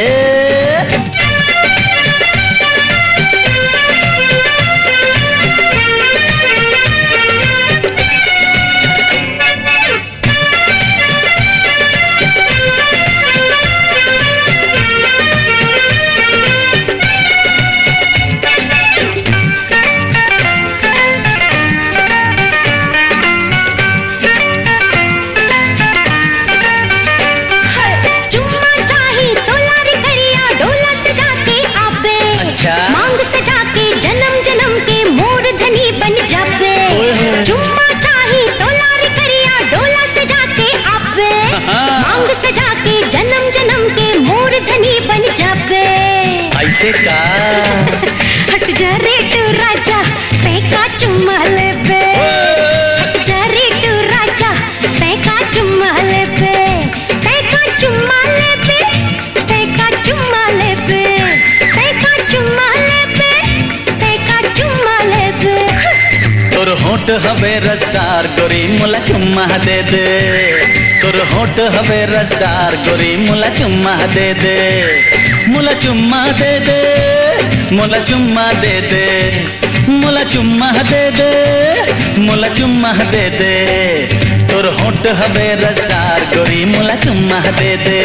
चुम्मा चाही तोला रे करिया, डोला सजा के आबे। अच्छा। मांग सजा के जन्म जन्म के मोर धनी बन जाबे। ओए होए। चुम्मा चाही तोला रे करिया, डोला सजा के आबे। हाँ। मांग सजा के जन्म जन्म के मोर धनी बन जाबे। ऐसे का? हट जा रे तू राजा, तैं का चुम्मा लेबे। ओए। हट जा रे तू राजा, तैं का चुम्मा लेबे, तैं का चुम्मा लेबे, तैं का चुम्मा लेबे, तैं का चुम्मा लेबे, तैं का चुम्मा लेबे। तोर होंठ हवे रसदार, गोरी मोला चुम्मा दे दे। तोर होंठ हवे रसदार, गोरी मोला चुम्मा दे दे। मोला चुम्मा दे दे, मोला चुम्मा दे दे। मोला चुम्मा दे दे, मोला चुम्मा दे दे। तोर होंठ हवे रसदार गोरी मोला चुम्मा दे दे,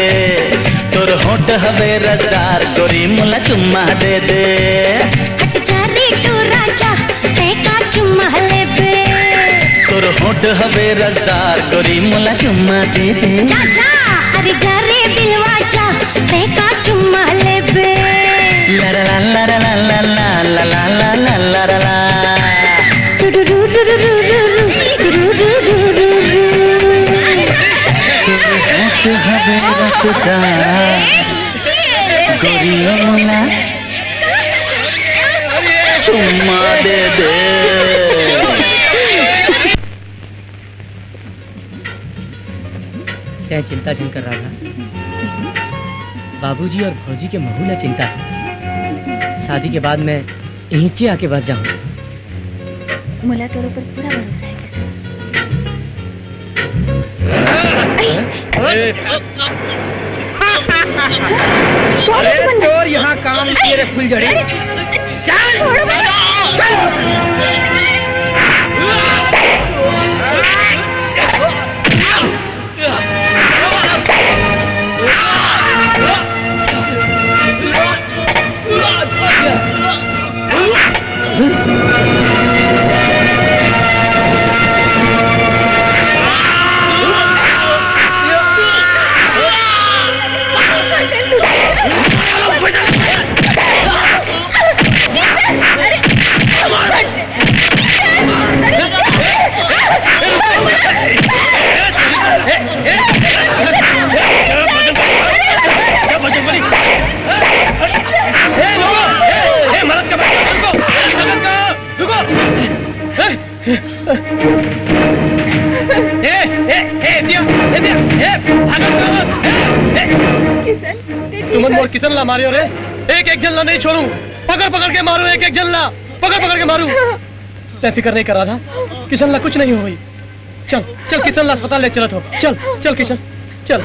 तोर होठ हवे रसदार गोरी मोला चुम्मा दे दे। हट जा रे टूरा जा, तैं का चुम्मा लेबे। तोर होठ हवे रसदार गोरी मोला चुम्मा दे दे। जा जा, अरे जा रे बिलवा जा, तैं का चुम्मा लेबे। ला ला ला ला ला ला ला ला ला ला ला ला ला। टुडुडु टुडुडु टुडुडु टुडुडु। तोर होठ हवे रसदार, गोरिया मोला चुम्मा दे दे। तैं चिंता झन कर राधा, बाबूजी और भौजी के महू ला चिंता हे। शादी के बाद मैं इहिंचे आके बस जाहूँ। मोला तोर ऊपर पूरा भरोसा हे किशन। अरे, तोर यहाँ काम नहीं हे रे फुलझड़ी। चल, छोड़ो मुझे। चल। ए, ए, ए, दिया, ए, दिया, ए, भागो, भागो, ए, ए। किशन, ते ठीक तुमन हे? मोर किशन ला मारे हो रे। एक एक झन ला नहीं छोड़ू। पकड़ पकड़ के मारू, एक एक झन ला। पकड़ पकड़ के मारू। तैं फिकर नहीं कर राधा, किशन ला कुछ नहीं होही। चल, चल किशन ला अस्पताल ले चलत हो। चल, चल किशन, चल।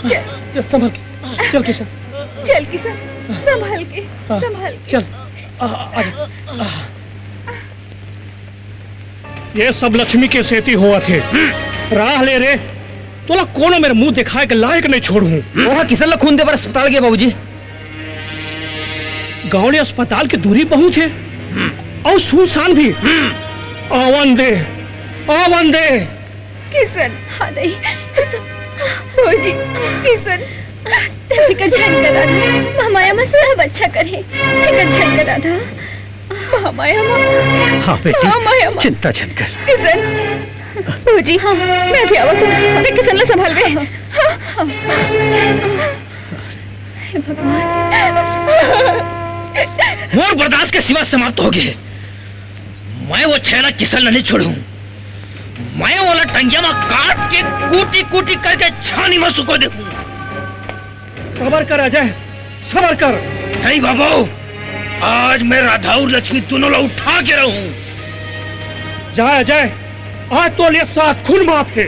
चल। चल, संभल के। चल किशन। चल किशन, संभल के, हाँ, संभल के। चल। आ, आ, आ, आ। ये सब लक्ष्मी के सेती होवत हे। राह ले रे, तोला कोनो मेर मुंह दिखाए के लायक नहीं छोड़हूं। ओहा किशन ला खून दे बर अस्पताल गे बाबूजी। गांव ले अस्पताल के दूरी बहुत हे अउ सुनसान भी। आवन दे, आवन दे। किशन। हाँ दाई, किशन। भौजी, किशन। तैं फिकर झन कर राधा, महामाया माँ सब अच्छा करही। फिकर झन कर राधा। महामाया माँ। हाँ बेटी, हाँ, माया माँ। चिंता झन कर। किशन। भौजी, हाँ, मैं भी आवत हूँ। तैं किशन ला संभालबे। हाँ, हाँ। हे भगवान। मोर बर्दाश्त के सीमा समाप्त हो गे हे। मैं वो छैला किशन ला नहीं छोड़हूं। मैं ओला टंगिया म काट के कूटी कूटी करके छानी म सुखो देहूं। सबर कर अजय, सबर कर। नहीं बाबू, आज मैं राधा अउ लक्ष्मी दोनों ला उठा के रहूं। जा अजय, आज तोर ये सात खून माफ हे।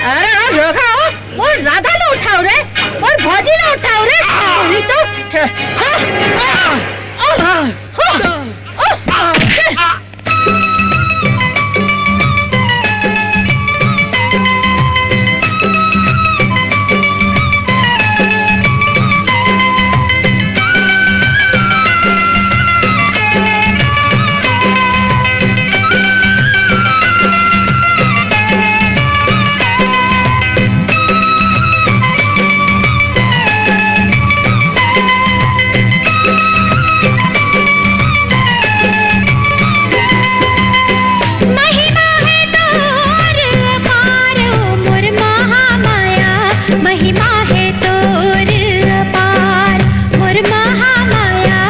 अरे ओ धोखा हो, मोर राधा ला उठाव रे, मोर भौजी ला उठाव रे। नहीं तो महिमा हे तोर अपार, ओ मोर महामाया। महिमा हे तोर अपार, मोर महामाया।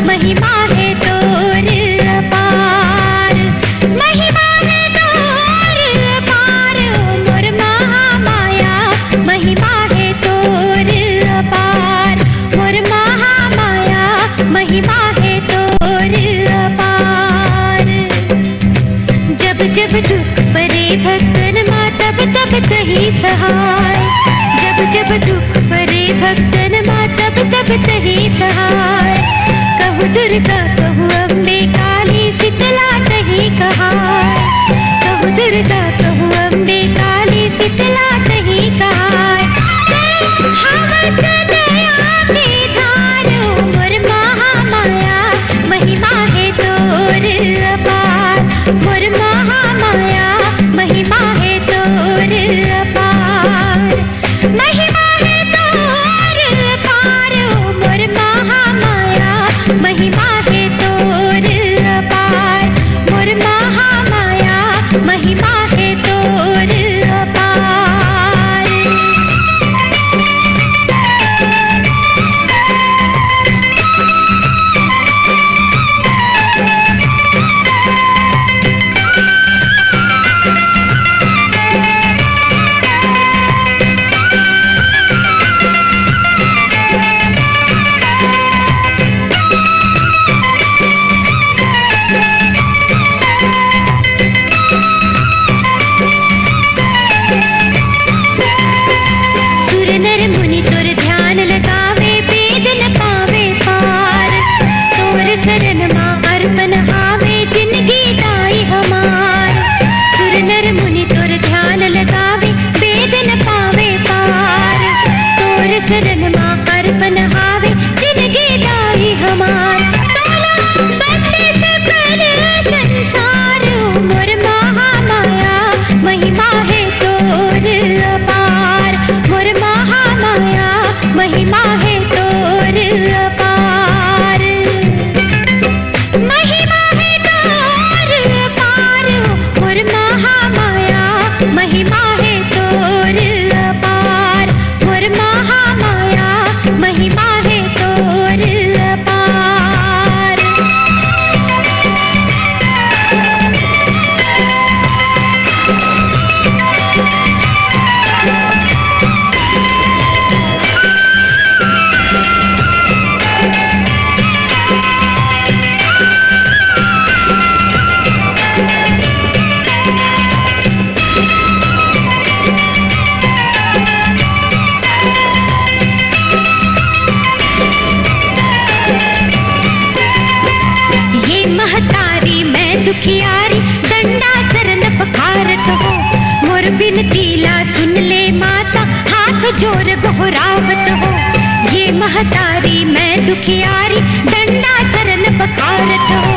महिमा हे तोर अपार, महिमा हे तोर अपार, ओ मोर महामाया। महिमा हे तोर अपार, मोर महामाया। महिमा हे तोर अपार। जब जब दुख परे भक्तन मा, तब तब तहीं सहाय। जब जब दुख परे भक्तन मा, तब तब तहीं सहाय। कहूँ दुर्गा, कहूँ अम्बे काली, शीतला तहीं कहाय। कहूँ दुर्गा कहू अम्बे काली शीतला कही कहाय। जय हवस दया के धार मोर महामाया, महिमा हे तोर अपार। मोर महामाया, महिमा हे तोर अपार। महिमा हे तोर अपार, मोर महामाया, महिमा हे तोर अपार। मोर महामाया, महिमा हे तोर अपार। सुर नर मुनि तोर ध्यान लगावे, बेदन पावे पार। तोर शरण मा अर्पण आवे, जिनगी दाई हमार। सुर नर मुनि तोर ध्यान लगावे, बेदन पावे पार। तोर शरण मा अर्पण आवे, जिनगी दाई हमार। तोला बंदे सकल संसार, मोर महामाया, महिमा हे तोर अपार। मोर महामाया, महिमा हे तोर अपार। महिमा हे तोर अपार, मोर महामाया, महिमा हे तोर अपार। मोर महामाया, महिमा हे तोर अपार। ये महतारी मैं दुखियारी, डंडा सरन पखारत हो। मोर बिनती ला सुन ले माता, हाथ जोर गोहरावत हो। ये महतारी मैं दुखियारी, डंडा सरन पखारत हो।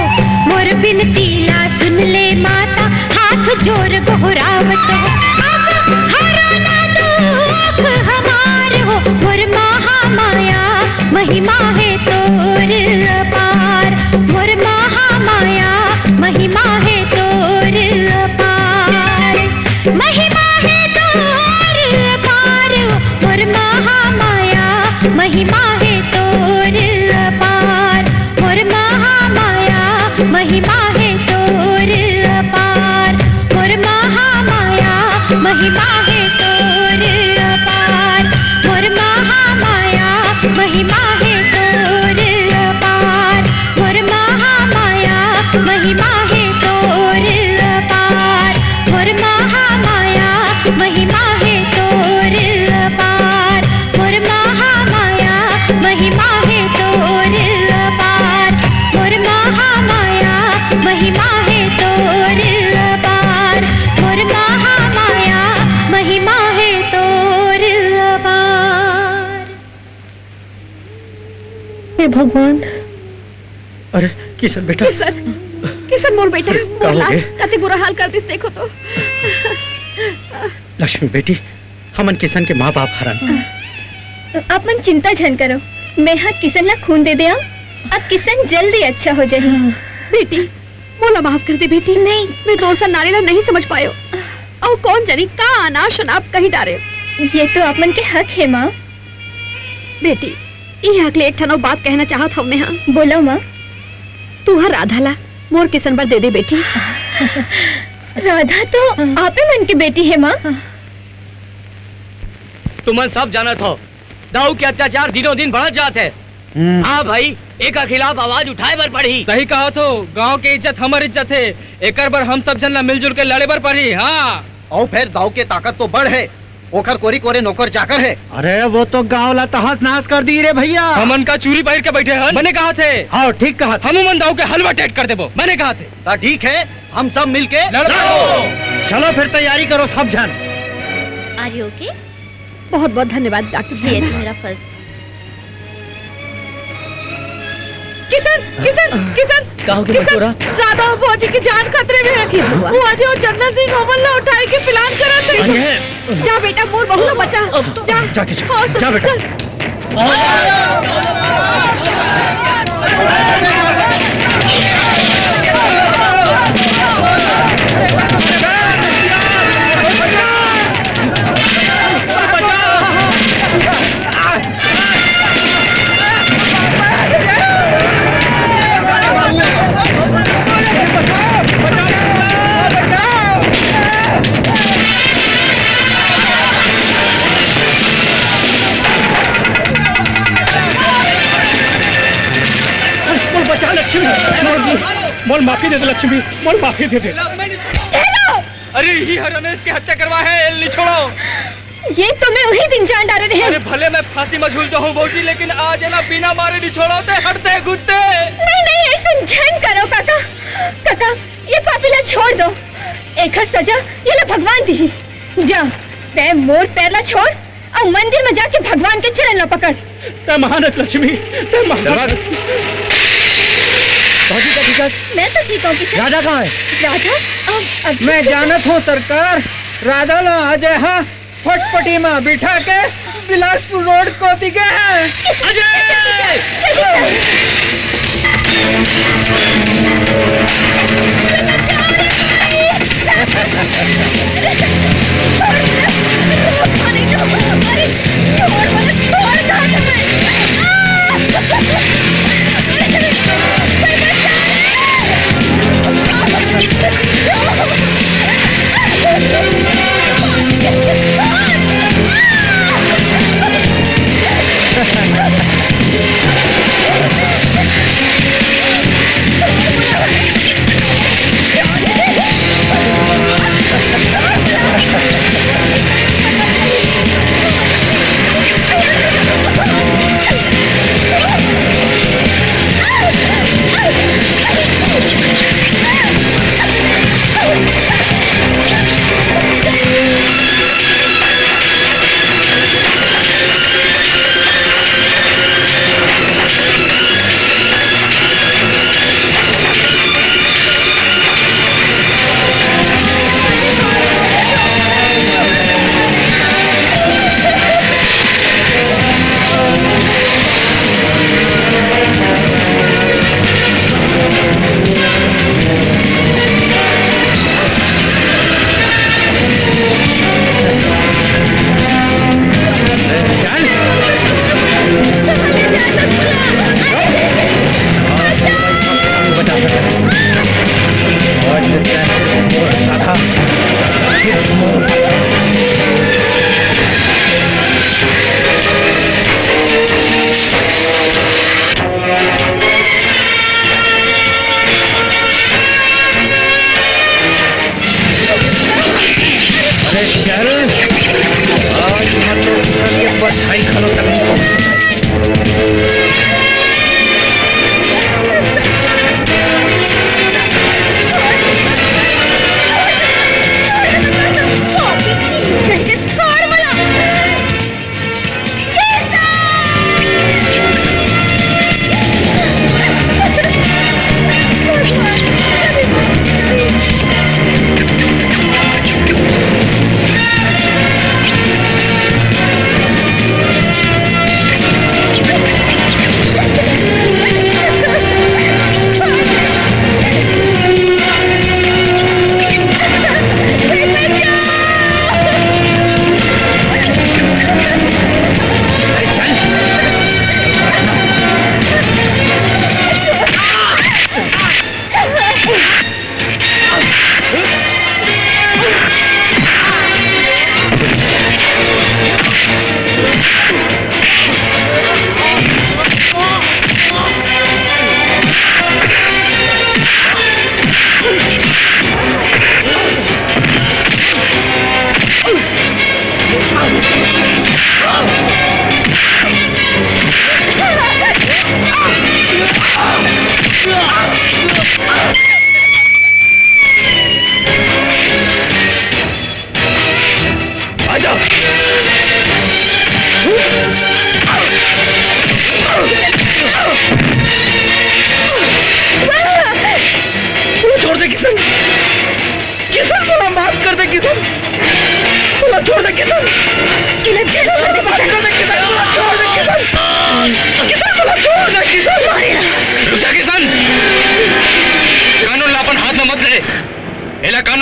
मोर बिनती ला सुन ले माता, हाथ जोर गोहरावत हो। अब हरो ना दुख हमार हो, मोर महामाया, महिमा हे तोर अपार। मोर महामाया, महिमा हे तोर अपार। महिमा हे तोर अपार, मोर महामाया, महिमा हे तोर अपार। मोर महामाया, महिमा हे तोर अपार। मोर महामाया, महिमा हे तोर अपार। मोर महामाया, महिमा हे तोर अपार। मोर महामाया, महिमा हे तोर अपार। मोर महामाया, महिमा हे तोर अपार। मोर महामाया, महिमा हे तोर अपार। मोर महामाया, महिमा हे तोर अपार। मोर महामाया, महिमा हे तोर अपार। हे भगवान। अरे, किशन बेटा। किशन, किशन मोर बेटा, का मोर हो लाल, गे? कते बुरा हाल कर दिस, देखो तो। लक्ष्मी बेटी, हमन किशन के माँ बाप हरन। आप मन चिंता झन करो, मैं हा किशन ला खून दे दे आंव। अब किशन जल्दी अच्छा हो जाही। बेटी, मोला माफ कर दे बेटी। नहीं। मैं तोर सन नारी ला नहीं समझ पायो। अउ कौन जनी का अनाप शनाप कही डारे। ये तो आप मन के हक हे माँ। बेटी, ये हक ले एक ठन अउ बात कहना चाहत हव मैं हा। बोला माँ। तू हर राधा ला मोर किशन बर दे दे बेटी। राधा तो आपे मन के बेटी हे माँ। तुमन सब जानत हो, दाऊ के अत्याचार दिनों दिन बढ़त जात हे। हम्म। हाँ भाई, एकर खिलाफ आवाज उठाए बर पड़ही। सही कहा तो, गांव के इज्जत हमर इज्जत हे, एकर बर हम सब झन ला मिलजुल के लड़े बर पड़ही। हाँ। अउ फेर दाऊ के ताकत तो बड़ हे, ओकर कोरी कोरे नौकर चाकर हे। अरे वो तो गांव ला तहस नहस कर दी रे भैया। हमन का चूरी पहिर के बैठे हन, बने कहा थे। हाँ, ठीक कहा थे। हमू मन दाऊ के हलवा टेट कर देबो, बने कहा थे। त ठीक हे, हम सब मिलके लड़ो। चलो फिर, तैयारी करो सब झन। Are you okay? बहुत बहुत धन्यवाद डॉक्टर साहब। ये मेरा फर्ज। किशन, किशन, किशन, का हो गया किशन, बटोरा? राधा और भौजी की जान खतरे में है। हे भगवान। वो अजय और चंदन सिंह ओमन ला उठाए के plan करत हे। अजय! जा बेटा, मोर बहू ला बचा। जा। जाके जा, और जा बेटा। चल। मोल बचा लक्ष्मी, मोल, मोल माफी दे दे लक्ष्मी, मोल माफी दे दे। अरे, इही ह रमेश के हत्या करवा हे, एला नी छोड़व। ये तो मैं उही दिन जान डारे रहेंव। अरे, भले मैं फांसी म झूल जाहूं भौजी, लेकिन आज एला बिना मारे नी छोड़व, ते हटते घुचते। नहीं, नहीं, अइसन झन करव काका। काका, ये पापी ला छोड़ दव। एकर सजा एला भगवान दिही। जा, ते मोर पैर ला छोड़ अउ मंदिर में जाके भगवान के चरण ला पकड़। ते महान हस लक्ष्मी, ते महान हस। भौजी, ते ठीक हस? मैं तो ठीक हूँ किशन। राधा कहाँ है? राधा? अब, अब मैं जानत हूँ सरकार, राधा ला अजय हा फटफटी में बिठा के बिलासपुर रोड कोती गे हे। अजय!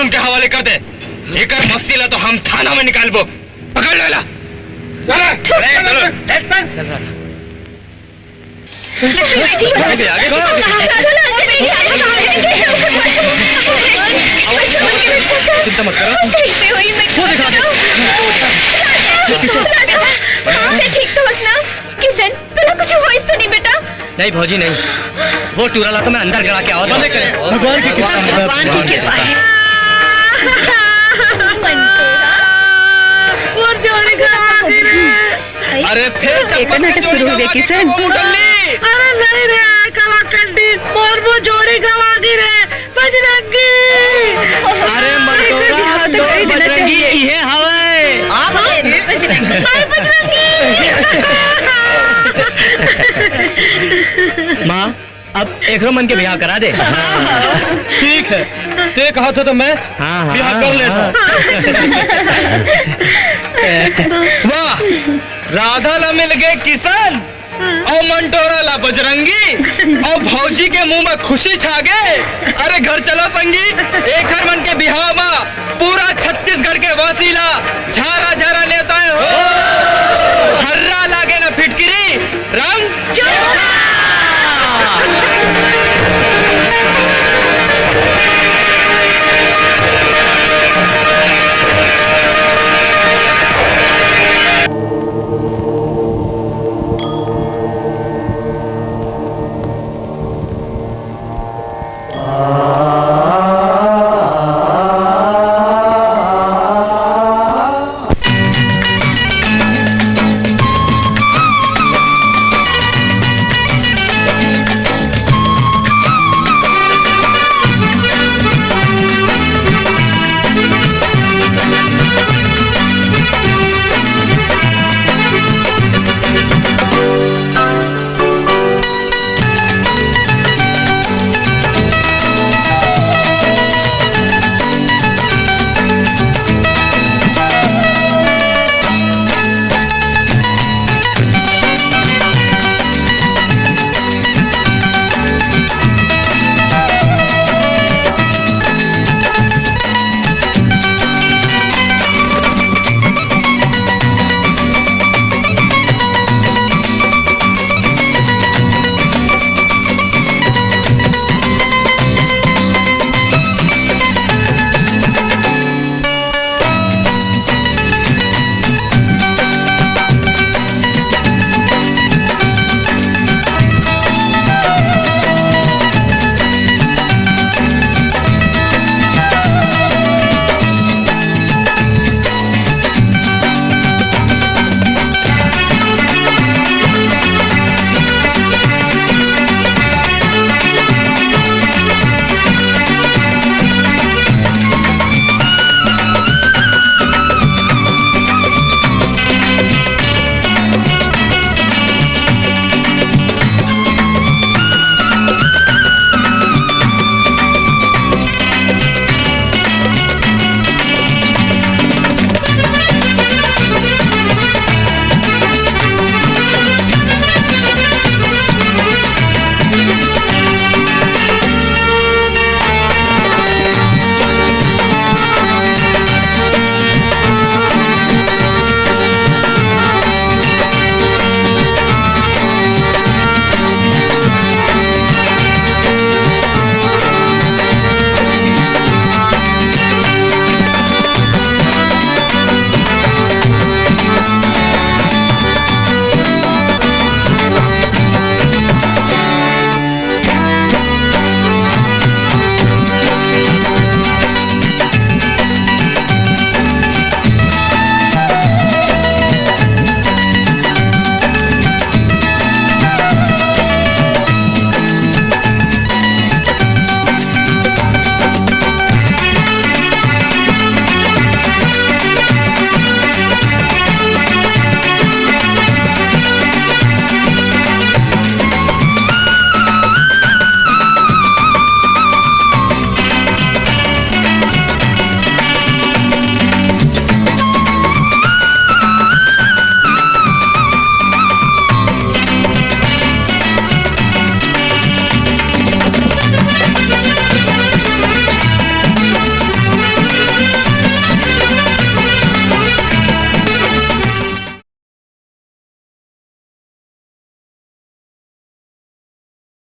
उनके हवाले कर दे। एकर मस्ती ला तो हम थाना में निकालबो। पकड़ लो ला। चल, चल, चल, चल। चल रहा था। लक्ष्मी बेटी, आगे, आगे, आगे। राधा ला अंदर लेके आ, राधा ला अंदर लेके आ। चिंता मत करो। कहीं पे हुई, मैं वो देखो, देखो। राधा, हाँ, मैं ठीक तो हूँ ना। किशन, तोला कुछ होइस तो नहीं बेटा? नहीं भौजी, नहीं। वो टूरा ला तो मैं अंदर गड़ा के आवत हूँ। भगवान की कृपा है। भगवान की कृपा है। और जोड़ी का आगे रे। अरे फिर एक नाटक शुरू हो गया किशन। अरे नहीं रे, कलाकंडी, मोर वो जोड़ी का आगे रे। बजरंगी। अरे मंटोरा, बिहाव तो कर ही देना बजरंगी चाहिए। इहे हवे। आप? अरे बजरंगी। माँ, अब एकरो मन के बिहाव करा दे। ठीक है, ते कहा था तो मैं हाँ, हाँ, बिहाव कर लेता। हाँ। वाह, राधा ला मिल गए किशन। अउ मंटोरा ला बजरंगी, अउ भौजी के मुंह में खुशी छा गे। अरे घर चलो संगी, एकर मन के बिहाव म पूरा